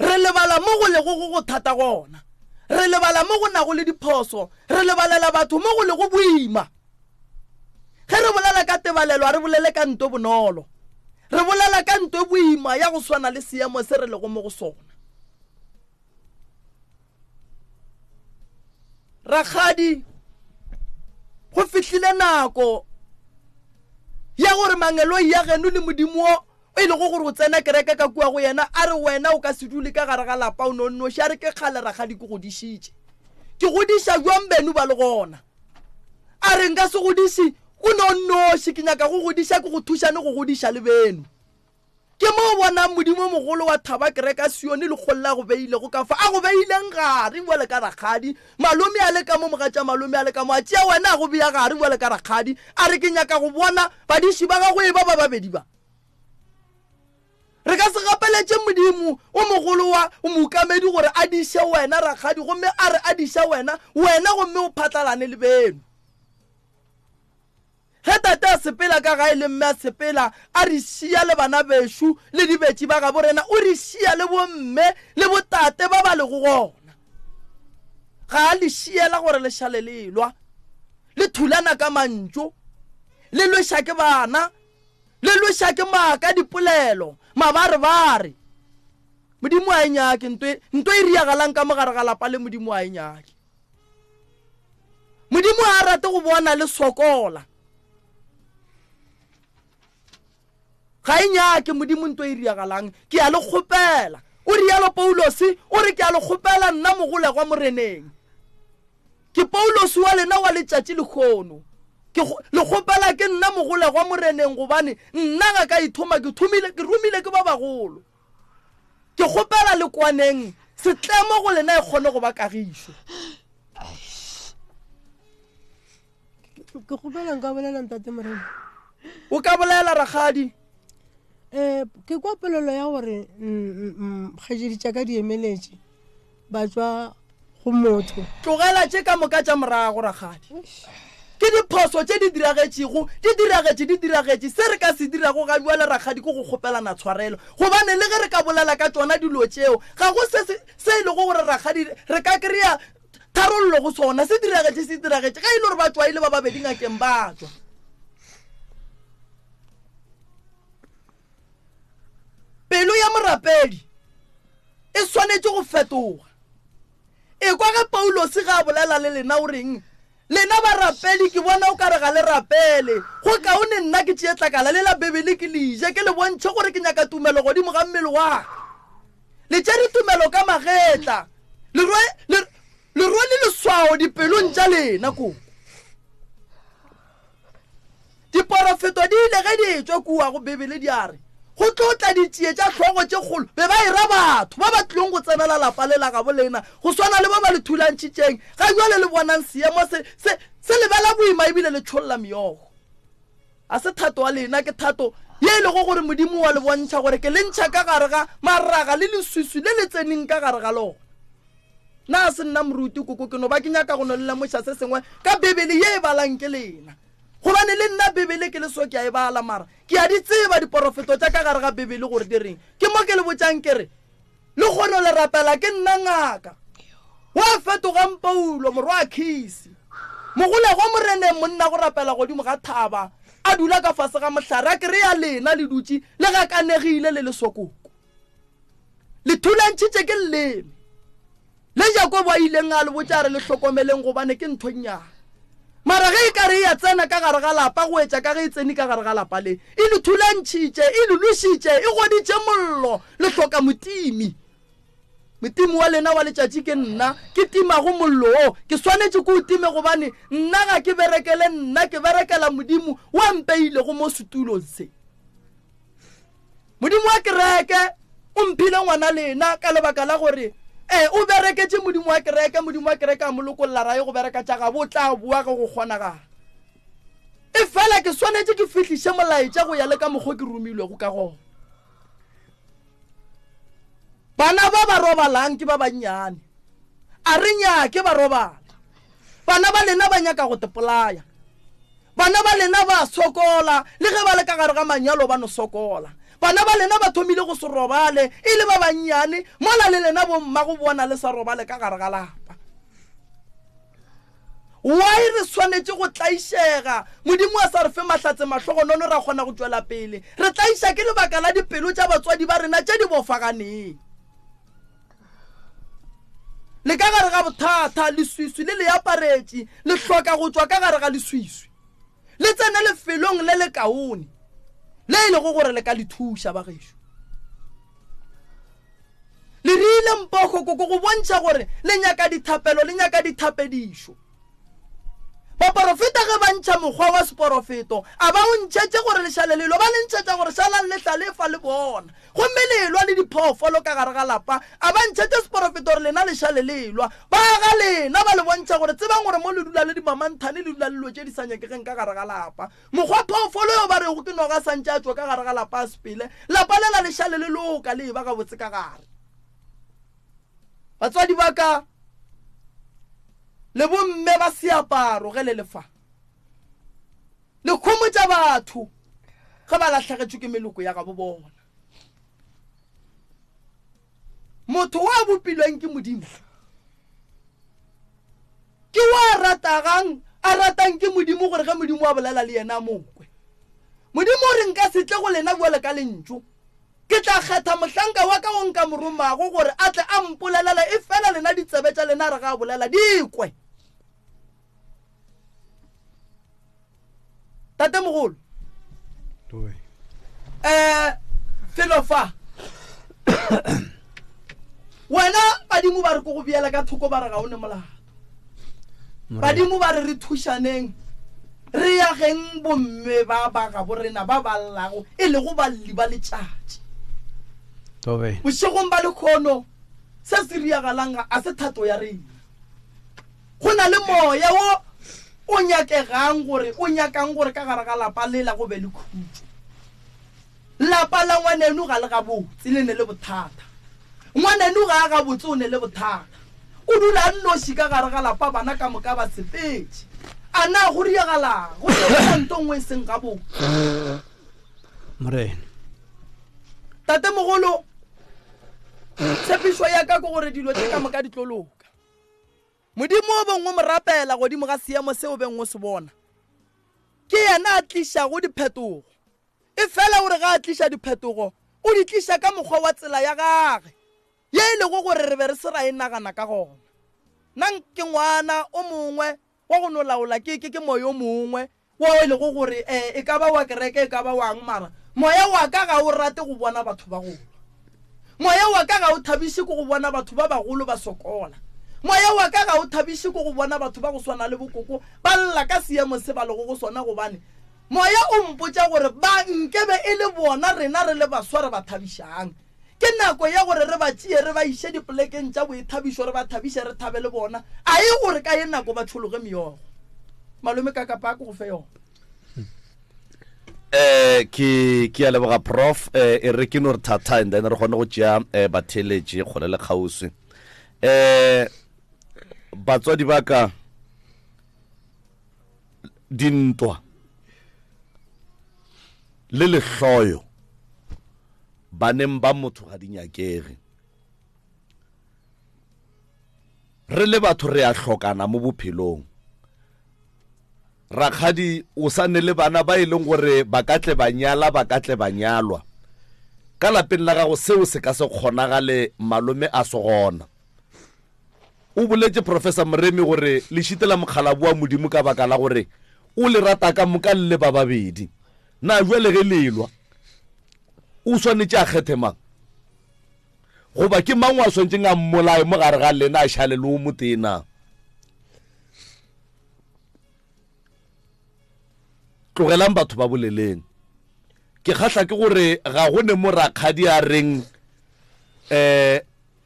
Re lebala mo go lego go go thata gona. Re lebala mo go nago le diphoso. Re lebalela batho mo go lego boima. Ge re bolela ka tebalelo, a re bolele ka nto bonolo. Re bolela ka nto e boima ya go swana le seemo se re lego mo go sona. Rakgadi, go fihlile nako ya gore mangeloi ya geno le Modimo wo e lego gore o tsena kereke ka kua go yena a re wena o ka se dule ka gare ga lapa o no nnoši. A re ke kgale rakgadi ke godišitše. Ke godiša bjang beno ba le gona? A re nka se godiše o no nnoši, ke nyaka go godiša ke go thušane go godiša le beno. Ke mo o bonang Modimo mogolo wa thaba kereka Sione lekgolo la go beilego ka fa a go beileng gare bjale ka rakgadi, malome a le ka mo, mogatša malome a le ka mo, a tšea wena a go bea gare bjale ka rakgadi, a re ke nyaka go bona badiši ba gago e ba ba babedi ba. Re ka se gapeletše Modimo o mogolo wa mookamedi gore a diše wena rakgadi gomme a re a diša wena, wena gomme o phatlalane le beno. Ge tate a sepela ka gae le mme a sepela, a re šia le bana bešo le dibetši ba gabo rena, o re šia le bomme le botate ba ba lego gona. Ga a le šiela gore le šale le elwa, le thulana ka mantšu, le lweša ke bana, le lweša ke maaka, dipolelo, mabarebare. Modimo a e nyake nto e, nto e riagalang ka mogare ga lapa le Modimo a e nyake. Modimo a rate go bona le sokola. Ga e nyake Modimo nto e riagalang. Ke a le kgopela. O rialo Paulose, o re ke a le kgopela nna mogolegwa Moreneng. Ke Paulose wa lena wa letšatši lekgono. Ke le kgopela ke nna mogolegwa Moreneng gobane nna ga ka ithoma ke thomile ke romile ke ba bagolo. Ke kgopela le kwaneng setlemo go lena e kgone go ba kagišo. Ke kgopela nka bolela ntate Morena. O ka bolela rakgadi. Eh ke kwa polelo ya gore kgaetšedi tša ka di emeletše ba tšwa go motho. Tlogela tše ka moka tša morago rakgadi. Ke diphoso tše di diragetšego, di diragetše, di diragetše. Se re ka se dirago ga bjale rakgadi ke go kgopelana tshwarelo. Gobane le ge re ka bolela ka tšona dilo tšeo, ga go se se, se e lego gore rakgadi re ka kry-a tharollo go sona. Se diragetše, se diragetše. Ge e le gore ba tšwa e le ba babedi ngakeng ba tšwa. Pelo ya morapedi e swanetše go fetoga. Ekwa ge Paulose ge a bolela le lena o reng? Lena barapedi, ke bona o ka re ga le rapele. Go kaone nna ke tšee tlakala le la Bibele ke le je, ke le bontšhe gore ke nyaka tumelo godimo ga mmele wa ka. Le tšere tumelo ka magetla, le rwe, le, le rwele leswao dipelong tša lena koko. Diporofeto di ile ge di etšwa kua go Bibele di a re, Go tlo tla ditšie tša hlogo tše kgolo, be ba era batho ba ba tlilong go tsenela lapa le la gabo lena, go swana le ba ba le thulantšhitšeng. Ga bjale le bonang seemo se, se, se lebela boima ebile le tšholla meokgo. A se thato wa lena, ke thato ye e lego gore Modimo wa le bontšha gore ke le ntšha ka gare ga maraga le leswiswi le le tseneng ka gare ga lona. Na se nna moruti koko, ke no ba ke nyaka go no le lemoša se sengwe ka Bibele ye e balang ke lena. Gobane le nna Bibele ke le so ke a e bala, mara ke a di tseba diporofeto tša ka gare ga Bibele gore di reng. Ke mo ke le botšang ke re, le kgono le rapela ke nna ngaka. Wa fetogang Paulo, morwa Kisi, mogolegwa Moreneng, monna go rapela godimo ga thaba, a dula ka fase ga mohlare, a kry-a lena le dutše le gakanegile le le sokoko. Le thulantšhitše ke leleme le Jakobo a ileng a le botša a re le hlokomeleng gobane ke ntho nnyane. Mara ge e ka re e ya tsena ka gare ga lapa go etša ka ge e tsene ka gare ga lapa le, e le thulantšhitše, e le lwešitše, e goditše mollo, le hloka motimi. Motimi wa lena wa letšatši ke nna, ke timago mollo wo, ke swanetše ke o time gobane nna ga ke berekele nna, ke berekela Modimo wa mpeilego mo setulong se. Modimo wa kereke o mphile ngwana lena ka lebaka la gore ee o bereketše Modimo wa kereke, Modimo wa kereke a mo lokolla ra ye go bereka tša gabo, o tla boa ge go kgonagala. E fela ke swanetše ke fihliše molaetša go ya le ka mokgwa ke romilwego ka gona. Bana ba ba robalang ke ba bannyane, a re nyake ba robale. Bana ba lena ba nyaka go tepolaya. Bana ba lena ba sokola, le ge ba le ka gare ga manyalo ba no sokola. Bana ba lena ba thomile go se robale e le ba bannyane, mola le lena bomma go bona le sa robale ka gare ga lapa. Why re swanetše go tlaišega? Modimo a sa re fe mahlatse mahlogonono ra kgona go tšwela pele. Re tlaiša ke lebaka la dipelo tša batswadi ba rena tše di bofaganeng. Le ka gare ga bothata, leswiswi le le aparetše, le hloka go tšwa ka gare ga leswiswi. Le tsene lefelong le lekaone le e lego gore le ka le thuša bagešo. Le rile mpogo koko go bontšha gore le nyaka dithapelo, le nyaka dithapedišo. Baporofeta ge ba ntšha mokgwa wa seporofeto, a ba o ntšhetše gore le šale le lwa, ba le ntšhetša gore šalang le hlalefa le bona. Gomme le elwa le diphoofolo ka gare ga lapa, a ba ntšhetše seporofeto gore lena le šale le elwa. Ba ga lena ba le bontšha gore tsebang gore mo le dula le dimamanthane, le dula le dilo tše di sa nyakegeng ka gare ga lapa. Mokgwa phoofolo yo ba rego ke noga a santše a tšwa ka gare ga lapa a sepele, lapa lela le šale le loka le eba gabotse ka gare. Batswadi ba ka le bomme ba seaparo ge le le fa, le khomotša batho ge ba lahlegetšwe ke meloko ya gabo bona. Motho wa bopilweng ke Modimo ke wa ratagang a ratang ke Modimo gore ge Modimo a bolela le yena a mo kwe. Modimo o re nka se tle go lena bjale ka lentšu. Ke tla kgetha mohlanka wa ka o nka mo romago gore a tle a mpolelele e fela lena ditsebe tša lena re ga a bolela di kwe. Tatemogolo um felo fa wena badimo ba re ko go beela ka thoko ba re ga o ne molato badimo ba re re thušaneng re ya geng bomme ba ba gabo rena ba ba llago e lego balli ba letšatši bošegong ba lekgono se se riagalang ga a se thato ya rena Go na le moya wo o nyakegang gore o nyakang gore ka gare ga lapa lela go be le khutšo. Lapa la ngwaneno ga le gabotse, le ne le bothata. Ngwaneno ga a gabotse, o ne le bothata. O dula a nnoši ka gare ga lapa, bana ka moka ba sepetše. A na go riagalang? Go direga nto nngwe e seng gabotse. Morena. Tatemogolo, tshepišo ya ka ke gore dilo tše ka moka di tlo loka. Modimo o beng o mo rapela godimo ga seemo se o beng o se bona. Ke yena a tlišago diphetogo. Efela o re ga a tliša diphetogo, o di tliša ka mokgwa wa tsela ya gage, ye e lego gore re be re se ra e nagana ka gona. Nna ke ngwana o mongwe wa go no laola ke, ke, ke moya o mongwe wo e lego gore um e ka ba wa kereke e ka ba wang mara moya wa ka ga o rate go bona batho ba golwa moya wa ka ga o thabiše ke go bona batho ba bagolo ba sokola moya wa ka ga o thabiše ke go bona batho ba go swana le bokoko ba lla ka seemo se ba lego go sona gobane moya o mpotša gore ba nkebe e le bona rena re le baswa re ba thabišang Ke nako ya gore re ba tšee re ba iše dipolekeng tša boithabišo, re ba thabiše, re thabe le bona. A e gore ka ye nako ba tšhologe meogo. Malome Kakapa a ke go fe yona. Eh ke ke a leboga prof eh e re ke no re thatha and then re kgone go tšea eh batheeletši kgole le kgauswi. Eh batswadi ba ka dintwa le lehloyo baneng ba motho ga di nyakege re le batho re a hlokana mo bophelong rakgadi o sa ne le bana ba e leng gore ba ka tle ba nyala ba ka tle ba nyalwa ka lapeng la gago seo se ka se kgonagale malome a se gona o boletše professor moremi gore le šitela mokgalabo wa modimo ka baka la gore o le rata ka moka le le ba babedi na jwale ge lelwa o swanetše a kgethe mang goba ke mang wa swanetšeng a mmolae mo gare ga lena a šale le o motee na tlogelang batho ba boleleng ke kgahla ke gore ga go ne mo rakgadi a reng um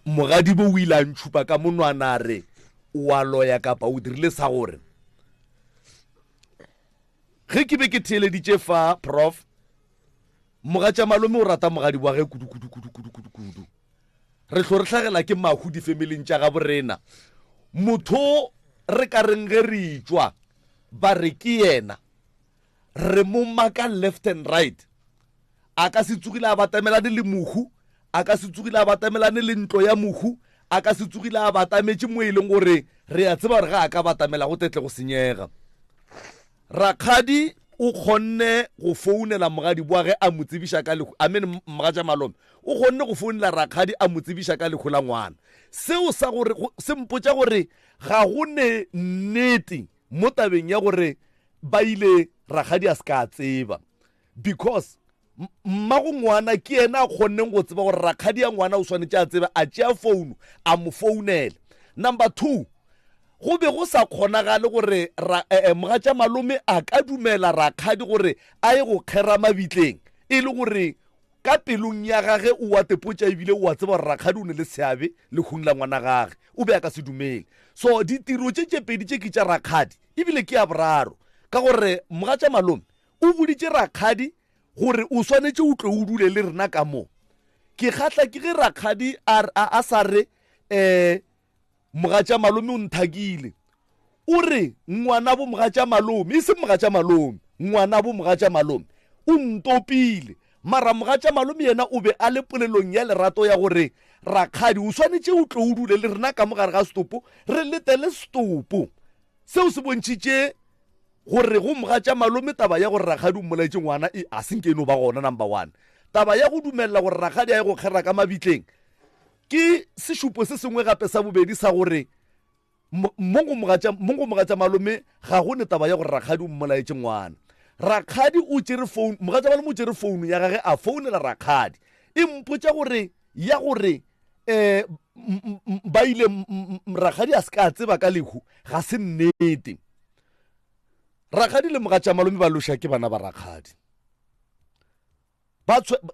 mogadibo o ile a ntšhupa ka monwana a re o a loya kapa o dirile sa gore ge ke be ke theeleditše fa prof mogatša malome o rata mogadi wa ge kudu kudu kudu kudu kudu kudu re hlo re hlagela ke mahu difemileng tša gabo rena motho re ka reng ge re itšwa ba re ke yena re mo maka left and right a ka se tsogile a batamelane le mohu a ka se tsogile a batamelane le ntlo ya mohu. a ka se tsogile a batametše mo e leng gore re a tseba gore ga a ka batamela go tetle go senyega. Rakgadi o kgonne go founela mogadi boa ge a mo tsebiša ka lehu, I mean mogatša malome o kgonne go founela rakgadi a mo tsebiša ka lehu la ngwana. Seo sa gore se mpotša gore ga go ne nnete mo tabeng ya gore ba ile rakgadi a se ka tseba, because mmago ngwana ke yena a kgonneng go tseba gore rakgadi ya ngwana o swanetše a tsebe, a tšea founu a mo founela. Number 2, go be go sa kgonagale gore mogatša malome a ka dumela rakgadi gore a ye go kgera mabitleng, e le gore ka pelong ya gage o a tepotša ebile o a tseba gore rakgadi o ne le seabe lehung la ngwana gage, o be a ka se dumele. So ditiro tše tše pedi tše ke tša rakgadi, ebile ke ya boraro, ka gore mogatša malome o boditše rakgadi gore o swanetše o tlo o dule le rena ka mo. Ke kgahla ke ge rakgadi a sa re mogatša malome o nthakile, o re ngwana bo mogatša malome, e seng mogatša malome, ngwana bo mogatša malome o ntopile. Mara mogatša malome yena o be a le polelong ya lerato ya gore rakgadi o swanetše o tlo o dule le rena ka mo gare ga setopo, re letele setopo. Seo se bontšhitše gore go mogatša malome taba ya gore rakgadi o mmolaetše ngwana e a senke e no ba gona. Number 1, taba ya go dumelela gore rakgadi a ye go kgera ka mabitleng ke sešupo se sengwe gape sa bobedi sa gore mo go mogatša malome ga go ne taba ya gore rakgadi o mmolaetše ngwana. Rakgadi o tšere phone, mogatša malome o tšere phone ya gage a founela rakgadi, e mpotša gore ya gore ba ile rakgadi a se ka tseba ka lehu, ga se nnete. Rakgadi le mogatša malome ba loša ke bana ba rakgadi.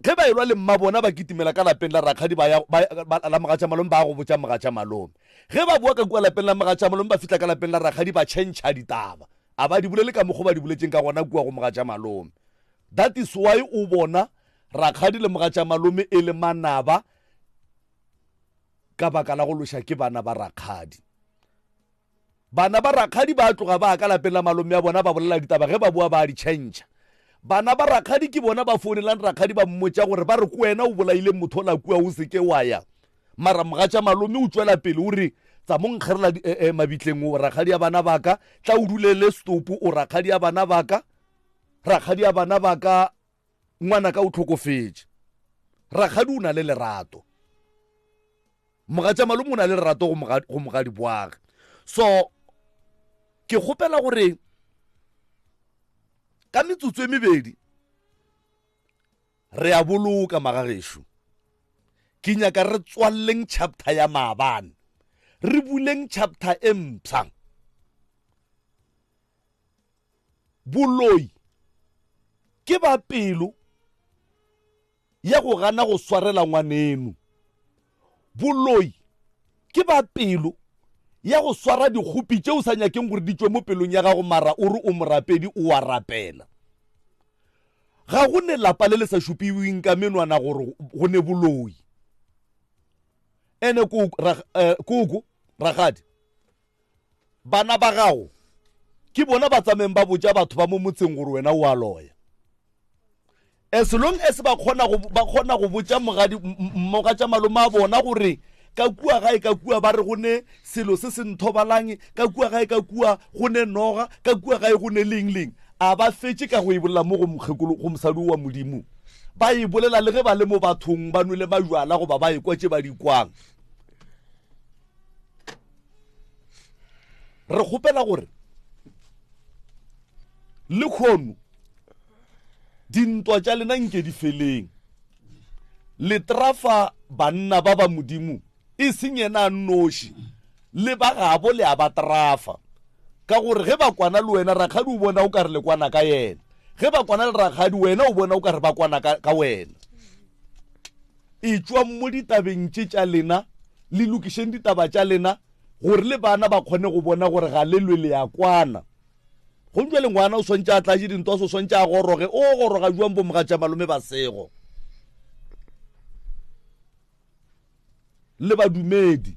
Ge ba elwa le mma bona ba kitimela ka lapeng la rakgadi ba ya, ba, ba, la mogatša malome, ba go botša mogatša malome. Ge ba boa ka kua lapeng la mogatša malome, ba fihla ka lapeng la rakgadi ba tšhentšha ditaba, a ba di bolele ka mokgwa ba di boletseng ka gona kua go mogatša malome. That is why o bona rakgadi le mogatša malome e le manaba ka baka la go loša ke bana ba rakgadi. Bana ba rakgadi ba tloga ba ka lapeng la malome ya bona ba bolela ditaba, ge ba boa ba di tšhentšha. Bana ba rakgadi ke bona ba founelang rakgadi ba mmotša gore ba re ko wena o bolaile motho ola kua, o seke wa ya. Mara mogatša malome o tšwela pele o re tsa mo nkgerela mabitleng, o rakgadi ya bana baka, tla o dulele stopo, o rakgadi ya bana baka, rakgadi ya bana baka, ngwana ka o tlhokofetše. Rakgadi o na le lerato, mogatša malome o na le lerato go mogadi boage. So ke kgopela gore ka metsotso e mebedi re a boloka magagešo. Ke nyaka re tswalleng chapter ya maabane, re buleng chapter e mpsha. Boloi ke ba pelo ya go gana go swarela ngwaneno. Boloi ke ba pelo ya go swara dikgopi tše o sa nyakeng gore di tšwe mo pelong ya gago, mara o re o morapedi, o a rapela. Ga go ne lapa le le sa šupiweng ka menwana gore go ne boloi. Ene koko rakgadi, bana ba gago ke bona ba tsameng ba botša batho ba mo motseng gore wena o a loya. As long as ba kgona go, ba kgona go botša mogadi, mogatša malome a bona gore ka kua gae ka kua ba re go ne selo se se nthobalang, ka kua gae ka kua go ne noga, ka kua gae go ne leng leng, a ba fetše ka go e bolela mo go mokgekolo, go mosadi wa Modimo. Ba e bolela le ge ba le mo bathong ba nwele majwala goba ba ekwa tše ba di kwang. Re kgopela gore le kgono dintwa tša lena nke di feleng, le trafa banna ba ba Modimo, e seng yena a nnoši, le ba gabo le a ba trafa. Ka gore ge ba kwana le wena rakgadi o bona o ka re le kwana ka yena, ge ba kwana le rakgadi wena o bona o ka re ba kwana ka wena. E tšwang mo ditabeng tše tša lena, le lokišeng ditaba tša lena gore le bana ba kgone go bona gore ga le lwe le ya kwana. Go jwale ngwana o swantše a tlatše dintwa, o swantše a goroge, o goroga jwang bo mogatša malome ba sego. Le badumedi,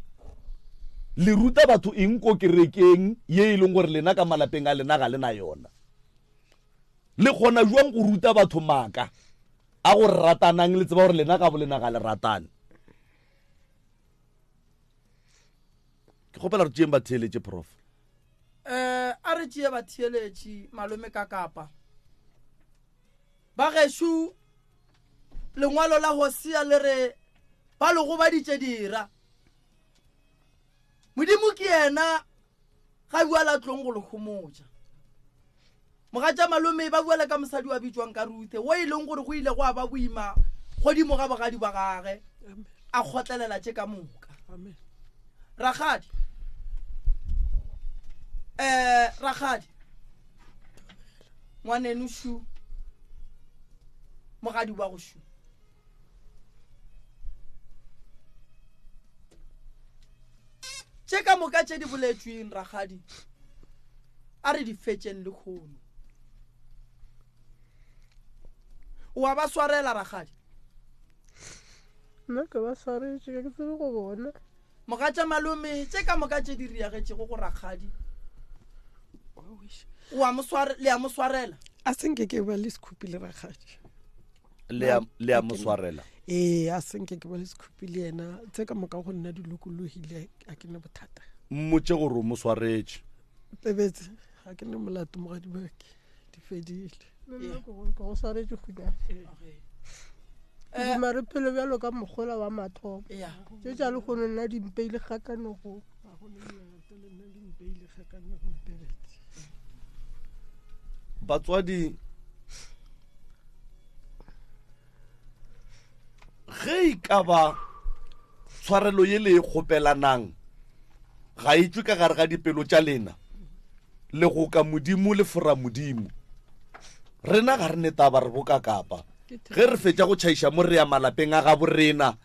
le ruta batho eng ko kerekeng ye e leng gore lena ka malapeng a lena ga le na yona? Le kgona jwang go ruta batho maaka a go ratanang le tseba gore lena ka bo lena ga le ratane? Ke kgopela re tšeeng batheeletše prof. Eh, a re tšee batheeletši malome ka kapa. Ba gešo lengwalo la Hosea le re ba le gobaditše dira. Modimo ke yena ga bua la tlong go le homotša. Mogatša malome ba bua le ka mosadi wa bitšwang ka Ruthe, wo e leng gore go ile go a ba boima godimo ga bogadi ba gage, a kgotlelela tše ka moka. Rakgadi, eh, rakgadi, ngwaneno šu, mogadi wa go šu. Tše ka moka tše di boletšweng, rakgadi, a re di fetšeng lekgono. O a ba swarela, rakgadi? Nna ke ba swaretše, ga ke tsebe go bona. Mogatša malome, tše ka moka tše di riagetšego go rakgadi, o a mo sware, le a mo swarela? A se nke ke ba le sekhupi le rakgadi. Le a, le a mo swarela? Ee, a se nke ke ba le sekhupi le yena. Tse ka moka go nna di lokologile, a ke ne bothata. Mmotše gore o mo swaretše. Pebetse, ga ke ne molato mogadi bake, di fedile. Nna ke go, ke go swaretše Khudane. Ke duma re phele bjalo ka mogola wa mathomo. Tše tša lehono nna di mpeile kgakanegong. Ga go ne molato le nna di mpeile kgakanegong Pebetse. Batswadi ge e ka ba tshwarelo ye le e kgopelanang ga e tšwe ka gare ga dipelo tša lena, le go ka Modimo le fora Modimo. Rena ga re ne taba, re boka kapa ge re fetša go tšhaiša mo re ya malapeng a gabo rena,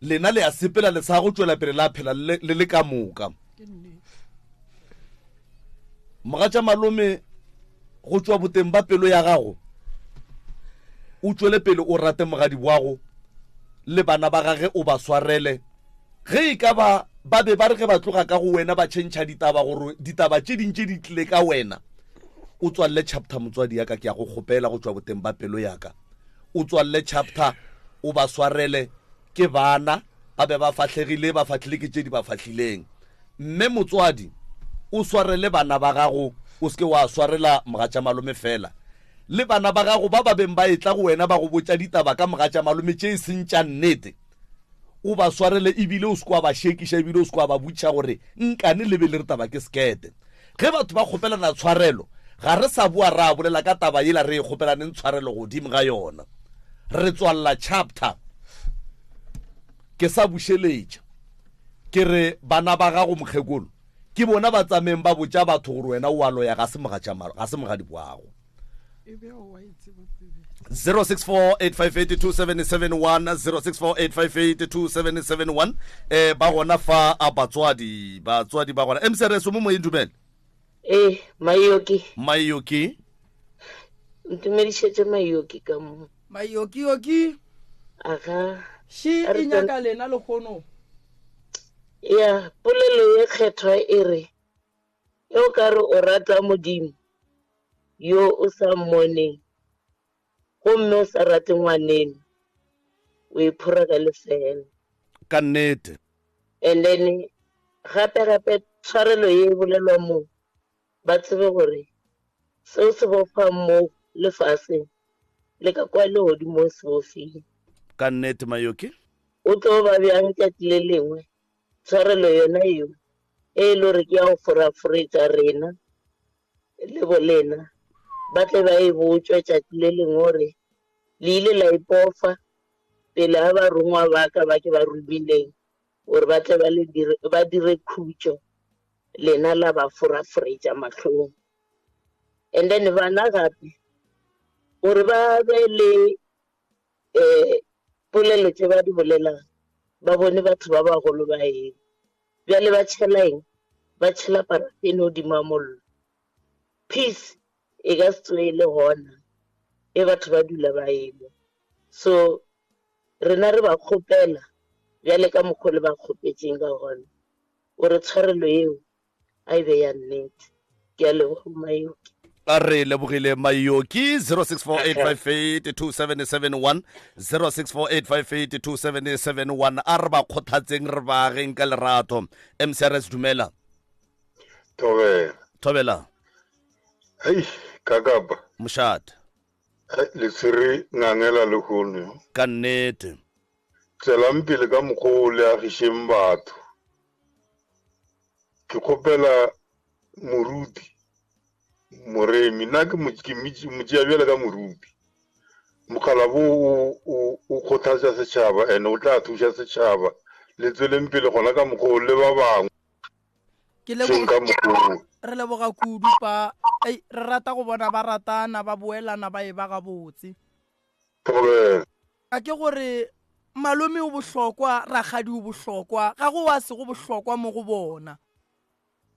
lena le a sepela le sa go tšwela pele la phela le le ka moka. Mogatša malome, go tšwa boteng ba pelo ya gago o tšwele pele o rate mogadi wago le bana ba gage, o ba swarele. Ge e ka ba ba be ba re ge ba tloga ka go wena ba tšhentšha ditaba gore ditaba tše dintši di tlile ka wena, o tswalele chapter motswadi ya ka, ke ya go kgopela go tšwa boteng ba pelo ya ka, o tswalele chapter, o ba swarele. Ke bana ba be ba fahlegile, ba fahlile ke tše di ba fahlileng. Mme motswadi, o swarele bana ba gago, o se ke wa swarela mogatšamalome fela. Le bana ba gago ba ba beng ba etla go wena ba go botša ditaba ka mogatšamalome tše e seng tša nnete, o ba swarele ebile o se ke wa ba šekiša, ebile o se ke wa ba botša gore nkane le be le re taba ke sekete. Ge batho ba kgopelana tshwarelo, ga re sa boa ra bolela ka taba yela re e kgopelaneng tshwarelo godimo ga yona. Re tswalla chapter. Ke sa bušeletša ke re bana ba gago mokgekolo ke bona ba tsameng ba botša batho gore wena o a loya, ga se mogatša, ga se mogadi wago. 0648582771 0648582771 eh ba gona fa a batswadi, batswadi ba gona. MCRS o mo moyeng, dumela. Eh, Mayoki. Mayoki. Ntumedišetše Mayoki ka mo. Mayoki-yoki. Aga. She e nyaka lena lehono. Ya, polelo ye kgethwa e re, e o ka re o rata Modimo yo o sa mmoneng, gomme o sa rate ngwaneno, o iphora ka lefeela. Ka nnete. And then gape gape tshwarelo ye e bolelwa mo, ba tsebe gore seo se bofang mo lefaseng le ka kwa legodimong se bofile. Ka nnete, Mayoki. O tlo ba bjang tšatši le lengwe tshwarelo yona eo e e le gore ke ya go foraforetša rena le bolena, ba tle ba e botšwe tšatši le lengwe gore le ile la ipofa pele ga barongwa ba ka ba ke ba romileng gore ba tle ba le dire, ba dire khutšo, lena la ba foraforetša mahlong. And then bana gape gore ba be le um polelo tše ba di bolelang, ba bone batho ba bagolo ba eng. Bjale ba tšhela eng? Ba tšhela parafene godimo ga mollo. Peace e ka se tsoge e le gona e batho ba dula ba elwa. So rena re ba kgopela bjale ka mokgwa le ba kgopetšeng ka gona gore tshwarelo eo a e be ya nnete. Ke a leboga Mayoki. A re lebogile Mayoki 0648582771 0648582771 a re ba kgothatseng re ba ageng ka lerato. MCRS dumela. Thobela. Thobela. Hei, kakapa. Mošate. Hei, le tshwere ngangela lehono. Ka nnete. Tswelang pele ka mokgwa o le agišeng batho. Ke kgopela moruti Moremi, nna ke mo tšea bjale ka moruti. Mokgalabo o o kgothatša setšhaba and o tla thuša setšhaba. Le tsweleng pele gona ka mokgwa o le ba bangwe. Ke Seng ka mokgwa o. Re leboga kudu pa. Ei, re rata go bona ba ratana, ba boelana, ba e ba gabotse. Thobela. A ke gore malome o bohlokwa, rakgadi o bohlokwa, ga go wa sego bohlokwa mo go bona.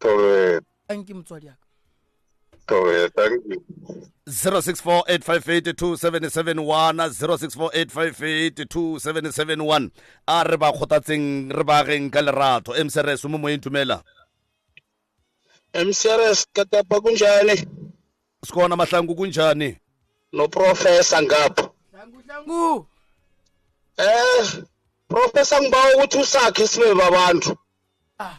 Thobela. Thank you motswadi aka. Thobela, thank you. 0648582771 0648582771 a re ba kgothatseng re ba ageng ka lerato mcrs mo moyeng tumela MCRS Katapa kunjani? Sikhona Mahlangu kunjani? No professor ngapha. Hlangu hlangu. Eh professor ngibawa ukuthi usakhe sibe babantu. Ah.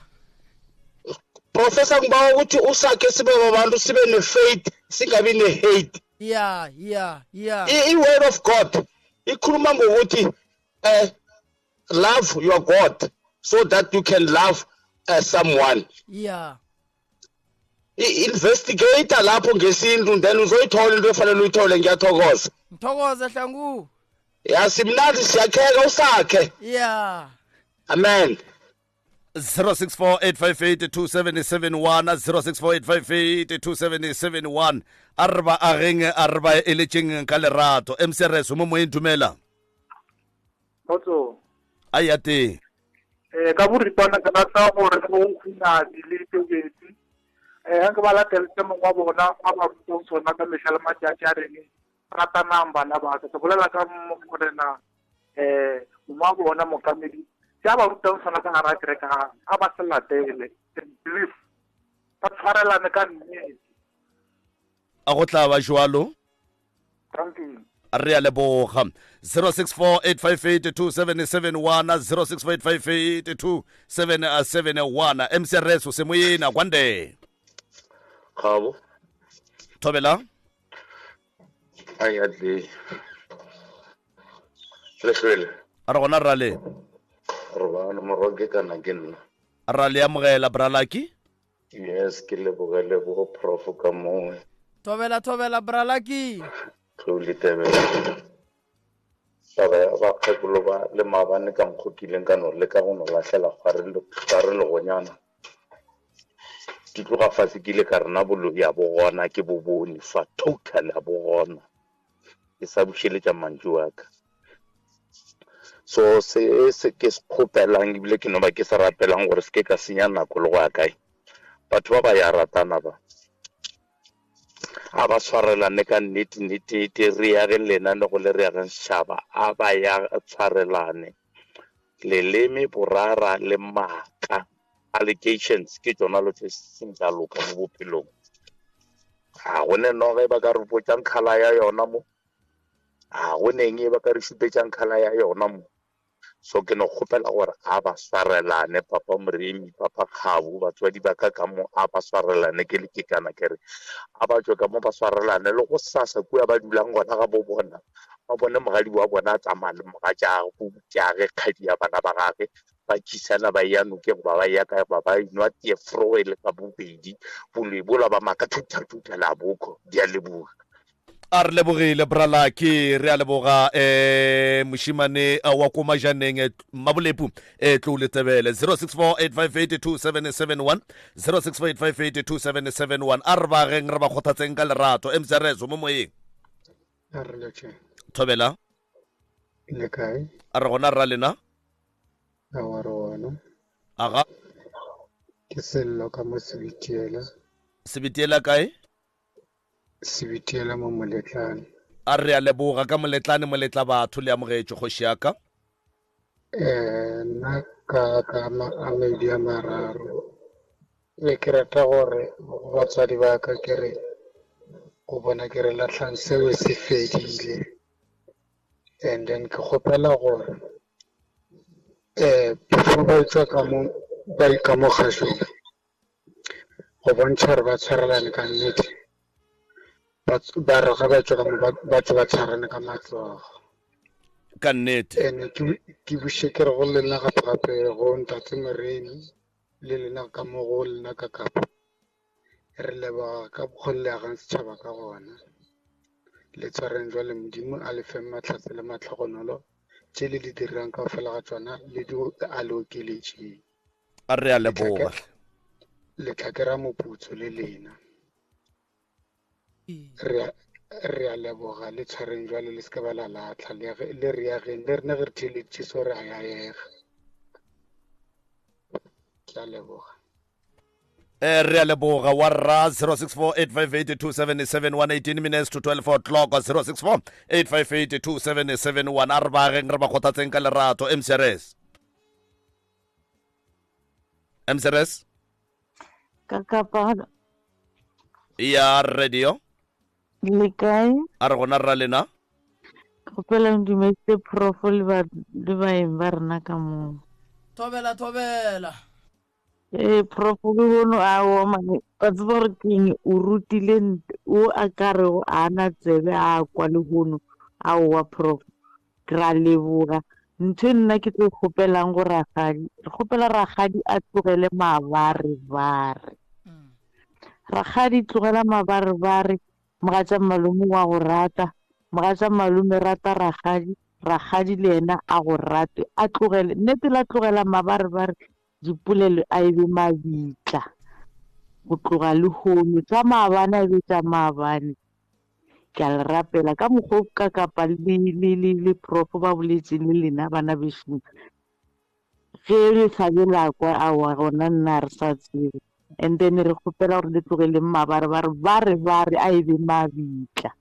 Professor ngibawa ukuthi usakhe sibe babantu sibe ne faith singabi ne hate. Yeah yeah yeah. I, I word of God ikhuluma ngokuthi eh love your God so that you can love uh, someone. Yeah. I-investigator lapho ngesintu then uzoyithola into efanele uyithole ngiyathokoza. Ngithokoze Hlangu. Ya simnandi siyakheka usakhe. Yeah. Amen. 0648582771 0648582771 a re ba ageng a re ba eletšeng ka lerato mcrs mo moyeng dumela Kgotso. A ya teng. Eh ka boripana ke rata gore go Nkgunadi le Tobetsi eh ke ba latele se mongwe wa bona a ba rutang sona ka mehla le matšatši a reng ratanang bana ba ka ke bolela ka morena eh mongwe wa bona mokamedi se a ba rutang sona ka gara kereke ga a ba se latele and belief ba tshwarelane ka nnete a go tla ba jwalo re a leboga 0648582771 0648582771 mcrs o semoyena kwande gabo thobela a ya tle le hlwele a re gona rale re bana morwa ke kana ke nna ra le amogela bralaki Yes, ke leboge lebogo prof ka mowe. Thobela thobela bralaki. Tlou le tebela. Taba ya bakgekolo ba le maabane ka mokgo ke ileng ka no leka go no lahlela kgware legonyana. Ke tloga fase ke ile ka rena boloi a bo gona ke bo bone fa total a bo gona. Ke sa bušeletša mantšu a ka. So se se ke se kgopelang ebile ke no ba ke se rapelang gore se ke ka senya nako le go ya kae. Batho ba ba ya ratana ba. A ba tshwarelane ka nnete nnete nnete re ageng lenane go le re ageng setšhaba a ba ya tshwarelane. Leleme, borara le maaka allegations ke tšona lo tse seng tša loka mo bophelong. Ga go ne noga e ba ka re botšang kgala ya yona mo. A go neng e ba ka re šupetšang kgala ya yona mo. So ke no kgopela gore a ba swarelane papa Moremi, papa Kgabo, batswadi ba ka ka mo a ba swarelane ke le ke kana ke re a ba tšwe ka mo ba swarelane le go sasa kua ba dulang gona ga bo bona ba bone mogadi wa bona a tsamaya le mogatšagwe butšage kgadi ya bana ba gage ba khisana ba ya nokeng goba ba ya kae goba ba nwa tee froe le ka bobedi boloi bola ba maka thutha thutha la bokho di a leboga a re lebogile bralaki re a leboga um mošimane eh, wa ko majaneng eh, mmabolepu um eh, tlou letebele 0648582771 0648582771 a re bageng re ba kgothatseng ka lerato mcrs mo moyeng a re lotšheng thobela le kae a re gona rra lena awa re gona aga ke sello ka mo sebitiela sebitiela kae Sebitiela mo Moletlane. A re a leboga ka Moletlane Moletla batho le amogetšwe kgoši ya ka. Eh, nna ka ka a medi a mararo ne ke rata gore go batswadi ba ka ke re Go bona ke re lahlang seo se fedile. And then ke kgopela gore um before ba etšwa ka mo ba ka mo kgašong go bontšha gore ba tshwarelane ka nnete ba re ge ba tšwa ka mo ba tšwa ba tshwarane ka matsogo ka nnete ene ke buše ke re go lena gape gape go ntate Moremi le lena ka mo go lena ka kapa Re leboga ka bokgoni le agang setšhaba ka gona. Le tshwareng jwale Modimo a le feng mahlatse le mahlogonolo, tše le di dirang kaofela ga tšona le di a le okeletšeng. A re a leboga. Le tla kry-a moputso le lena. Re re a leboga le tshwareng jwale le seke ba la latlha le re ageng le rena ge re theeleditše so re a yaega. Ke a leboga. Eh, re a leboga wa rra 0648582771 18 minutes to 12 o'clock 0648582771 a re bageng re ba kgothatseng ka lerato mcrs mcrs ka kapana ya radio le kae a re gona rra lena kgopela ndumedise profo le baeng ba rena ka moo thobela thobela Ee, prof lehono aowa mane wa tseba gore keng o rutile o a ka rego a na tsebe a kwa lehono aowa prof ke ra leboga ntho e nna ke tlo kgopelang go rakgadi re kgopela rakgadi a tlogele mabarebare rakgadi tlogela mabarebare mogatša malome wa go rata mogatša malome rata rakgadi rakgadi le yena a go rate a tlogele nnete la tlogela mabarebare dipolelo a e be mabitla go tloga lehono tša maabane a e be tša maabane ke a le rapela ka mokgwa o ka kapa le, le, le, le prof ba boletše le lena bana bešong ge le sa be la kwa aowa gona nna re sa tsebe and then re kgopela gore le tlogeleng mabarebare ba re ba re a e be mabitla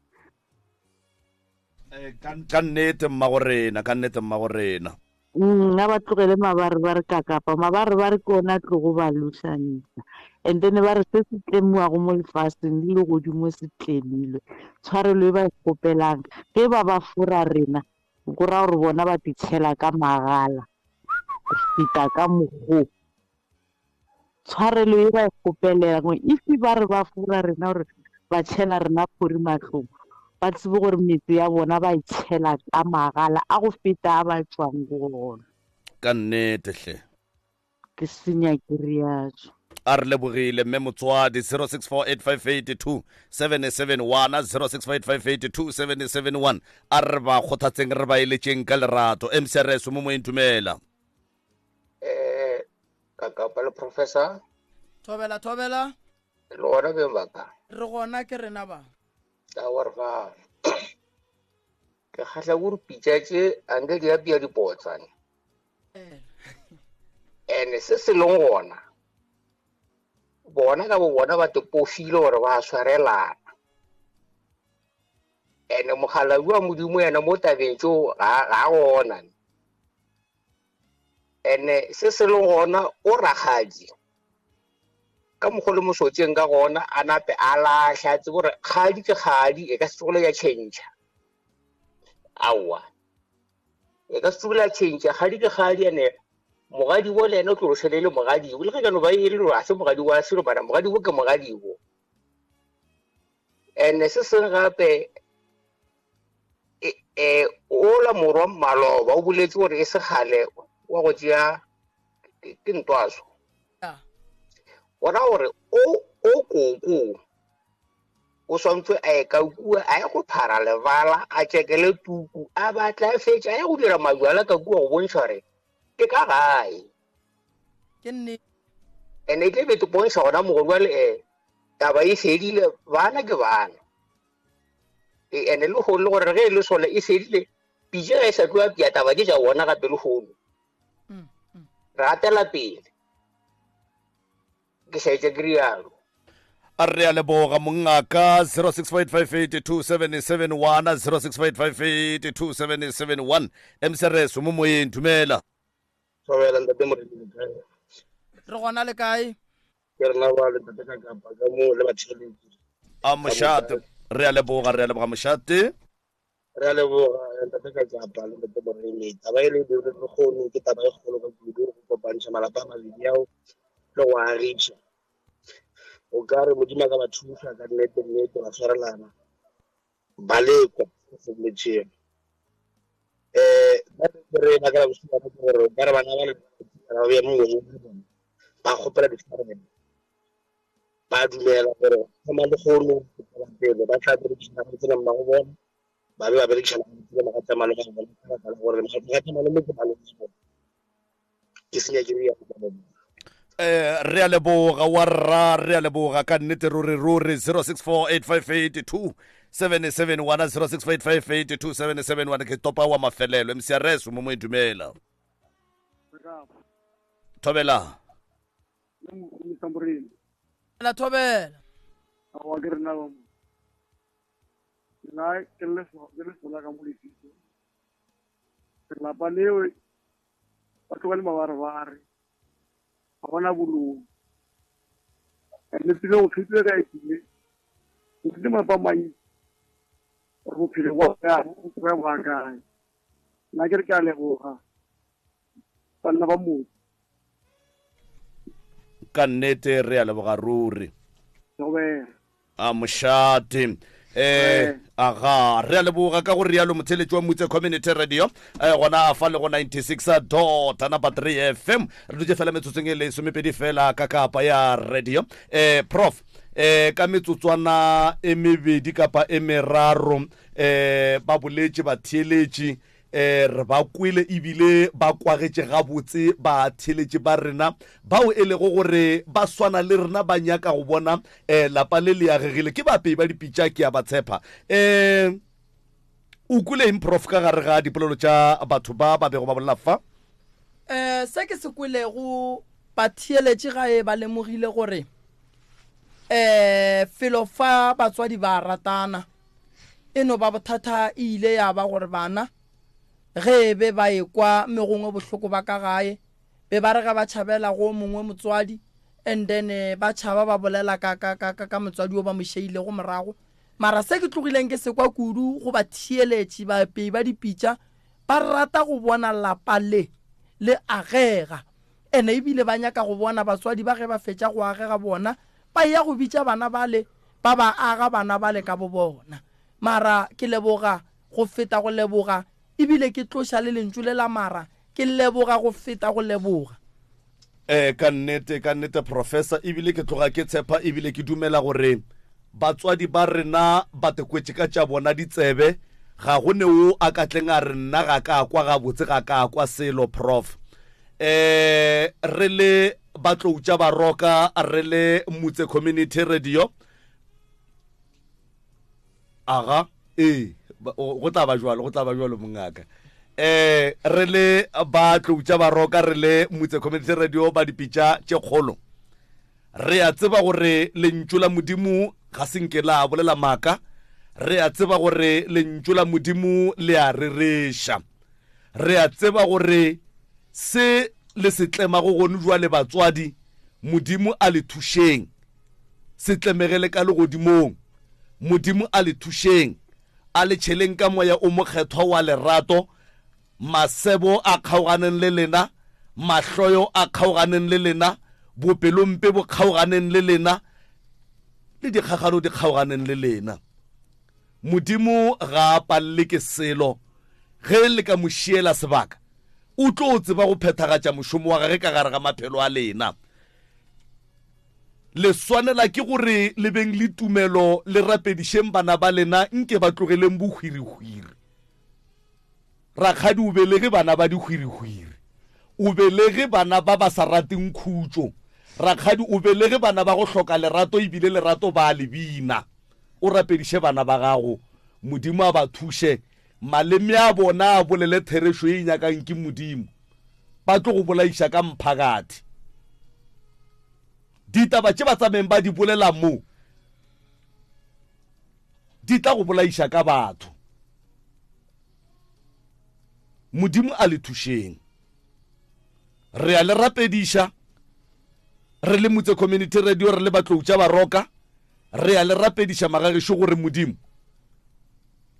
eh, ka nnete mmago rena ka nnete mmago rena Nna ba tlogele mabarebare ka kapa mabarebare ke ona a tlogo ba lošanisa and then ba re se se tlemiwago mo lefaseng le legodimo se tlemilwe tshwarelo e ba e kgopelang ge ba ba fora rena go ra gore bona ba titshela ka magala go feta ka mokgo tshwarelo e ba e kgopelelang if ba re ba fora rena gore ba tšhela rena phori mahlong ba tsebe gore metse ya bona ba e tšhela ka magala a go feta a ba tšwang go ona ka nnete hle ke senya ke riatso a re lebogile mme motswadi 0648582771 0648582771 a re ba kgothatseng re ba eletšeng ka lerato mcrs mo moeng dumela eh ka kapa le professor thobela thobela le gona beng ba ka re gona ke rena ba ka wa re fa ke kgahla gore pitša tše anke di apea dipotsane ene se se leng gona bona ka bo bona ba tepofile gore ba swarelana ene mogalabi wa modimo yena mo tabeng tšeo ga ga gona ene se se leng gona o rakgadi ka mokgwa le mosotseng ka gona a nape a lahla a tsebe gore kgadi ke kgadi e ka se tsogole ya change aowa e ka se tsogole ya change kgadi ke kgadi ene mogadibo le ene o tlo šele le mogadibo le ge ka no ba e le gore ga se mogadibo wa selo mara mogadibo ke mogadibo ene se seng gape e, e, ola morwa maloba o boletse gore e segale wa go tšea ke ntwaso gona gore o o koko o swantse a ye ka kua a ye go phara lebala a tšekele tuku a batla a fetša a ye go dira majwala ka kua go bontšha gore ke ka gae ke nnete ene e tle be te bontšha gona mogolo jale um taba e fedile bana ke bana e ene le gone le gore ge e le sone e fedile pitše ga e sa tloa pia taba ke tša bona gape le gono re gatela pele ke šaetše ke rialo a re a leboga mongaka 0658582771 0658582771 mcrs mo moyeng dumela Thobela ntate Moremi le kae? Re gona le kae? Ke rena ba le ntate ka kapa ka mo le batheeletši. A mošate. Re a leboga, re a leboga mošate. Re a leboga ntate Katsapa le ntate Moremi. Taba e le e dirileng lehono ke taba e kgolo ka kudu go kopantšha malapa a mabedi ao le go agiša. O ka re Modimo a ka ba thuša ka nnete nnete ba tshwarelana ba lekwa go feleletšeng. Um ba re ba ka bošego ke gore o ka re bana ba le ba bea mongwe le bona ba kgopela ditshwarelo ba dumela gore thoma lehono go tswela pele ba tla berekišana gabotse le mmago bona ba be ba berekišana gabotse le mogatša malome wa bona ka baka la gore mogatša malome ke malome wa bona ke senya ke re ya go bona. Eh, re a leboga wa rra re a leboga ka nnete ruri ruri 0648582771 0648582771 ke topa wa mafelelo mcrs mo mo e dumela thobela la thobela awa ke rena ba mo nna ke le sola ka mo lefiso lelapa leo ba tlogele mabarebare ga gona boloi and tsile go thutile ka ebile o tlile malapa mantsi gore bophelo bo ba kae nna ke re ke a leboga banna ba motse ka nnete re a leboga ruri a mošate eh aga re a leboga ka go rialo motheletši wa mutse community radio eh gona a fa le go 96 dot number 3 fm re dutše fela metsotsong e lesomepedi fela ka kapa ya radio eh prof eh ka metsotswana e mebedi kapa e meraro eh ba boletše batheeletši eh re ba kwele ebile ba kwagetše gabotse ba theletše ba rena bao e lego gore ba swana le rena ba nyaka go bona eh lapa le le agegile ke bapei ba dipitša ke a ba tshepa eh o kwele eng prof ka gare ga dipolelo tša batho ba ba bego ba bolela fa um se ke se kwelego batheeletše gae ba lemogile gore um felo fa batswadi ba ratana E no ba bothata e ile ya ba gore bana ge e be ba ekwa megongwe bohloko ba ka gae be ba re ge ba tšhabela go mongwe motswadi and then eh, ba tšhaba ba bolela ka, ka, ka, ka, ka motswadi o ba mo šeilego morago. Mara se ke tlogileng ke sekwa kudu go batheeletši baapei ba dipitša ba rata go bona lapa le le agega ene ebile ba nyaka go bona batswadi ba ge ba fetša go agega bona ba ya go bitša bana bale ba ba aga bana bale ka bobona. Mara ke leboga go feta go leboga, ebile ke tloša le lentšu le la mara, ke leboga go feta go leboga. Ee, ka nnete, ka nnete, Professor, ebile ke tloga ke tshepa ebile ke dumela gore batswadi ba rena ba tekwetše ka tša bona ditsebe, ga go ne wo a ka tleng a re nna ga ka kwa gabotse, ga ka kwa selo, Prof. Eh, re le ba tlou tša baroka re le mutse community radio aga ee go tla ba jalo go tla ba jalo mongaka eh re le ba tlou tša baroka re le mutse community radio ba dipitša tše kgolo re a tseba gore lentšu la modimo ga se nke la bolela maaka re a tseba gore lentšu la modimo le a rereša Re a tseba gore se le se tlemago gone jwale batswadi, Modimo a le thušeng. Se tlemegele ka legodimong. Modimo a le thušeng. A le tšheleng ka moya o mokgethwa wa lerato. Masebo a kgaoganeng le lena, mahloyo a kgaoganeng le lena, bopelompe bo kgaoganeng le lena, le dikgagano di kgaoganeng le lena. Modimo ga a palele ke selo. Ge le ka mo šiela sebaka, o tlo tseba go phethagatša mošomo wa gage ka gare ga maphelo a lena. Le swanela ke gore le beng le tumelo, le rapedišeng bana ba lena nke ba tlogeleng bohwirihwiri. Rakgadi o belege bana ba dihwirihwiri. O belege bana ba ba sa rateng khutšo. Rakgadi o belege bana ba go hloka lerato ebile lerato ba a le bina. O rapediše bana ba gago, Modimo a ba thuše, maleme a bona a bolele therešo ye e nyakang ke Modimo. Ba tlo go bolaiša ka mphakathi. Ditaba tše ba tsameng ba di bolela mo di tla go bolaiša ka batho. Modimo a le thušeng. Re a le rapediša re le Motse Community Radio, re le Batlou tša Baroka. Re a le rapediša magagešo gore Modimo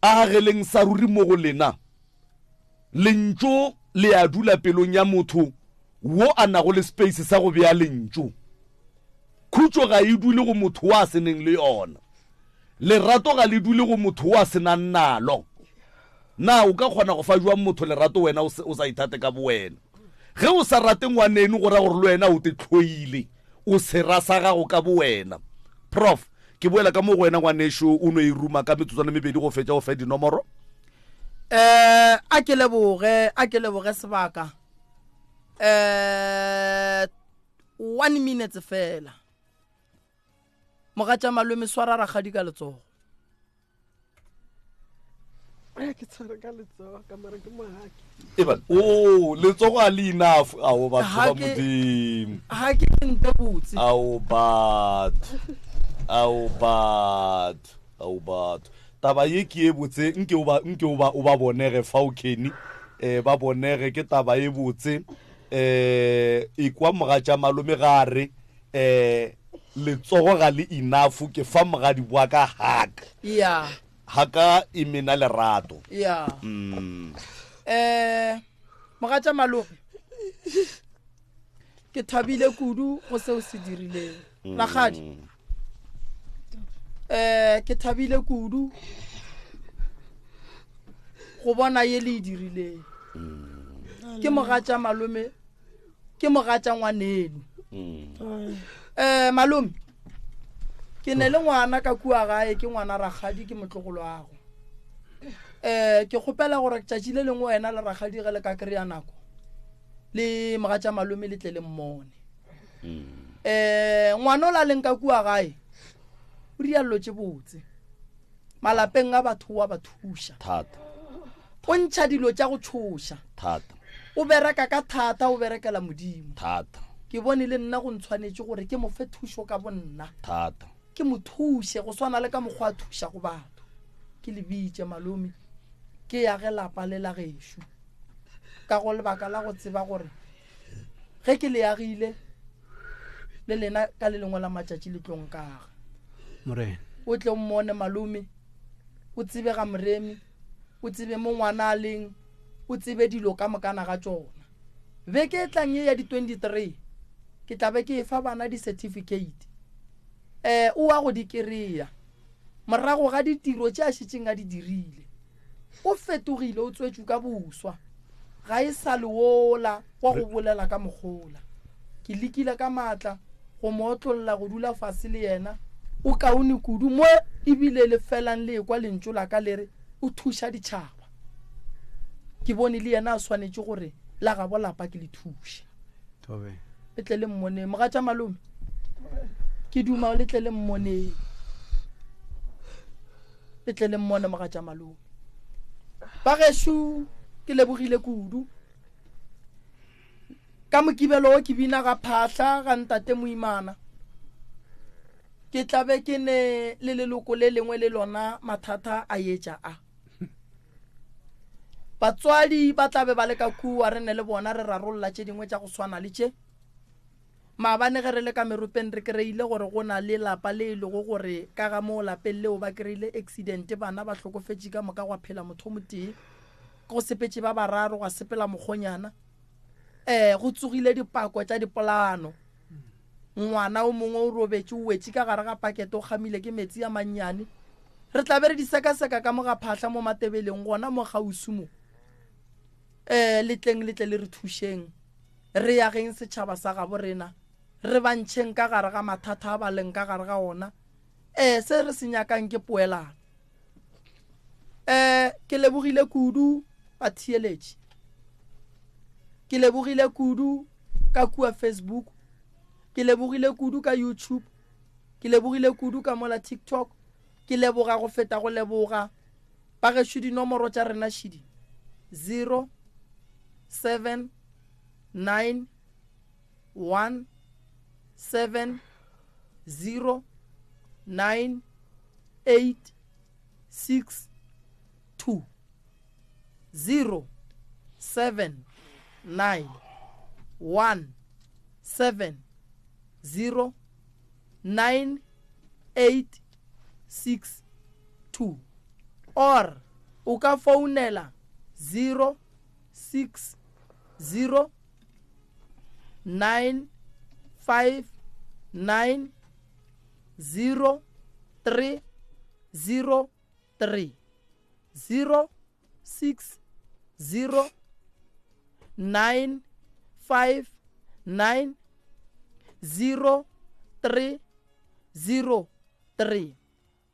a ageleng sa ruri mo go lena. Lentšu le a dula pelong ya motho wo a nago le space sa go bea lentšu. Khutšo ga e dule go motho wo a se neng le yona. Lerato ga le dule go motho wo a se nang nalo. Na o ka kgona go fa jwang motho lerato wena o sa ithate ka bowena? Ge o sa rate ngwaneno go ra gore le wena o te hloile, o sera sa gago ka bowena. Prof, ke boela ka mo go wena ngwanešo, o no e ruma ka metsotswana mebedi go fetša o fe dinomoro. Eh, a ke leboge, a ke leboge sebaka. Eh, one minute fela. Mogatša malome swara rakgadi ka letsogo. ke tshware ka letsogo ka mara ke mohaki eban o letsogo a le enough ao batho ba modimo ga ke nte botse ao batho ao batho ao batho taba ye ke e botse nke o ba nke o ba o ba bonege fao Kenny eh ba bonege ke taba e botse eh ikwa mogatša malome ga re eh letsogo ga le enough ke fa mogadi wa ka hug yeah haka e mena lerato yeah mm. eh mogatša malome ke thabile kudu go seo se dirileng mm. rakgadi eh ke thabile kudu go bona ye le e dirileng mm. ke mogatša malome ke mogatša ngwaneno um malome ke ne le ngwana ka kua gae ke ngwana rakgadi ke motlogolo ago um ke kgopela gore tšatši le lengwe wena le rakgadi ge le ka kry-a nako le mogatša malome le tle le mmone um ngwana o la leng ka kua gae o riallo tše botse malapeng a batho wa ba thuša thata O ntšha dilo tša go tšhoša. Thata. O bereka ka thata, o berekela Modimo. Thata. Ke bone le nna go ntshwanetše gore ke mo fe thušo ka bonna. Thata. Ke mo thuše go swana le ka mokgwa a thušago batho. Ke le bitše, malome, ke age lapa le la gešo. Ka go lebaka la go tseba gore ge ke le agile, le lena ka le lengwe la matšatši le tlo nkaga. Morena. O tle o mmone, malome, o tsebe ga Moremi. o tsebe mo ngwana a leng, o tsebe dilo ka mokana ga tšona. Beke e tlang ye ya di-23, ke tla be ke e fa bana di-certificate. Um o wa go di kereya morago ga ditiro tše a šetšeng a di dirile. O fetogile, o tswetšwe ka boswa. Ga e sa le wola wa go bolela ka mokgola. Ke lekile ka maatla go mo otlolla go dula fase le yena. O kaone kudu mo ebile le felang le ekwa lentšu la ka le re o thuša ditšhaba. Ke bone le yena a swanetše gore la gabo lapa ke le thuše. Le tle le mmoneng. Mogatša malome, ke duma le tle le mmoneng. Le tle le mmone mogatša malome. Bagešo ke lebogile kudu. Ka Mokibelo wo ke bina ga Phahla ga ntate Moimana. Ke tla be ke ne le leloko le lengwe le lona mathata a etša a. Batswadi ba tla be ba le ka kua re ne le bona re rarolla tše dingwe tša go swana le tše. Maabane ge re le ka meropeng re kreile gore go na le lapa le e lego gore ka ga moo lapeng leo ba kreile accident bana ba hlokofetše ka moka gwa phela motho o motee. Go sepetše ba bararo gwa sepela mokgonyana. um go tsogile dipako tša dipolano ngwana o mongwe o robetše o wetše ka gare ga pakete o kgamile ke metsi a mannyane re tla be re di sekaseka ka mo ga phahla mo matebeleng gona mo kgauswi mo um letleng le tle le re thušeng re yageng setšhaba sa gabo rena re ba ntšheng ka gare ga mathata a ba leng ka gare ga ona um se re se nyakang ke poelano um ke lebogile kudu batheeletši ke lebogile kudu ka kua facebook ke lebogile kudu ka youtube ke lebogile kudu ka mola tiktok ke leboga go feta go leboga bagešo dinomoro tša rena šidi 0 7 9 1 7 0 9 8 6 2 0 7 9 1 7 0 9 8. 6 2 or o ka founela 0 6 0 9 5 9 0 3 0 3 0 6 0 9 5 9 0 3 0 3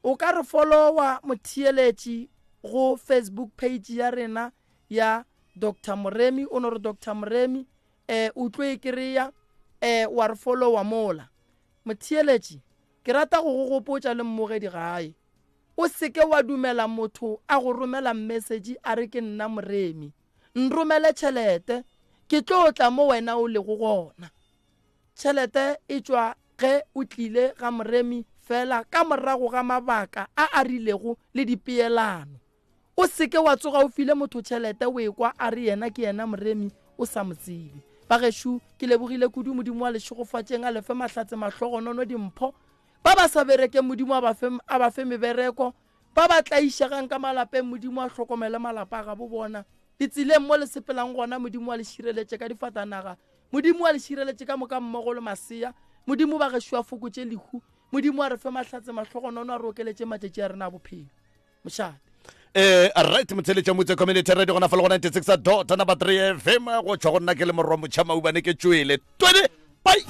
O ka re followa motheeletši go Facebook page ya rena ya Doctor Moremi, o no re Doctor Moremi, eh, o tlo e kry-a, eh, wa re followa mola. Motheeletši, ke rata go go gopotša le mmogedi gae, o seke wa dumela motho a go romela message a re ke nna Moremi, nromele tšhelete, ke tlo tla mo wena o lego gona. Tšhelete e tšwa ge o tlile ga Moremi fela ka morago ga mabaka a a rilego le dipeelano. O se ke wa tsoga o file motho tšhelete o ekwa a re yena ke yena Moremi o sa mo tsebe. Bagešo, ke lebogile kudu Modimo wa lešegofatšeng a le fe mahlatse mahlogonono dimpho. Ba ba sa berekeng Modimo a ba fe, a ba fe mebereko. Ba ba tlaišegang ka malapeng Modimo a hlokomele malapa a gabo bona. Ditseleng mo le sepelang gona Modimo a le šireletše ka difatanaga. Modimo a le šireletše ka moka mmogo le masea. Modimo ba gešo a fokotše lehu. Modimo a re fe mahlatse mahlogonono a re okeletše matšatši a rena a bophelo. Mošate. Eh, right motheletša motse community radio gona fa le go 96 dot number 3 fm go tšwa go nna ke le morwa motšha maubane ke tšwele twele bye